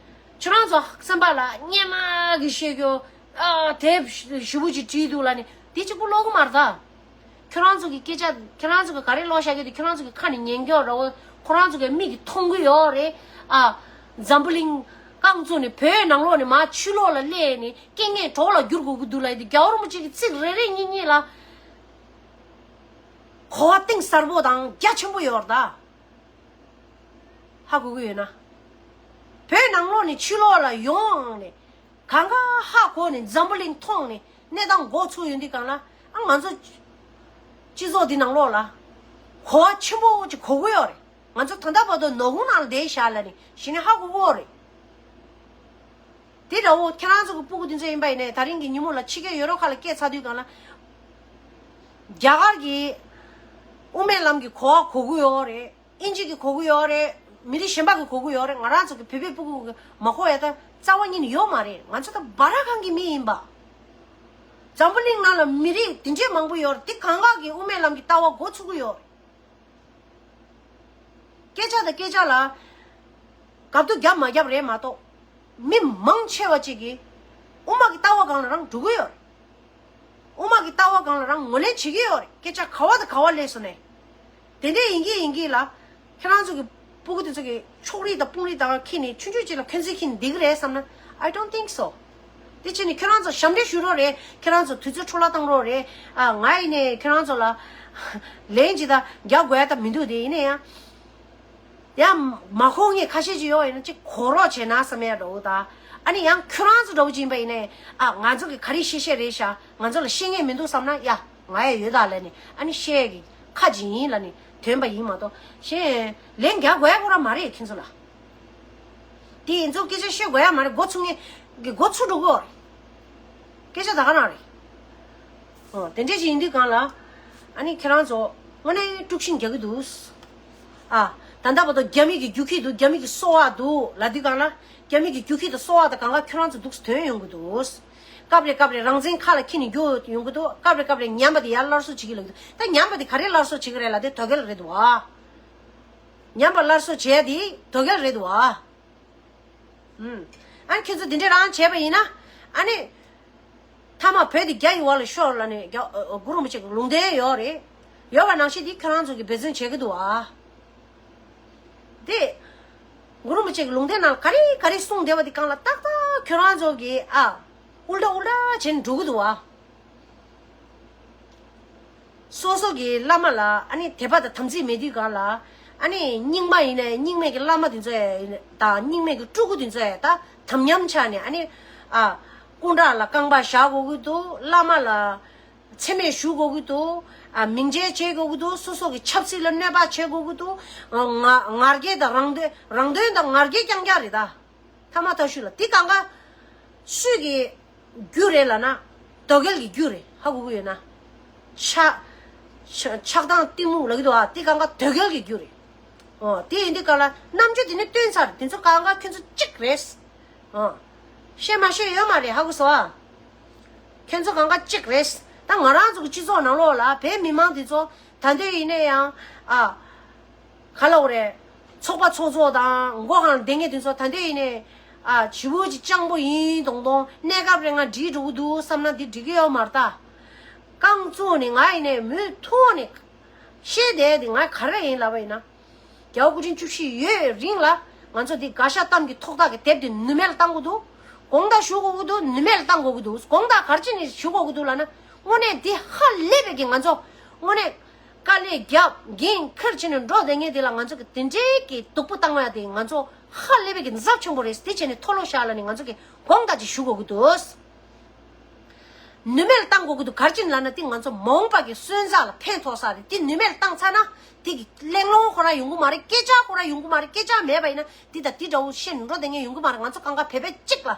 ཁྱོད་རང་ཚོ་སེམས་པ་ལ་སྙན་མ་གི་བཤད་རྒྱུ། ཨ། དེབ་ཞིབ་པོ་ཅིག་བྲིས་འདུག་ལབ་ནས་དེ་གཅིག་པུ་ཀློག་གི་མ་རེད་ད། ཁྱོད་རང་ཚོ་གི་སྐད་ཆ། ཁྱོད་རང་ཚོ་གི་ག་རེ་ཀློག་བཞག་གི་འདུག་ཁྱོད་རང་ཚོ་གི་ཁ་ནས་ཉན་རྒྱུ་རེད་བ། ཁོ་རང་ཚོ་གི་མིག་གིས་མཐོང་གི་ཡོད་རེད། ཨ། འཛམ་བུ་གླིང་རྐང་བཙུགས་ནས་བོད་ནང་ལོགས་ནས་མར་ཕྱི་ལོགས་ལ་སླེབས་ནས་རྐྱེན་ངན་གྲོགས་ལ་འགྱུར་དགོས་ཀྱི་འདུག་ལབ་ཡ་དེ། རྒྱལ་བ་རིན་པོ་ཆེ་གི་ཚིག་རེ་རེ་གཉིས་གཉིས་ལ་གོ་བ་གཏིང་ཟབ་པོ་དང་རྒྱ་ཆེན་པོ་ཡོད་རེད་ད། ཧ་གོ་གི་ཡོད་ན། བོད་ནང་ལོགས་ནས་ཕྱི་ལོགས་ལ་ཡོང་ནས་གང་ག་ཧ་གོ་ནས་འཛམ་བུ་གླིང་མཐོང་ནས་གནས་སྟངས་འགོ་ཚུགས་ཡོང་དུས་གང་ལ། ཨ། ང་ཚོ་སྤྱི་ཚོགས་འདི་ནང་ལོགས་ལ་གོ་བ་ཆེན་པོ་ཅིག་གོ་གི་ཡོད་རེད། ང་ཚོ་ད་ལྟ་བར་དུ་ནག་ཁུང་ནང་ལ་བསྡད་བཞག་ལབ་ནས་གཞི་ནས་ཧ་གོ་གི་ཡོད་རེད། དེ་འདྲ་བོ་ཁྱེད་རང་ཚོ་གི་སྤུ་གུ་དེ་ཚོ་ཡིན་པ་ཡིན་ནའི་ད་རིང་གི་ཉིན་མོ་ལ་ཕྱི་རྒྱལ་ཡུ་རོབ་ཁག་ལ་སྐད་ཆ་དུས་གང་ལ། རྒྱ་གར་གྱི་དབུ་མའི་ལམ་གྱི་གོ་བ་གོ་གི་ཡོད་རེད། དབྱིན་ཇི་གི་གོ་གི་ཡོད་རེད། མི་རིགས་གཞན་པ་གི་གོ་གི་ཡོད་རེད། ང་རང་ཚོ་གི་བོད་པའི་སྤུ་གུ་གི་མ་གོ་ཡ་ད་རྩ་བ་ཉིད་ནས་ཡོད་མ་རེད། ང་ཚོ་ད་སྦ་ར་ཁང་གི་མི་ཡིན་པ། འཛམ་བུ་གླིང་ནང་ལ་མི་རིགས་དེ་འདྲས་མང་པོ་ཡོད་རེད། དེ་གང་ག་གི་དབུ་མའི་ལམ་གྱི་ལྟ་བ་འགོ་ཚུགས་གི་ཡོད་རེད། སྐད་ཆ་དང་སྐད་ཆ་ལ་དགའ་སྡུག་རྒྱབ་མ་རྒྱབ་རེད་མ་གཏོགས། མི་མང་ཆེ་བ་ཅིག་གིས་དབུ་མ་གི་ལྟ་བ་སྒང་ལ་རང་འགྲོ་གི་ཡོད་རེད། དབུ་མ་གི་ལྟ་བ་སྒང་ལ་རང་ངོས་ལེན་བྱེད་ཀྱི་ཡོད་རེད། སྐད་ཆ་ག་བ་དང་ག་བ་སླེབས་སོང་ནས། དེ་འདྲས་ཡིན་གྱི་ཡིན་གྱི་ལ། ཁྱེད་རང་ཚོ་གི་སྤུ་གུ་དེ་ཚོ་གི་ཕྱོགས་རིས་དང་དཔུང་རིས་དང་ཁྱེར་ནས་ཆུང་ཆུང་ཅིག་ལ་འཁོན་འཛིན་འཁྱེར་ནས་འདི་གི་རེད་བསམ་ན། I don't think so། དེ་བྱས་ནས་ཁྱེད་རང་ཚོ་ཞབས་འདྲེན་ཞུ་རོགས་རེད། ཁྱེད་རང་ཚོ་དུས་ཚོད་འཕྲོ་བརླག་བཏང་རོགས་རེད། ཨ། ང་ཡིན་ནས་ཁྱེད་རང་ཚོ་ལ་ལན་ཅིག་ད་རྒྱག་དགོས་ཡ་ད་མི་འདུག་དེ་ཡིན་ན་ཡང་། ཡང་མ་གོ་མཁན་ཁ་ཤས་ཅིག་ཡོད་ཡིན་ན་ཅིག་གོ་རོགས་བྱས་ན་བསམ་ཡ་འདྲ་བོ་ད། ཨ་ནི་ཡང་ཁྱོད་རང་ཚོ་འདྲ་བོ་ཅིག་ཡིན་པ་ཡིན་ནས། ཨ། ང་ཚོ་གི་ག་རེ་བཤད་བཤད་རེད་ཤག་ང་ཚོ་ལ་བཤད་མཁན་མི་འདུག་བསམ་ན། ཡ། ང་ཡ་ཡོད་ད་ལབ་ནས་ཨ་ནི་བཤད་ཡ་གི་ཁ་ཅིག་ཡིན་ལབ་ནས་ཐོན་པ་ཡིན་མ་གཏོགས། གཞན་ལན་རྒྱག་དགོས་ཡ་ཁོ་རང་མ་རེད་ཁྱེད་ཚོ་ལ། དེ་ཡིན་ཚོ་སྐད་ཆ་བཤད་དགོས་ཡ་མ་རེད། འགོ་ཚུགས་མཁན་གི་འགོ་ཚུགས་འགྲོ་གི་ཡོད་རེད། སྐད་ཆ་ད་ག་རང་རེད། ཨོ། དེ་འདྲས་ཞིག་ཡིན་དུས་གང་ལ། ཨ་ནི་ཁྱེད་རང་ཚོ་དངོས་གནས་དཀྲུག་ཤིང་རྒྱག་གི་འདུག་ཨ། ད་ལྟ་བར་དུ་རྒྱ་མི་གི་རྒྱུག་ཁྱི་འདུག་རྒྱ་མི་གི་སོ་པ་འདུག་ལབ་དུས་གང་ལ། རྒྱ་མི་གི་རྒྱུག་ཁྱི་དང་སོ་པ་དང་གང་ག་ཁྱོད་རང་ཚོ་འདུག་སེ་ཐོན་ཡོང་གི་འདུག་སྐབས་རེ་སྐབས་རེ་རང་བཙན་ཁ་ལ་འཁྱེར་ནས་རྒྱུག་ཡོང་གི་འདུག་སྐབས་རེ་སྐབས་རེ་ཉམས་པ་དེ་ཡར་སླར་གསོ་བྱེད་ཀྱི་ལབ་ཀྱི་འདུག་ད་ཉམས་པ་དེ་ག་རེ་སླར་གསོ་བྱེད་ཀྱི་རེད་ལབ་དུས་དོལ་རྒྱལ་རེད་འདུག་ཨ། ཉམས་པ་སླར་གསོ་བྱས་དེ་དོལ་རྒྱལ་རེད་འདུག་ཨ། ཨུམ། ཨ་ནི་ཁྱེད་ཚོ་འདི་འདྲ་རང་བྱས་པ་ཡིན་ན། ཨ་ནི། མཐའ་མ་བོད་འདི་རྒྱ་ཡི་འོག་ལ་ཤོར་ལབ་ནས་རྒྱ། ཨ། གུ་རུ་རིན་པོ་ཆེ་གི་ལུང་བསྟན་ཡོད་རེད། ཡོད་པ་ནང་བཞིན་འདི་ཁྱོད་རང་ཚོ་གིས་འབད་བརྩོན་བྱེད་ཀྱི་འདུག་ཨ། དེ། གུ་རུ་རིན་པོ་ཆེ་གི་ལུང་བསྟན་ནང་ལ་ག་རེ་ག་རེ་གསུངས་བསྡད་པ་འདི་སྒང་ལ་ཏག་ཏག་ཁྱོད་རང་ཚོ་གིས། ཨ། ཨུལ་ཏྲ་ཨུལ་ཏྲ་བྱས་ནས་འགྲོ་གི་འདུག་ཨ། སོ་སོ་གི་བླ་མ་ལ་ཨ་ནི་དད་པ་དང་དམ་ཚིག་མེད་དུས་གང་ལ། ཨ་ནི་རྙིང་མ་ཡིན་ནའི་རྙིང་མའི་གི་བླ་མ་དེ་ཚོ་ཡ་དང་རྙིང་མའི་གི་སྤྲུལ་སྐུ་དེ་ཚོ་ཡ་ད་དམ་ཉམས་ཆགས་ནས། ཨ་ནི། ཨ། སྐུ་འདྲ་ལ་རྐང་པ་བཞག་དགོས་ཀྱི་འདུག་བླ་མ་ལ་མཚན་སྨད་ཞུ་དགོས་ཀྱི་འདུག་ཨ། མིང་ཆད་བྱེད་དགོས་ཀྱི་འདུག་སོ་སོ་གི་ཆབ་སྲིད་ལ་གནོད་པ་བྱེད་དགོས་ཀྱི་འདུག་ང་ང་རྒྱལ་དང་རང་དོན། རང་དོན་དང་ང་རྒྱལ་རྐྱང་རྐྱང་རེད་ད། ཐ་མ་ཐ་ཤུ་ལ་དེ་གང་ག་སུས་ཀྱི་རྒྱུ་རེད་ལབ་ན། དོལ་རྒྱལ་གྱི་རྒྱུ་རེད། ཧ་གོ་གི་ཡོད་ན། ཆགས། ཆགས། ཆགས་སྡང་གཏི་མུག་ལབ་ཀྱི་འདུག་ཨ། དེ་གང་ག་དོལ་རྒྱལ་གྱི་རྒྱུ་རེད། ཨོ། དེ་ཡིན་དུས་གང་ལ་རྣམ་དཔྱོད་དེ་ནི་བཏོན་ཚར། དེ་ཚོ་གང་ག་ཁྱོད་ཚོ་གཅིག་རེད། ཨོ། བཤད་མ་ཤེས་ཡོད་མ་རེད། ཧ་གོ་སོང་ཨ། ཁྱོད་ཚོ་གང་ག་གཅིག་རེད། ད་ང་རང་ཚོ་གི་སྤྱི་ཚོགས་ནང་ལོགས་ལ་བོད་མི་མང་དེ་ཚོ་ད་འདོད་ཡིན་ན་ཡང་། ཨ། ག་ལབ་དགོས་རེད། ཚོགས་པ་ཚོགས་གཙོ་དང་མགོ་ཁང་ལ་བསྡད་མཁན་དེ་ཚོ་ད་འདོད་ཡིན་ནའི། ཨ། བྱིའུ་ཅིག་སྤྱང་པོ་ཡིན་མདོག་མདོག་གནས་སྐབས་རེ་ང་འགྲིག་འགྲོ་གི་འདུག་བསམ་ན་འདི་འགྲིག་གི་ཡོད་མ་རེད་ད། རྐང་བཙུགས་ནས་ང་ཡིན་ནའི་མུ་མཐུད་ནས་བཤད་བསྡད་དེ། ང་ག་རེ་ཡིན་ལབ་པ་ཡིན་ན། རྒྱལ་བ་སྐུ་ཕྲེང་བཅུ་བཞི་ཡོད་རིང་ལ་ང་ཚོ་འདི་དགའ་ཤ་གཏམ་གྱི་ཐོག་ཐག་གི་དེབ་དེ་ནུས་མེད་ལ་བཏང་དགོས་འདུག་དགོངས་དག་ཞུ་དགོས་ཀྱི་འདུག་ནུས་མེད་ལ་བཏང་དགོས་ཀྱི་འདུག་དགོངས་དག་ག་རེ་བྱས་ནས་ཞུ་དགོས་ཀྱི་འདུག་ལབ་ན། དངོས་གནས་འདི་ཧ་ལས་པའི་གི་ང་ཚོ་དངོས་གནས། དཀའ་ལས་རྒྱབ་འགན་འཁུར་བྱས་ནས་འགྲོ་བསྡད་མཁན་དེ་ལ་ང་ཚོ་གི་དེ་འདྲའི་གི་སྡུག་པོ་བཏང་ཡ་དེ་ང་ཚོ་ཧ་ལས་པའི་གི་ཚབས་ཆེན་པོ་རེད། དེ་བྱས་ནས་མཐོལ་ལོ་བཤགས་ལབ་ནས་ང་ཚོ་གི་དགོངས་དག་ཅིག་ཞུ་དགོས་ཀྱི་འདུག་ནུས་མེད་ལ་བཏང་དགོས་ཀྱི་འདུག་ག་རེ་བྱས་ནས་ལབ་ན་དེ་ང་ཚོ་མ་འོངས་པ་གི་སོན་རྩ་ལ་ཕན་ཐོགས་ས་རེད། དེ་ནུས་མེད་ལ་བཏང་ཚར་ན་དེ་གི་གླེང་སློང་ཁོ་རང་ཡོང་གི་མ་རེད། སྐད་ཆ་ཁོ་རང་ཡོང་གི་མ་རེད། སྐད་ཆ་མེད་པ་ཡིན་ན་དེ་དང་དེ་འདྲ་བོ་བཤད་ནས་འགྲོ་བསྡད་མཁན་ཡོང་གི་མ་རེད། ང་ཚོ་གང་ག་བོད་པ་གཅིག་ལ།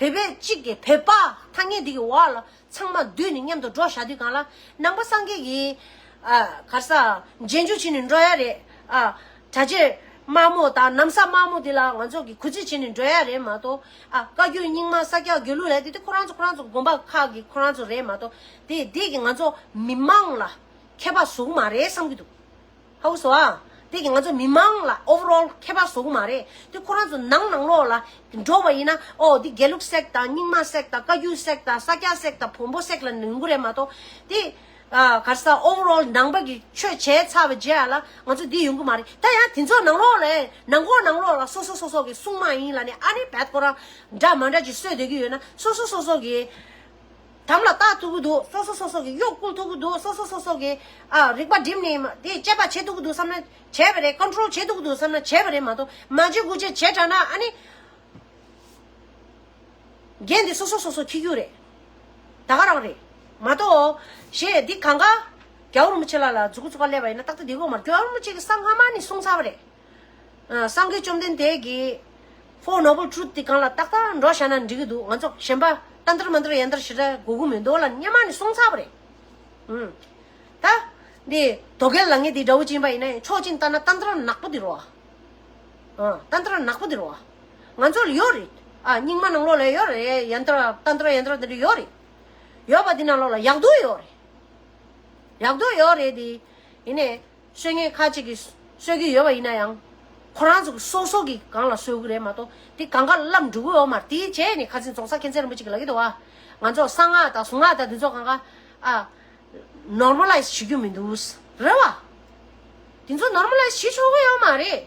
བོད་པའི་གཅིག་གི་བོད་པ་ཐ་སྙད་འདི་གི་འོག་ལ་ཚང་མ་བསྡུས་ནས་མཉམ་དུ་འགྲོ་བཞག་དུས་གང་ལ་ནང་པ་སངས་རྒྱས་ཀྱི་ཨ་ག་རེ་ཟ་རྗེས་འཇུག་བྱས་ནས་འགྲོ་ཡ་རེད། ཨ་གྲྭ་ཆས་དམར་མོ་དང་ན་བཟའ་དམར་མོ་འདི་ལ་ང་ཚོ་གི་གུས་བརྩི་བྱས་ནས་འགྲོ་ཡ་རེད་མ་གཏོགས། ཨ་བཀའ་བརྒྱུད་རྙིང་མ་ས་སྐྱ་དགེ་ལུགས་ལབ་དེ་དེ་ཁོ་རང་ཚོ་ཁོ་རང་ཚོ་དགོན་པ་ཁག་གི་ཁོ་རང་ཚོ་རེད་མ་གཏོགས། དེ་དེ་གི་ང་ཚོ་མི་མང་ལ་ཁྱད་པར་བཟོ་གི་མ་རེད་བསམ་གྱི་འདུག་ཧ་གོ་སོང་ཨ། དེ་གི་ང་ཚོ་མི་མང་ལ་overall་ཁྱད་པར་བཟོ་གི་མ་རེད། དེ་ཁོ་རང་ཚོ་ནང་ནང་ལོགས་ལ་འགྲོ་བ་ཡིན་ན། ཨོ་འདི་དགེ་ལུགས་སེག་དང་རྙིང་མ་སེག་དང་བཀའ་བརྒྱུད་སེག་དང་ས་སྐྱ་སེག་དང་བོན་པོ་སེག་ལ་ཡོང་གི་རེད་མ་གཏོགས། དེ་ཨ་ག་རེ་ཟ་overall་ནང་པ་གི་ཆོས་བྱས་ཚར་བའི་རྗེས་ལ་ང་ཚོ་འདི་ཡོང་གི་མ་རེད། ད་ཡང་དེ་ཚོ་ནང་ལོགས་ལ་ནང་ཁོག་ནང་ལོགས་ལ་སོ་སོ་སོ་སོ་གི་སྲུང་མ་ཡིན་ལབ་ནས་ཨ་ནི་བད་ཁོ་རང་འདྲ་མ་འདྲ་ཅིག་གསོད་བསྡད་ཀྱི་ཡོད་ན། སོ་སོ་སོ་སོ་གི་དམ་ལ་བཏགས་ཐུབ་ཀྱི་འདུག་སོ་སོ་སོ་སོ་གི་གཡོག་བཀོལ་ཐུབ་ཀྱི་འདུག་སོ་སོ་སོ་སོ་གི་ཨ་རིག་པ་སྒྲིམ་ནས་དེ་དཔྱད་པ་བྱེད་ཐུབ་ཀྱི་འདུག་བསམ་ན་བྱས་པ་རེད། control་བྱེད་ཐུབ་ཀྱི་འདུག་བསམ་ན་བྱས་པ་རེད་མ་གཏོགས། མ་བྱེད་དགུ་བྱེད་བྱས་དྲགས་ན་ཨ་ནི་འགན་དེ་སོ་སོ་སོ་སོ་འཁྱེར་རྒྱུ་རེད། ད་ག་རང་རེད་མ་གཏོགས། ཞེས་འདི་གང་ག་རྒྱལ་བ་རིན་པོ་ཆེ་ལ་ལ་མཛུ་གུ་བཙུགས་ག་སླེབས་པ་ཡིན་ན་ཏག་ཏག་འདི་གོ་མ་རེད། རྒྱལ་བ་རིན་པོ་ཆེ་གི་གསང་སྔ་མ་ནས་གསུངས་ཚར་བ་རེད། ཨ་སངས་རྒྱས་བཅོམ་ལྡན་འདས་ཀྱི་Four Noble Truth་དེ་གང་ལ་ཏག་ཏག་འགྲོ་བཞག་ན་འགྲིག་གི་འདུག་ང་ཚོ་གཞན་པ་ཏན་ཏར་མན་ཏར་ཡན་ཏར་ཞེ་དྲག་དགོས་ཀྱི་མི་འདུག་ལ་སྔོན་མ་ནས་གསུངས་ཚར་བ་རེད། ཨུམ། ད་འདི་དོ་གལ་ལ་ངས་འདི་འདྲ་བོ་ཅིག་ཡིན་པ་ཡིན་ན་ཕྱོགས་གཅིག་ལྟ་ན་ཏན་ཏར་ནག་པོ་འདི་རོ། ཨ་ཏན་ཏར་ནག་པོ་འདི་རོ། ང་ཚོ་ལ་ཡོད་རེད། ཨ་རྙིང་མ་ནང་ལོགས་ལ་ཡོད་རེད། ཡན་ཏར་ཏན་ཏར་ཡན་ཏར་འདི་འདྲ་ཡོད་རེད། ཡོད་པ་འདི་ནང་ལོགས་ལ་ཡག་སྡུག་ཡོད་རེད། ཡག་སྡུག་ཡོད་རེད་དེ། ཡིན་ནའི། གསོད་མཁན་ཁ་ཅིག་གིས་གསོད་ཀྱི་ཡོད་པ་ཡིན་ན་ཡང་། ཁོ་རང་ཚོ་གི་སོ་སོ་གི་སྒང་ལ་གསོད་ཀྱི་རེད་མ་གཏོགས་དེ་གང་ག་ལབ་འགྲོ་གི་ཡོད་མ་རེད། དེའི་རྗེས་ནས་ཁ་སང་རྫོང་སར་མཁྱེན་བརྩེ་རིན་པོ་ཆེ་གིས་ལབ་ཀྱི་འདུག་བ། ང་ཚོ་གསང་སྔགས་དང་གཟུངས་སྔགས་དང་དེ་ཚོ་གང་ག་ཨ། normalize་བྱེད་རྒྱུ་མི་འདུག་རེད་བ། དེ་ཚོ་normalize་བྱེད་ཆོག་གི་ཡོད་མ་རེད།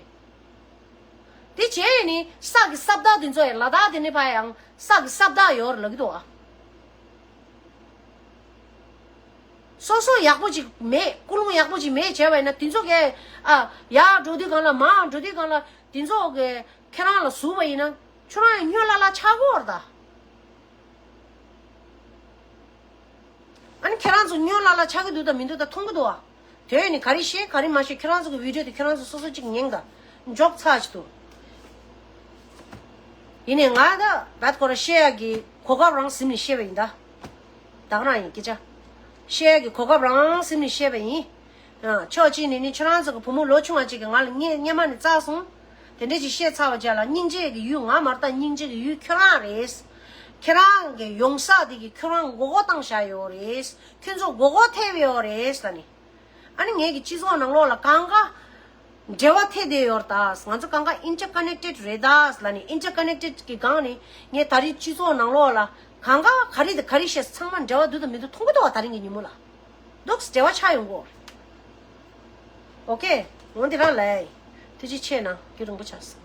དེ་བྱས་ནས་ས་གི་ས་བདག་དེ་ཚོ་ཡང་ལ་དྭགས་དེ་ནས་ཕར་ཡང་ས་གི་ས་བདག་ཡོད་རེད་ལབ་ཀྱི་འདུག་བ། སོ་སོ་ཡག་པོ་ཅིག་མེད། ཀུན་སློང་ཡག་པོ་ཅིག་མེད་བྱས་པ་ཡིན་ན་དེ་ཚོ་གས་ཨ་ཡར་འགྲོ་དུས་སྒང་ལ་མར་འགྲོ་དུས་སྒང་ལ་དེ་ཚོ་གས་ཁྱེད་རང་ལ་ཟུག་པ་ཡིན་ན་ཁྱོད་རང་ཡང་སྨྱོ་ལ་ལ་ཆགས་ཀྱི་ཡོད་རེད་ད། ཨ་ནི་ཁྱེད་རང་ཚོ་སྨྱོ་ལ་ལ་ཆགས་ཀྱི་འདུག་ད་མི་འདུག་ད་མཐོང་གི་འདུག་ཨ། དེ་ནི་ག་རེ་བཤད་ག་རེ་མ་བཤད་ཁྱེད་རང་ཚོ་གི་བི་ཌིའོ་དེ་ཁྱེད་རང་ཚོ་སོ་སོ་གཅིག་ཉན་ད། འཇོག་ཚར་ཅིག་འདུག་ཡིན་ནའི་ང་ད་བད་ཁོ་ར་བཤད་ཡག་གི་གོ་སྐབས་རང་ཟིན་ནས་བཤད་པ་ཡིན་ད། ད་ག་རང་ཡིན་སྐད་ཆ། བཤད་ཡག་གི་གོ་སྐབས་རང་ཟིན་ནས་བཤད་པ་ཡིན། ཨ་ཕྱོགས་གཅིག་ནས་ནི་ཁྱེད་རང་ཚོ་གི་བུ་མོ་ལོ་ཆུང་བ་གཅིག་གིས་ང་ལ་སྔོན་སྔོན་མ་ནས་བཙལ་སོང་། དེ་འདྲ་ཅིག་བཤད་ཚར་བ་རྗེས་ལ་སྙིང་རྗེ་གི་ཡུལ་ང་མ་རེད་ད། སྙིང་རྗེ་གི་ཡུལ་ཁྱོད་རང་རེད། ཁྱེད་རང་གི་ཡོང་ས་དེ་གི་ཁྱོད་རང་མགོ་སྐོར་བཏང་བཞག་ཡོད་རེད། ཁྱོད་ཚོ་མགོ་སྐོར་ཐེབས་ཡོད་རེད་ལབ་ནི། ཨ་ནི་ངེད་ཀྱི་སྤྱི་ཚོགས་ནང་ལོགས་ལ་གང་ག་འབྲེལ་བ་ཐེབས་བསྡད་ཡོད་རེད་ད། ང་ཚོ་གང་ག་interconnected་རེད་ད་ལབ་ནི། interconnected་གི་སྒང་ནས་ངས་ད་རེས་སྤྱི་ཚོགས་ནང་ལོགས་ལ་གང་ག་ག་རེ་དང་ག་རེ་བཤད་ཚང་མ་འབྲེལ་བ་འདུག་དང་མི་འདུག་མཐོང་གི་འདུག་བ། ད་རིང་གི་ཉིན་མོ་ལ་འདུག་འབྲེལ་བ་ཆགས་ཡོང་གི་ཡོད་རེད། ཨོ་ཁེ། འོ་འདི་རང་ལ་ཐུགས་རྗེ་ཆེ་གནང་། རྒྱུན་རིང་པོ་ཆགས་སོང་།